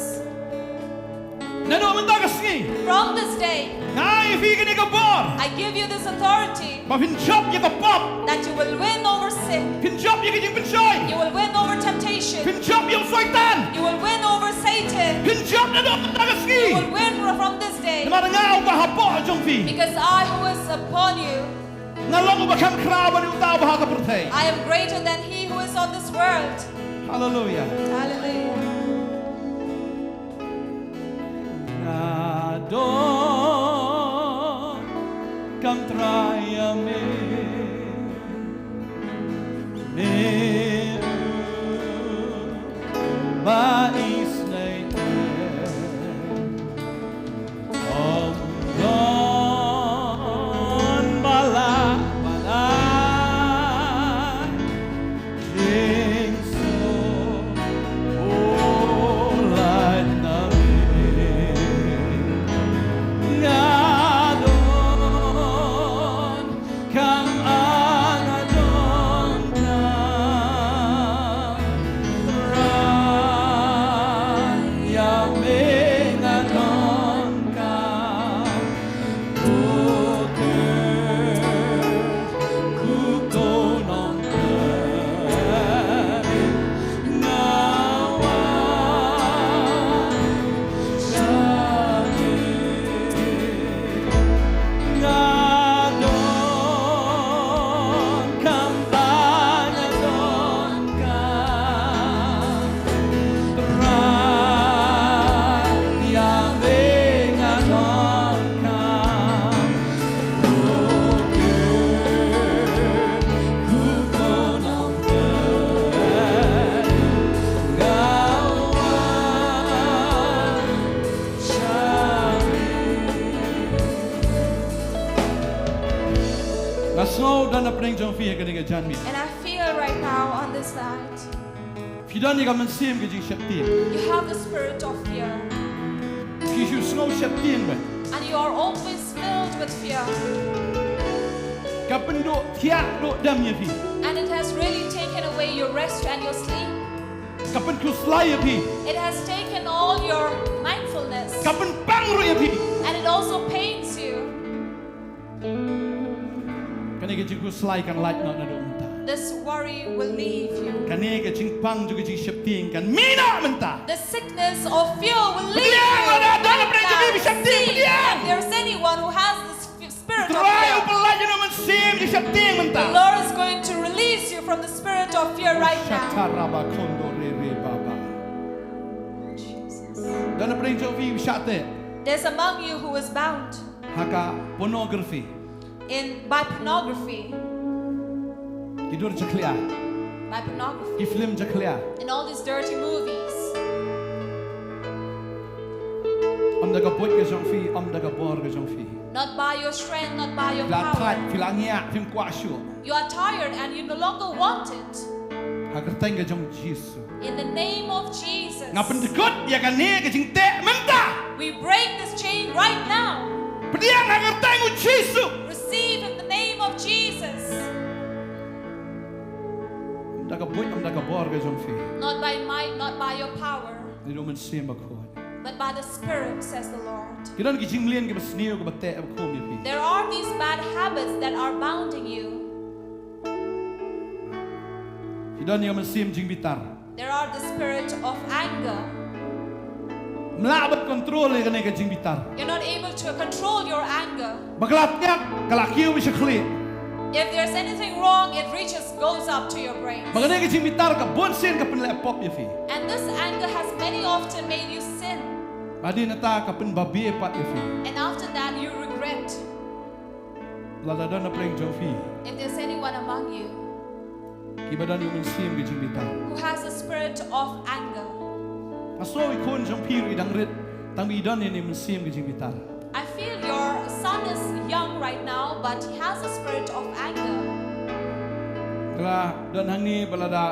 Naduh mynta ka sngi, from this day, nga ai ïa phi kane ka bor. I give you this authority." Ba phin jop ïa ka pop. That you will win over sin. Phin jop ïa ka jingpynshoi. You will win over temptation. Phin jop ïa u Soitan. You will win over Satan. Phin jop naduh mynta ka sngi. You will win from this day. Namar nga uba hapoh jong phi. Because I who is upon you. Nga long uba kham khraw ban ïa uta uba ha ka pyrthei. I am greater than he who is on this world. Hallelujah. Hallelujah. Nga don kam Trai ïa me. Me ba isynei. Ym don ba lah ban ai jingsoh, oh, lait na me. Nga don kam, nga don kam Trai ïa me, nga don kam. Nga sngew da na pdeng jong phi ha kane ka janmiet. And I feel right now on this night. Phi don ïa ka mynsiem ka jingsheptieng. You have the spirit of fear. Phi shu sngew sheptieng beit. And you are always filled with fear. Ka pynduh thiah duh dem ïa phi. And it has really taken away your rest and your sleep. Ka pynkhuslai ïa phi. It has taken all your mindfulness. Ka pynpang ruh ïa phi. And it also pains you. Kane ka jingkhuslai kan lait noh naduh mynta. This worry will leave you. Kane ka jingpang jong ka jingsheptieng kan mih noh mynta. The sickness of fear will leave you. Pdiang, lada don na pdeng jong phi ba sheptieng, pdiang. If there's anyone who has this f-, spirit of fear, Trai u pynlait ïa u na mynsiem jingsheptieng mynta. The Lord is going to release you from the spirit of fear right now. Shatarabakondorere baba. Jesus. Don na pdeng jong phi ba shah teh. There's among you who is bound. Ha ka pornography. In, by pornography. Ki dur jakhlia. By pornography. Ki film jakhlia. In all these dirty movies. Ym da ka buit ka jong phi, ym da ka bor ka jong phi. Not by your strength, not by your power. Phi la thait, phi la ngiah, phim kwah shuh. You are tired and you no longer want it. Ha ka kyrteng ka jong Jisu. In the name of Jesus. Nga pyndkut ïa kane ka jingteh mynta. We break this chain right now. Pdiang ha ka kyrteng u Jisu. Receive in the name of Jesus. Ym da ka buit, ym da ka bor ka jong phi. Not by might, not by your power. Naduh u Mynsiem Bakhuid. But by the Spirit, says the Lord. Ki don ki jingmlien kiba sniew kiba teh ba khum ïa phi. There are these bad habits that are bounding you. Ki don ïa ka mynsiem jingbitar. There are the spirit of anger. Ym lah ban control ïa kane ka jingbitar. You're not able to control your anger. Ba ka la tiak, ka la kiew ba sha khlieh. If there's anything wrong, it reaches, goes up to your brains. Ba kane ka jingbitar ka bun sien ka pynleh pop ïa phi. And this anger has many often made you sin. Hadien nangta ka pynbabe pat ïa phi. And after that, you regret. Lada don na pdeng jong phi. If there's anyone among you Kiba don ïa u mynsiem ka jingbitar. Who has a spirit of anger. Nga sngew i khun jong phi ruh i dang rit tang ba i don ïa u mynsiem ka jingbitar. I feel your son is young right now, but he has a spirit of anger. Te la don hangne ba lada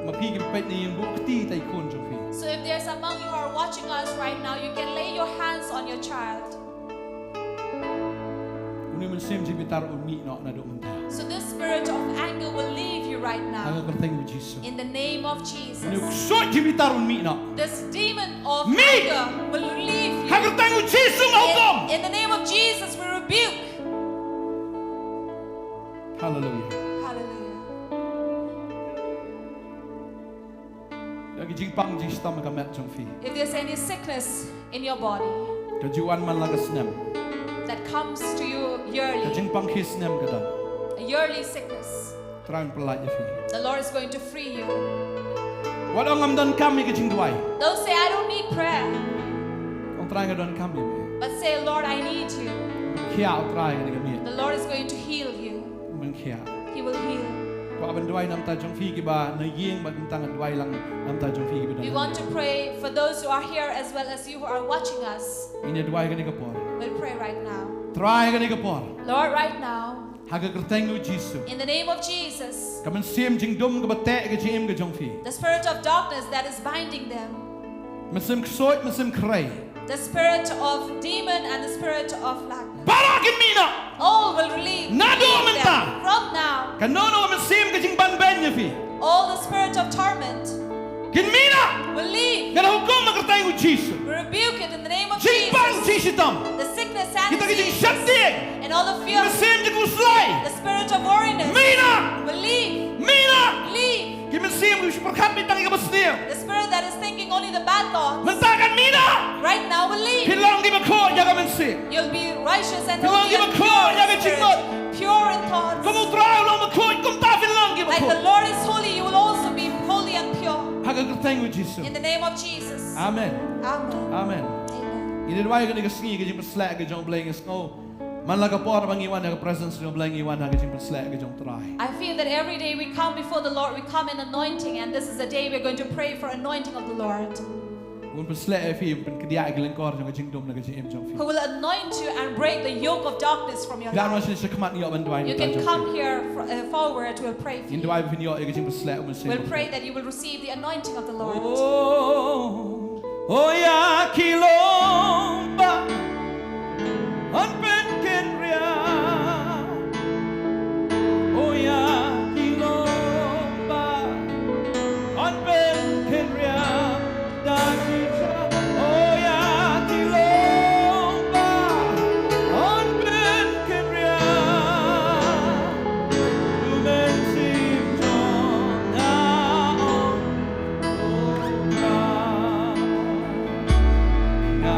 ma phi ki peit ne ïeng buh kti ïa i khun jong phi. So if there's among you who are watching us right now, you can lay your hands on your child. Une u mynsiem jingbitar un mih noh naduh mynta. So this spirit of anger will leave you right now. Ha ka kyrteng u Jisu. In the name of Jesus. Une u ksuid jingbitar un mih noh. This demon of anger will leave you. Mih! Ha ka kyrteng u Jisu nga hukum. In, in the name of Jesus, we rebuke. Hallelujah. Hallelujah. Ïa ki jingpang jingshitom ha ka met jong phi. If there's any sickness in your body. Ka ju wan man la ka snem. That comes to you yearly. Ka jingpang khie snem ka don. A yearly sickness. Trai un pyllait ïa phi. The Lord is going to free you. Wat ong ngam donkam ïa ka jingduwai. Don't say, "I don't need prayer." Ong Trai nga donkam ïa me. But say, "Lord, I need you." Khia, Trai, ïa ka miet. The Lord is going to heal you. Ban khia. He will heal. Kwah ban duwai namar jong phi kiba na ïing bad mynta ngan duwai lang namar jong phi kiba na ïing. We want to pray for those who are here as well as you who are watching us. Ngin ïa duwai kane ka por. We'll pray right now. Trai, kane ka por. Lord, right now. Ha ka kyrteng u Jisu. In the name of Jesus. Ka mynsiem jingdum kaba teh ka jingim ka jong phi. The spirit of darkness that is binding them. Mynsiem ksuid, mynsiem khrei. The spirit of demon and the spirit of lackness. Baroh kin mih noh. All will relieve. Naduh mynta. From now. Kano kano ka mynsiem ka jingbanbeiñ ïa phi. All the spirit of torment. Kin mih noh. Will leave. Ngan hukum ha ka kyrteng u Jisu. We rebuke it in the name of Jesus. Jingpang jingshitom. The sickness and disease. Kita ki jingsheptieng. And all the fear. Mynsiem jingkhuslai. The spirit of worriness. Mih noh. Will leave. Mih noh. Leave. Ki mynsiem ki shu pyrkhat beit tang ïa kaba sniew. The spirit that is thinking only the bad thoughts. Mynta kan mih noh. Right now will leave. Phin long kiba khuid ïa ka mynsiem. You'll be righteous and holy and pure in spirit. Phin long kiba khuid ïa ka jingmut. Pure in thoughts. Kum u Trai u long bakhuid, kumta phin long kiba khuid. Like the Lord is holy, you will also be holy and pure. Ha ka kyrteng u Jisu. In the name of Jesus. Amen. Amen. Amen. Amen. Ngi duwai kane ka sngi ka jingpynshlur ka jong U Blei, ngi sngew man la ka por ba ngi wan ha ka presence jong U Blei, ngi wan ha ka jingpynshlur ka jong U Trai. I feel that every day we come before the Lord, we come in anointing, and this is the day we're going to pray for anointing of the Lord. Un pynsleh ïa phi, un pynkdiah ïa ki lyngkor jong ka jingdum na ka jingim jong phi. Who will anoint you and break the yoke of darkness from your life. Phi lah wan sha khmat ïoh ban duwai. You can come here for, uh, forward, we'll pray for you. Ngin duwai ba phin ïoh ïa ka jingpynsleh u Mynsiem. We'll pray that you will receive the anointing of the Lord. Oh, oh, ïa ki long ba yn pynkynriah. Oh, ïa ki long ba yn pynkynriah. Da ki sha, oh, ïa ki long ba yn pynkynriah. U Mynsiem jong nga ong. Nga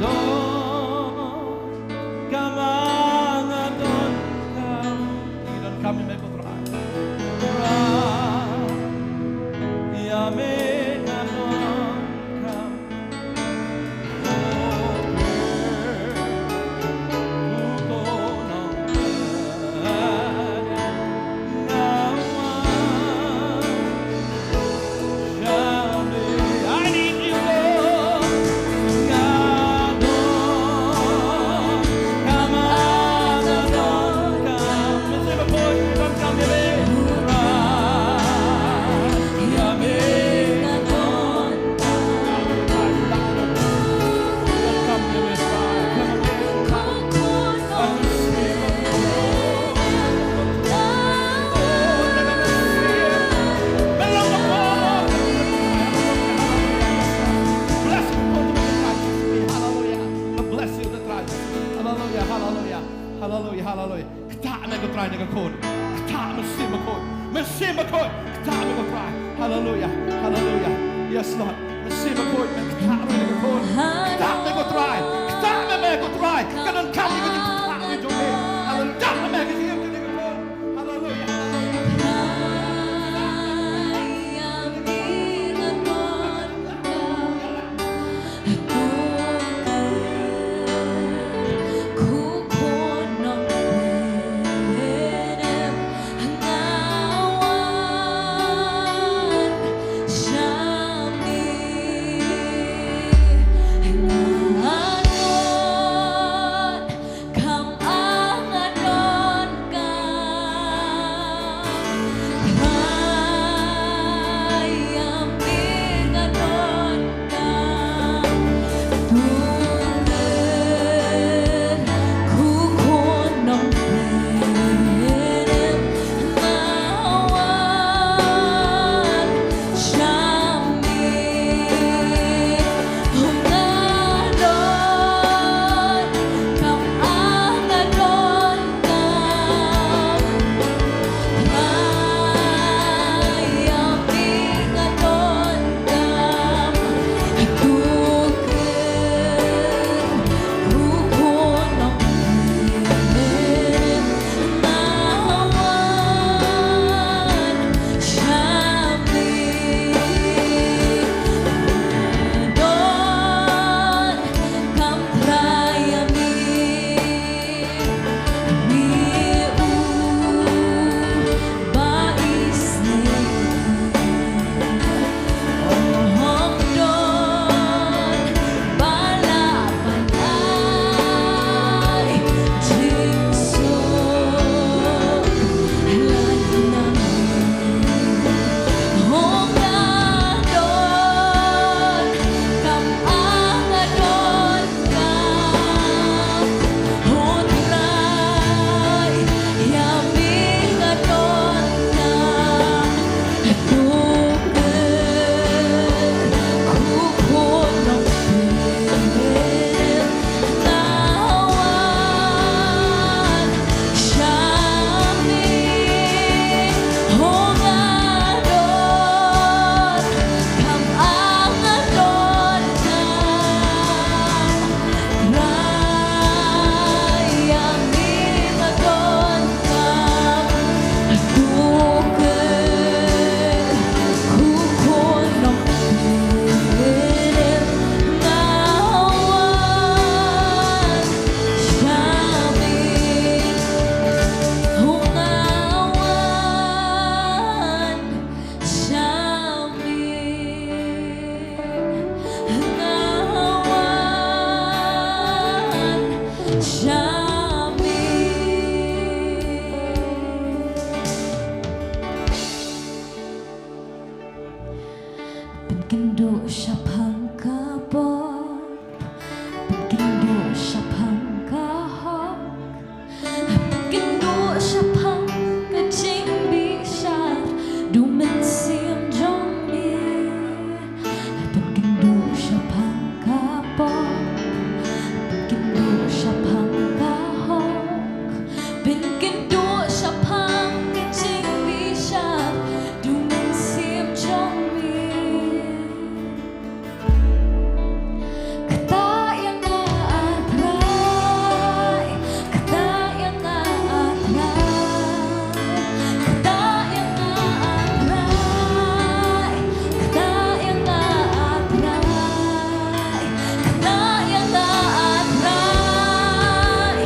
donkam, nga donkam. Ngi donkam ïa me ko Trai. Trai, ïa me nga donkam. Hallelujah, hallelujah, hallelujah, hallelujah. Ktah me ko Trai na ka khun. Ktah me Mynsiem Bakhuid. Mynsiem Bakhuid. Ktah me ko Trai. Hallelujah. Hallelujah. Yes, Lord. Mynsiem Bakhuid. Ktah ruh na ka khun. Ktah me ko Trai. Ktah me me ko Trai. Ka donkam ïa ka jingktah me jong me. Hallelujah. Ktah me me ka jingim jong me ko khun. Hallelujah. Hallelujah. Shaphang ka pop, pynkynduh shaphang ka hok, pynkynduh shaphang ka jingbishar, da u mynsiem jong me. Pynkynduh shaphang ka pop, pynkynduh shaphang ka hok, pynkynduh shaphang ka jingbishar, da u mynsiem jong me. Ktah ïa nga, ah Trai, ktah ïa nga, ah Trai, ktah ïa nga, ah Trai, ktah ïa nga, ah Trai, ktah ïa nga, ah Trai,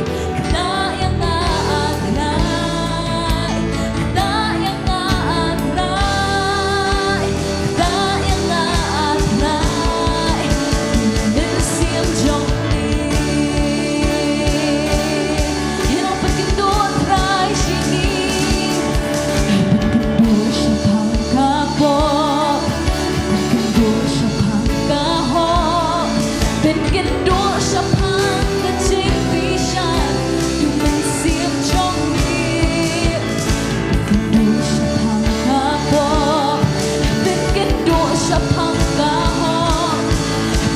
ktah ïa nga, ah Trai, ktah ïa nga, ah Trai, ktah ïa nga, ah Trai, da u mynsiem jong me. Ngi la pynkynduh Trai sha ngi. Pynkynduh shaphang ka pop, pynkynduh shaphang ka hok, pynkynduh shaphang ka jingbishar, da u mynsiem jong me. Pynkynduh shaphang ka pop, pynkynduh shaphang ka hok,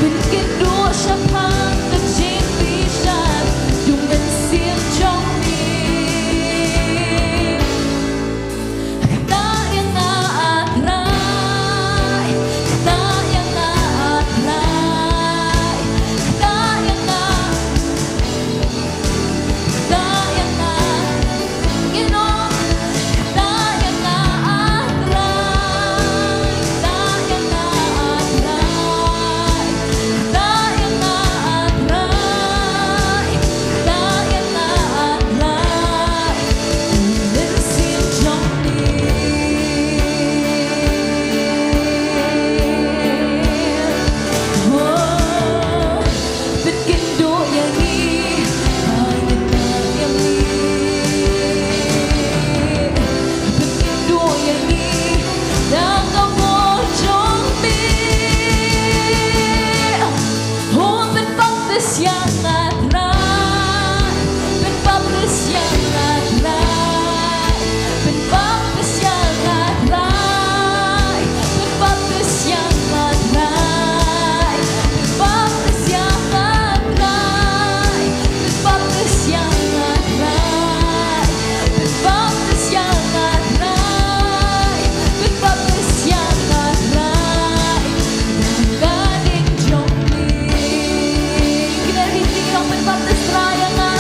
pynkynduh shaphang ka jingbishar, da u mynsiem jong me. Ktah ïa nga, ah Trai, ktah ïa nga, ah Trai, ktah ïa nga, ktah ïa nga. Ngin ong, ktah ïa nga, ah Trai, ktah ïa nga, ah Trai, ktah ïa nga, ah Trai, ktah ïa nga, ah Trai, da u mynsiem jong me. Oh, pynkynduh ïa ngi, ha ngi ktah ïa me. Pynkynduh ïa ngi da ka bor jong me. Oh, pynbaptis ïa nga Trai, pynbaptis ïa nga Trai, pynbaptis ïa nga Trai, pynbaptis ïa nga Trai, pynbaptis ïa nga Trai, pynbaptis ïa nga Trai, pynbaptis ïa nga Trai, pynbaptis ïa nga Trai, da ka ding jong me. Kine ki dei ki ong, pynbaptis Trai ïa nga.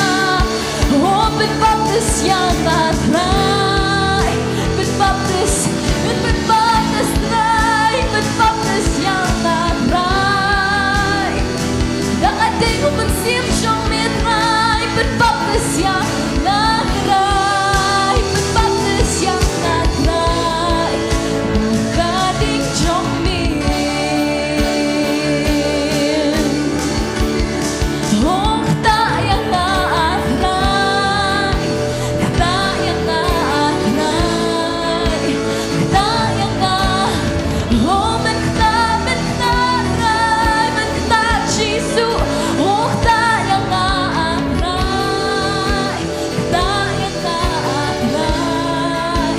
Oh, pynbaptis ïa nga Trai, pynbaptis, pyn, pynbaptis Trai, pynbaptis ïa nga Trai, da ka ding u mynsiem jong me Trai, pynbaptis ïa nga Trai, pynbaptis ïa nga Trai, da ka ding jong me. Oh, ktah ïa nga, ah Trai, ktah ïa nga, ah Trai, ktah ïa nga. Oh, men ktah, men ktah Trai, men ktah Jisu. Oh, ktah ïa nga, ah Trai, ktah ïa nga, ah Trai.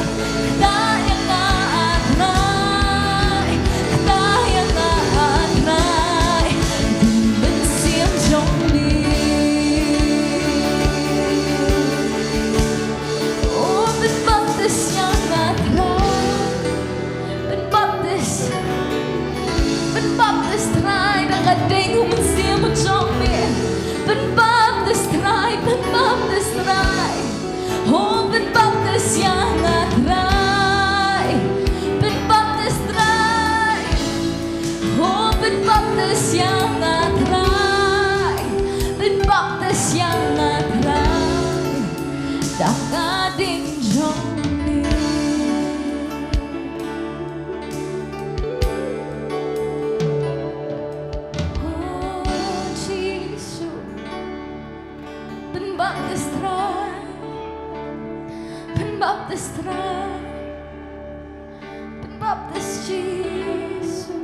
Ktah ïa nga, ah Trai, ktah ïa nga, ah Trai, da u mynsiem jong me. Oh, pynbaptis ïa nga Trai, pynbaptis, pynbaptis Trai, da ka ding u mynsiem jong me. Pynbaptis Trai, pynbaptis Trai. Oh, pynbaptis ïa nga Trai, pynbaptis Trai. Oh, pynbaptis ïa nga Trai, pynbaptis ïa nga Trai, da ka ding jong me. Oh, Jisu. Pynbaptis Trai, pynbaptis Trai, pynbaptis Jisu.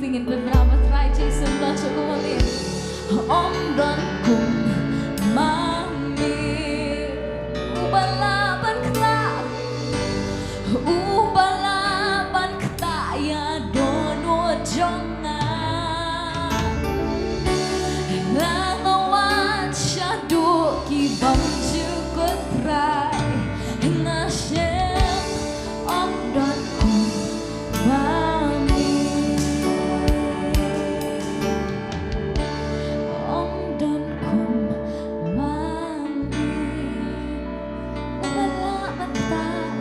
Ngin pynbna ba Trai Jisu don shuh kum ma me. Ym don kum ma me. Uba lah ban ktah, uba lah ban ktah ïa dohnud jong nga. Nga wan shaduh ki bym ju kut Trai, nga shem ym don kum ma me. Ym don kum ma me. Uba lah ban ktah,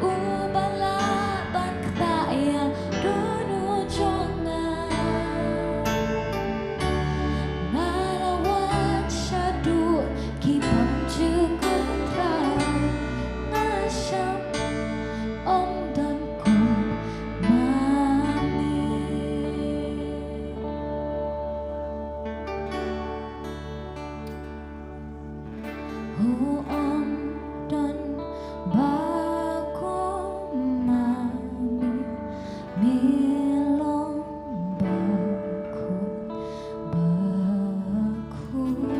uba lah ban ktah ïa dohnud jong nga. Nga la wan shaduh ki bym ju kut Trai, nga shem ym don kum ma me. Ym don ba kum ma me, me long ba khuid ba khuid.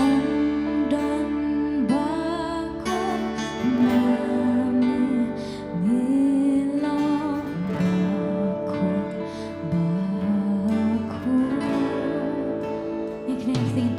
Ym don ba kum ma me, me long ba khuid ba khuid. Ngin kynmaw sing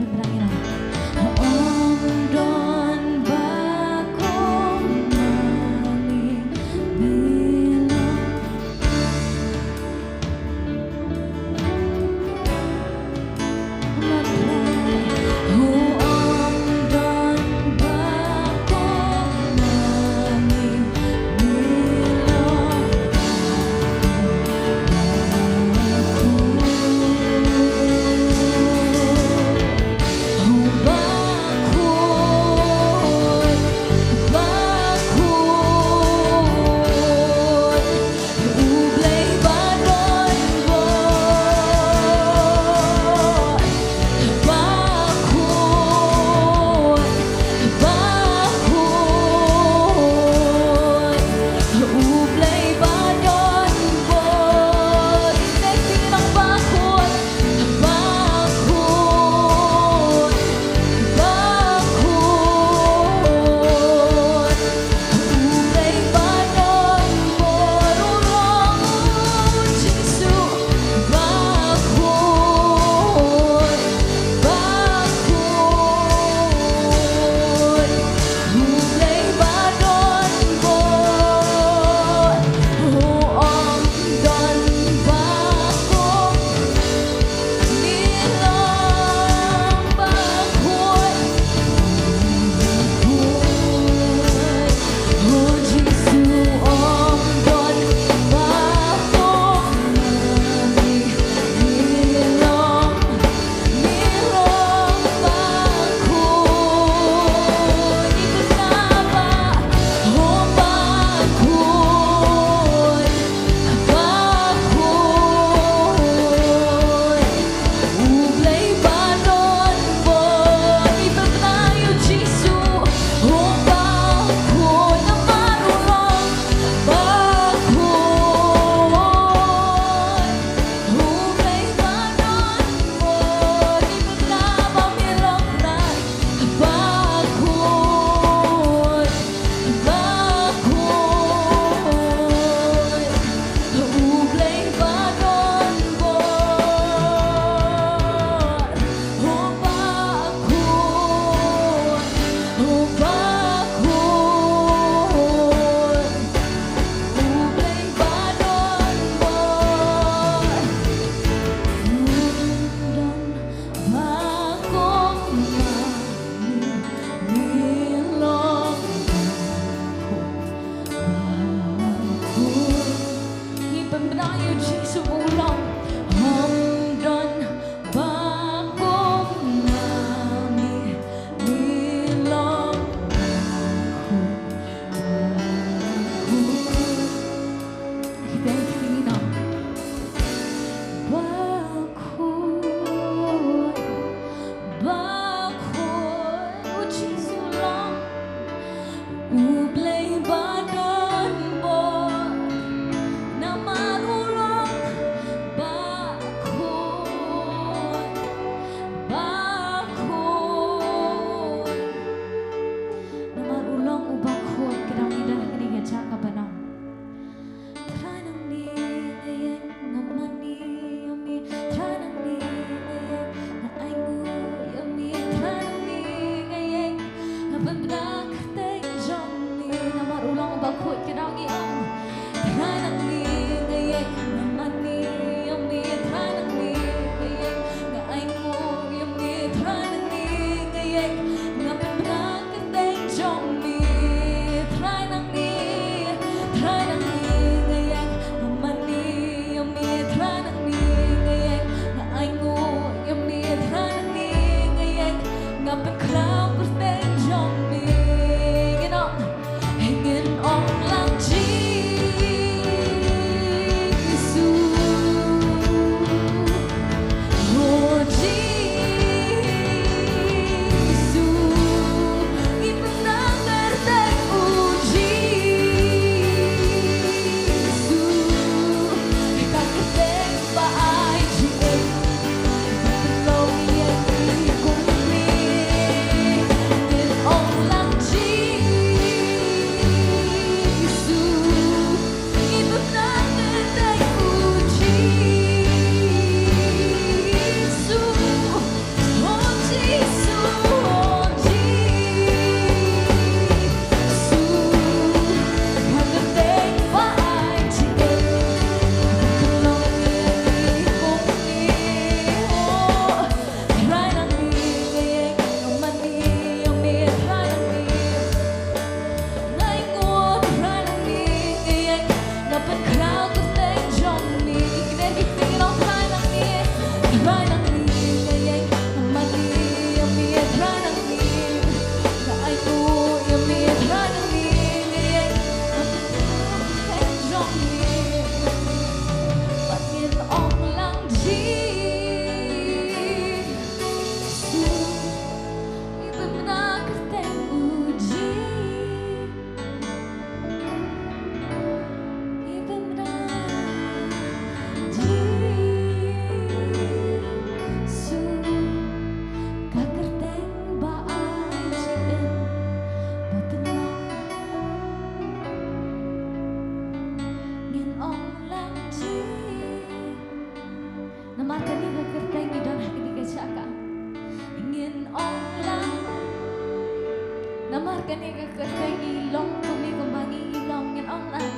Kane ka kyrteng ngi long kumne kumba ngi long, ngin ong lang,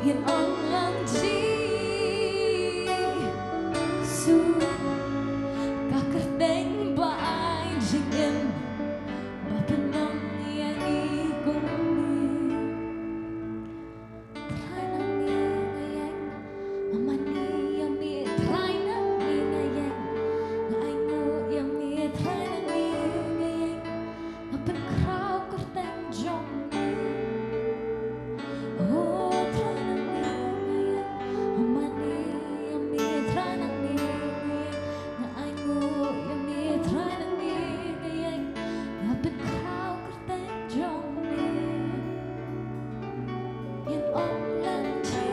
ngin ong lang Jisu, ka kyrteng ba ai jingim, ba pynlong ïa ngi kumne. Trai nangne nga ïeng, nga mane ïa me, Trai nangne nga ïeng, nga ainguh ïa me, Trai nangne nga ïeng, nga pynkhraw kyrteng jong me. Oh, Trai nangne nga ïeng, nga mane ïa me, Trai nangne nga ïeng, nga ainguh ïa me, Trai nangne nga ïeng, nga pynkhraw kyrteng jong me. Ngin ong lang Jisu.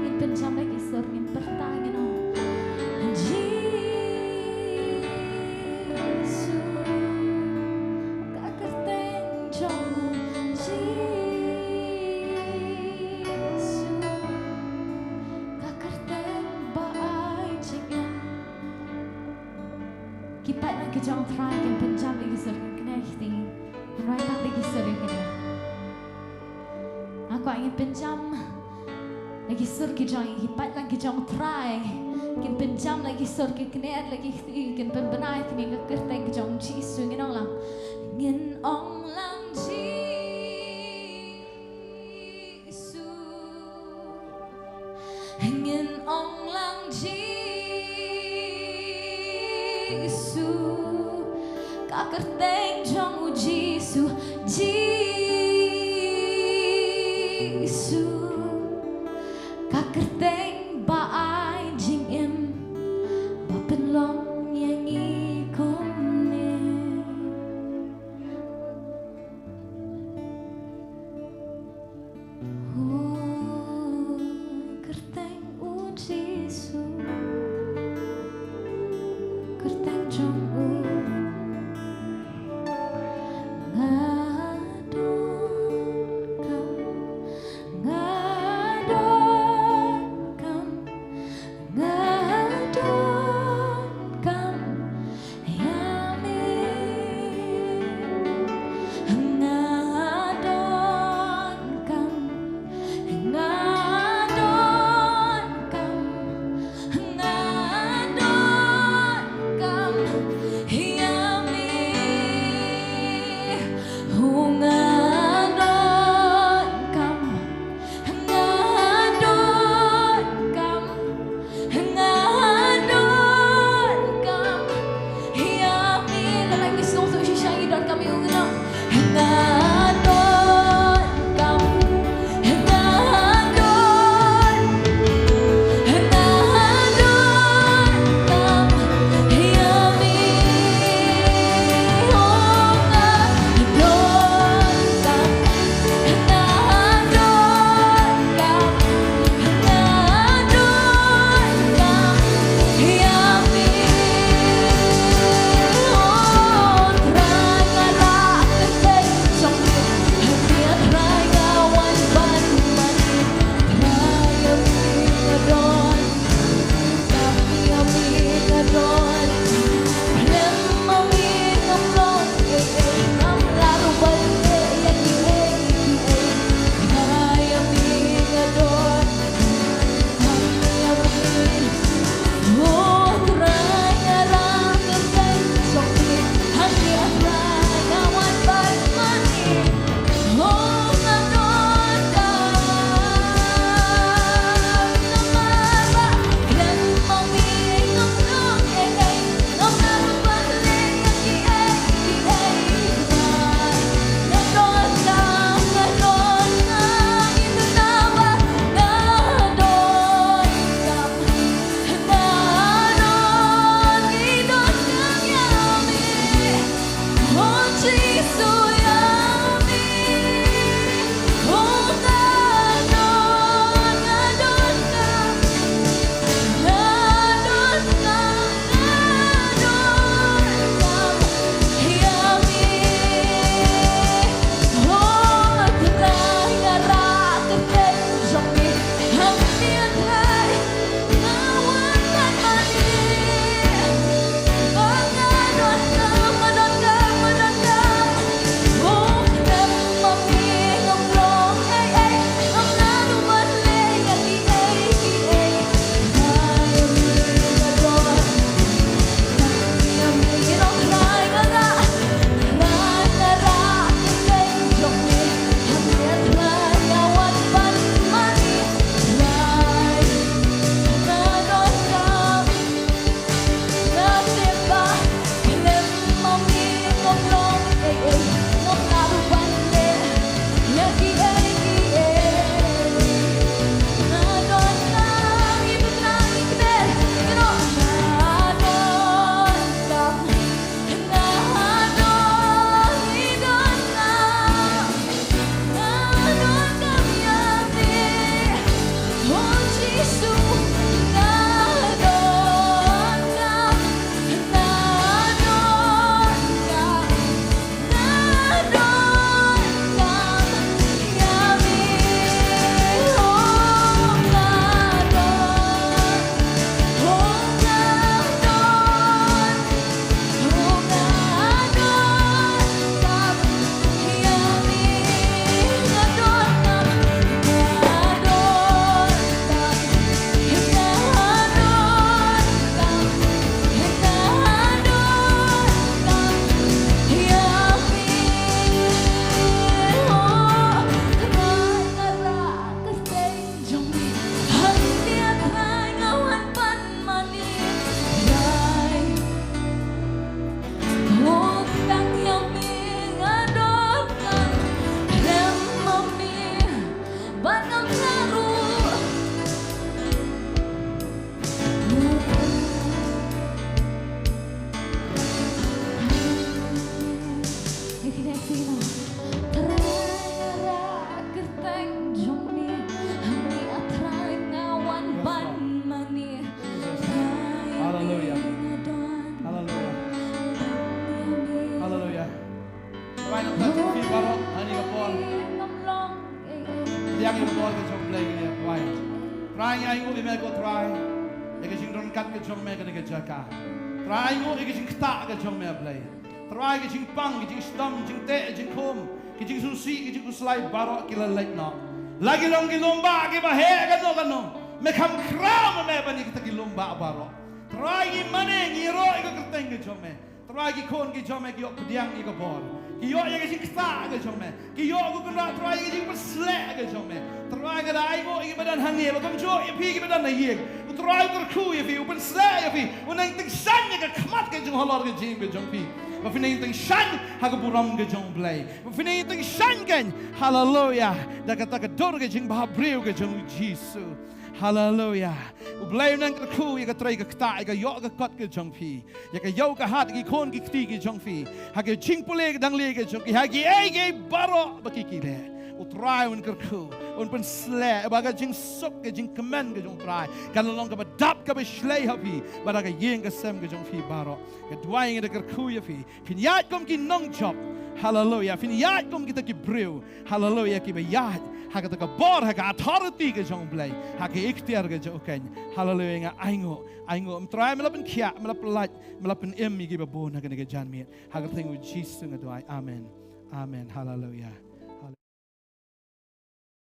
Ngin pynjam la ki sur, ngin pyrta, ngin ong Jisu, ka kyrteng jong u Jisu, ka kyrteng ba ai jingim. Ki paidlang ki jong u Trai kin pynjam la ki sur, kin knieh ïa ki kti, kin rai tang la ki sur ïa kane. Nga kwah ngin pynjam la ki sur ki jong ngi, ki paidlang ki jong u Trai kin pynjam la ki sur, kin knieh la ki kti, kin pynbna ïa kane ka kyrteng ka jong u Jisu. Ngin ong lang, ngin ong lang Jisu. Jisu. Ngin ong lang Jisu, ka kyrteng jong u Jisu, Jisu, ka kyrteng ba ai jingim, ba pynlong ïa ngi kumne. Oh, kyrteng u Jisu, kyrteng jong u. Nga donkam, nga donkam Trai, ngi ainguh ïa me ko Trai, ïa ka jingdon kat ka jong me ha kane ka jaka. Trai, ainguh ïa ka jingktah ka jong me Blei. Trai, ka jingpang, ka jingshitom, jingteh, jingkhum, ka jingsngewsih, ka jingkhuslai baroh ki la leit noh. La ki long ki lum bah kiba heh kano kano, me kham khraw ma me ban ïa kita ki lum bah baroh. Trai, ngi mane, ngi ïaroh ïa ka kyrteng ka jong me. Trai, ki khun ki jong me ki ïoh pdiang ïa ka bor, ki ïoh ïa ka jingktah ka jong me, ki ïoh, ko Kynrad Trai, ïa ka jingpynsleh ka jong me. Trai, nga da ainguh ïa kiba don hangne, ba kumjuh ïa phi kiba don ha ïing. U Trai u kyrkhu ïa phi, u pynsleh ïa phi, u nang tyngshaiñ ïa ka khmat ka jong halor ka jingim ka jong phi, ba phin nang tyngshaiñ ha ka burom ka jong Blei, ba phin nang tyngshaiñ kein, haleluya, da kata ka dur ka jingbhabriew ka jong u Jisu. Haleluya. U Blei u nang kyrkhu ïa ka trei ka ktah, ïa ka ïoh ka kot ka jong phi, ïa ka ïew ka hat, ki khun ki kti ki jong phi, ha ka jingpule ka dangle ka jong ki, ha kiei kiei baroh ba ki ki leh. U Trai un kyrkhu, un pynsleh, ba ka jingsuk, ka jingkmen ka jong u Trai kan long kaba dap kaba shlei ha phi bad ha ka ïing ka sem ka jong phi baroh. Nga duwai, nga da kyrkhu ïa phi, phin ïaid kum ki nongjop. Haleluya. Phin ïaid kum kita ki briew, haleluya, kiba ïaid ha kata ka bor, ha ka authority ka jong u Blei, ha ka iktiar ka jong u kein. Haleluya. Nga ainguh, ainguh, em Trai, me la pynkhiah, me la pynlait, me la pynim ïa kiba bun ha kane ka janmiet. Ha ka kyrteng u Jisu nga duwai. Amen. Amen. Haleluya.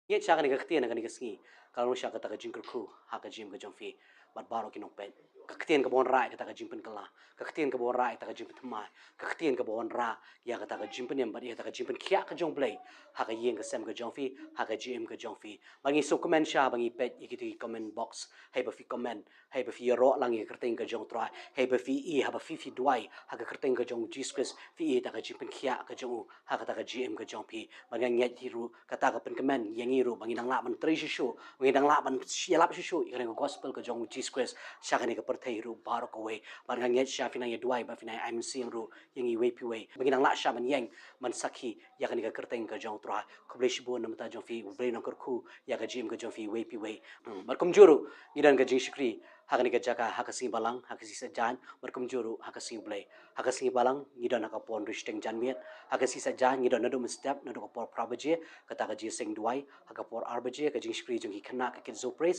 Ngeit sha kane ka ktien ha kane ka sngi ka long sha kata ka jingkyrkhu ha ka jingim ka jong phi bad baroh ki nongpeit. Ka ktien kaba wanrah ïa kata ka jingpynkylla, ka ktien kaba wanrah ïa kata ka jingpynthymmai, ka ktien kaba wanrah ïa kata ka jingpynim bad ïa kata ka jingpynkhiah ka jong u Blei ha ka ïing ka sem ka jong phi, ha ka jingim ka jong phi. Ba ngi sngewkmen sha ba ngi peit ïa kita ki comment box, hei ba phi comment, hei ba phi ïaroh lang ïa ka kyrteng ka jong u Trai, hei ba phi i, haba phi, phi duwai ha ka kyrteng ka jong u Jisu Khrist, phi i ïa kata ka jingpynkhiah ka jong u ha kata ka jingim ka jong phi. Bad nga ngeit hi ruh kata ka pynkmen ïa ngi ruh ba ngi dang lah ban trei shuh shuh, ba ngi dang lah ban ïalap shuh shuh ïa kane ka gospel ka jong u Jisu Khrist sha kane ka pyrthei ruh baroh kawei. Bad nga ngeit sha phi nang ïa duwai bad phi nang ïa ai mynsiem ruh ïa ngi iwei pa iwei, ba ngi dang lah sha ban ïeng ban sakhi ïa kane ka kyrteng ka jong u Trai. Khublei shibun na ka bynta jong phi, u Blei un nang kyrkhu ïa ka jingim ka jong phi iwei pa iwei. Hmm, bad kumjuh ruh ngi don ka jingshakri ha kane ka jaka ha ka sngi Balang, ha ka sngi Saitjaiñ, bad kumjuh ruh ha ka sngi Blei. Ha ka sngi Balang ngi don ha ka por hynriew shiteng janmiet, ha ka sngi Saitjaiñ ngi don naduh mynstep, naduh ka por phra baje kata ka jingïaseng duwai, ha ka por ar baje ka jingshakri jong ki khynnah ka Kids Praise,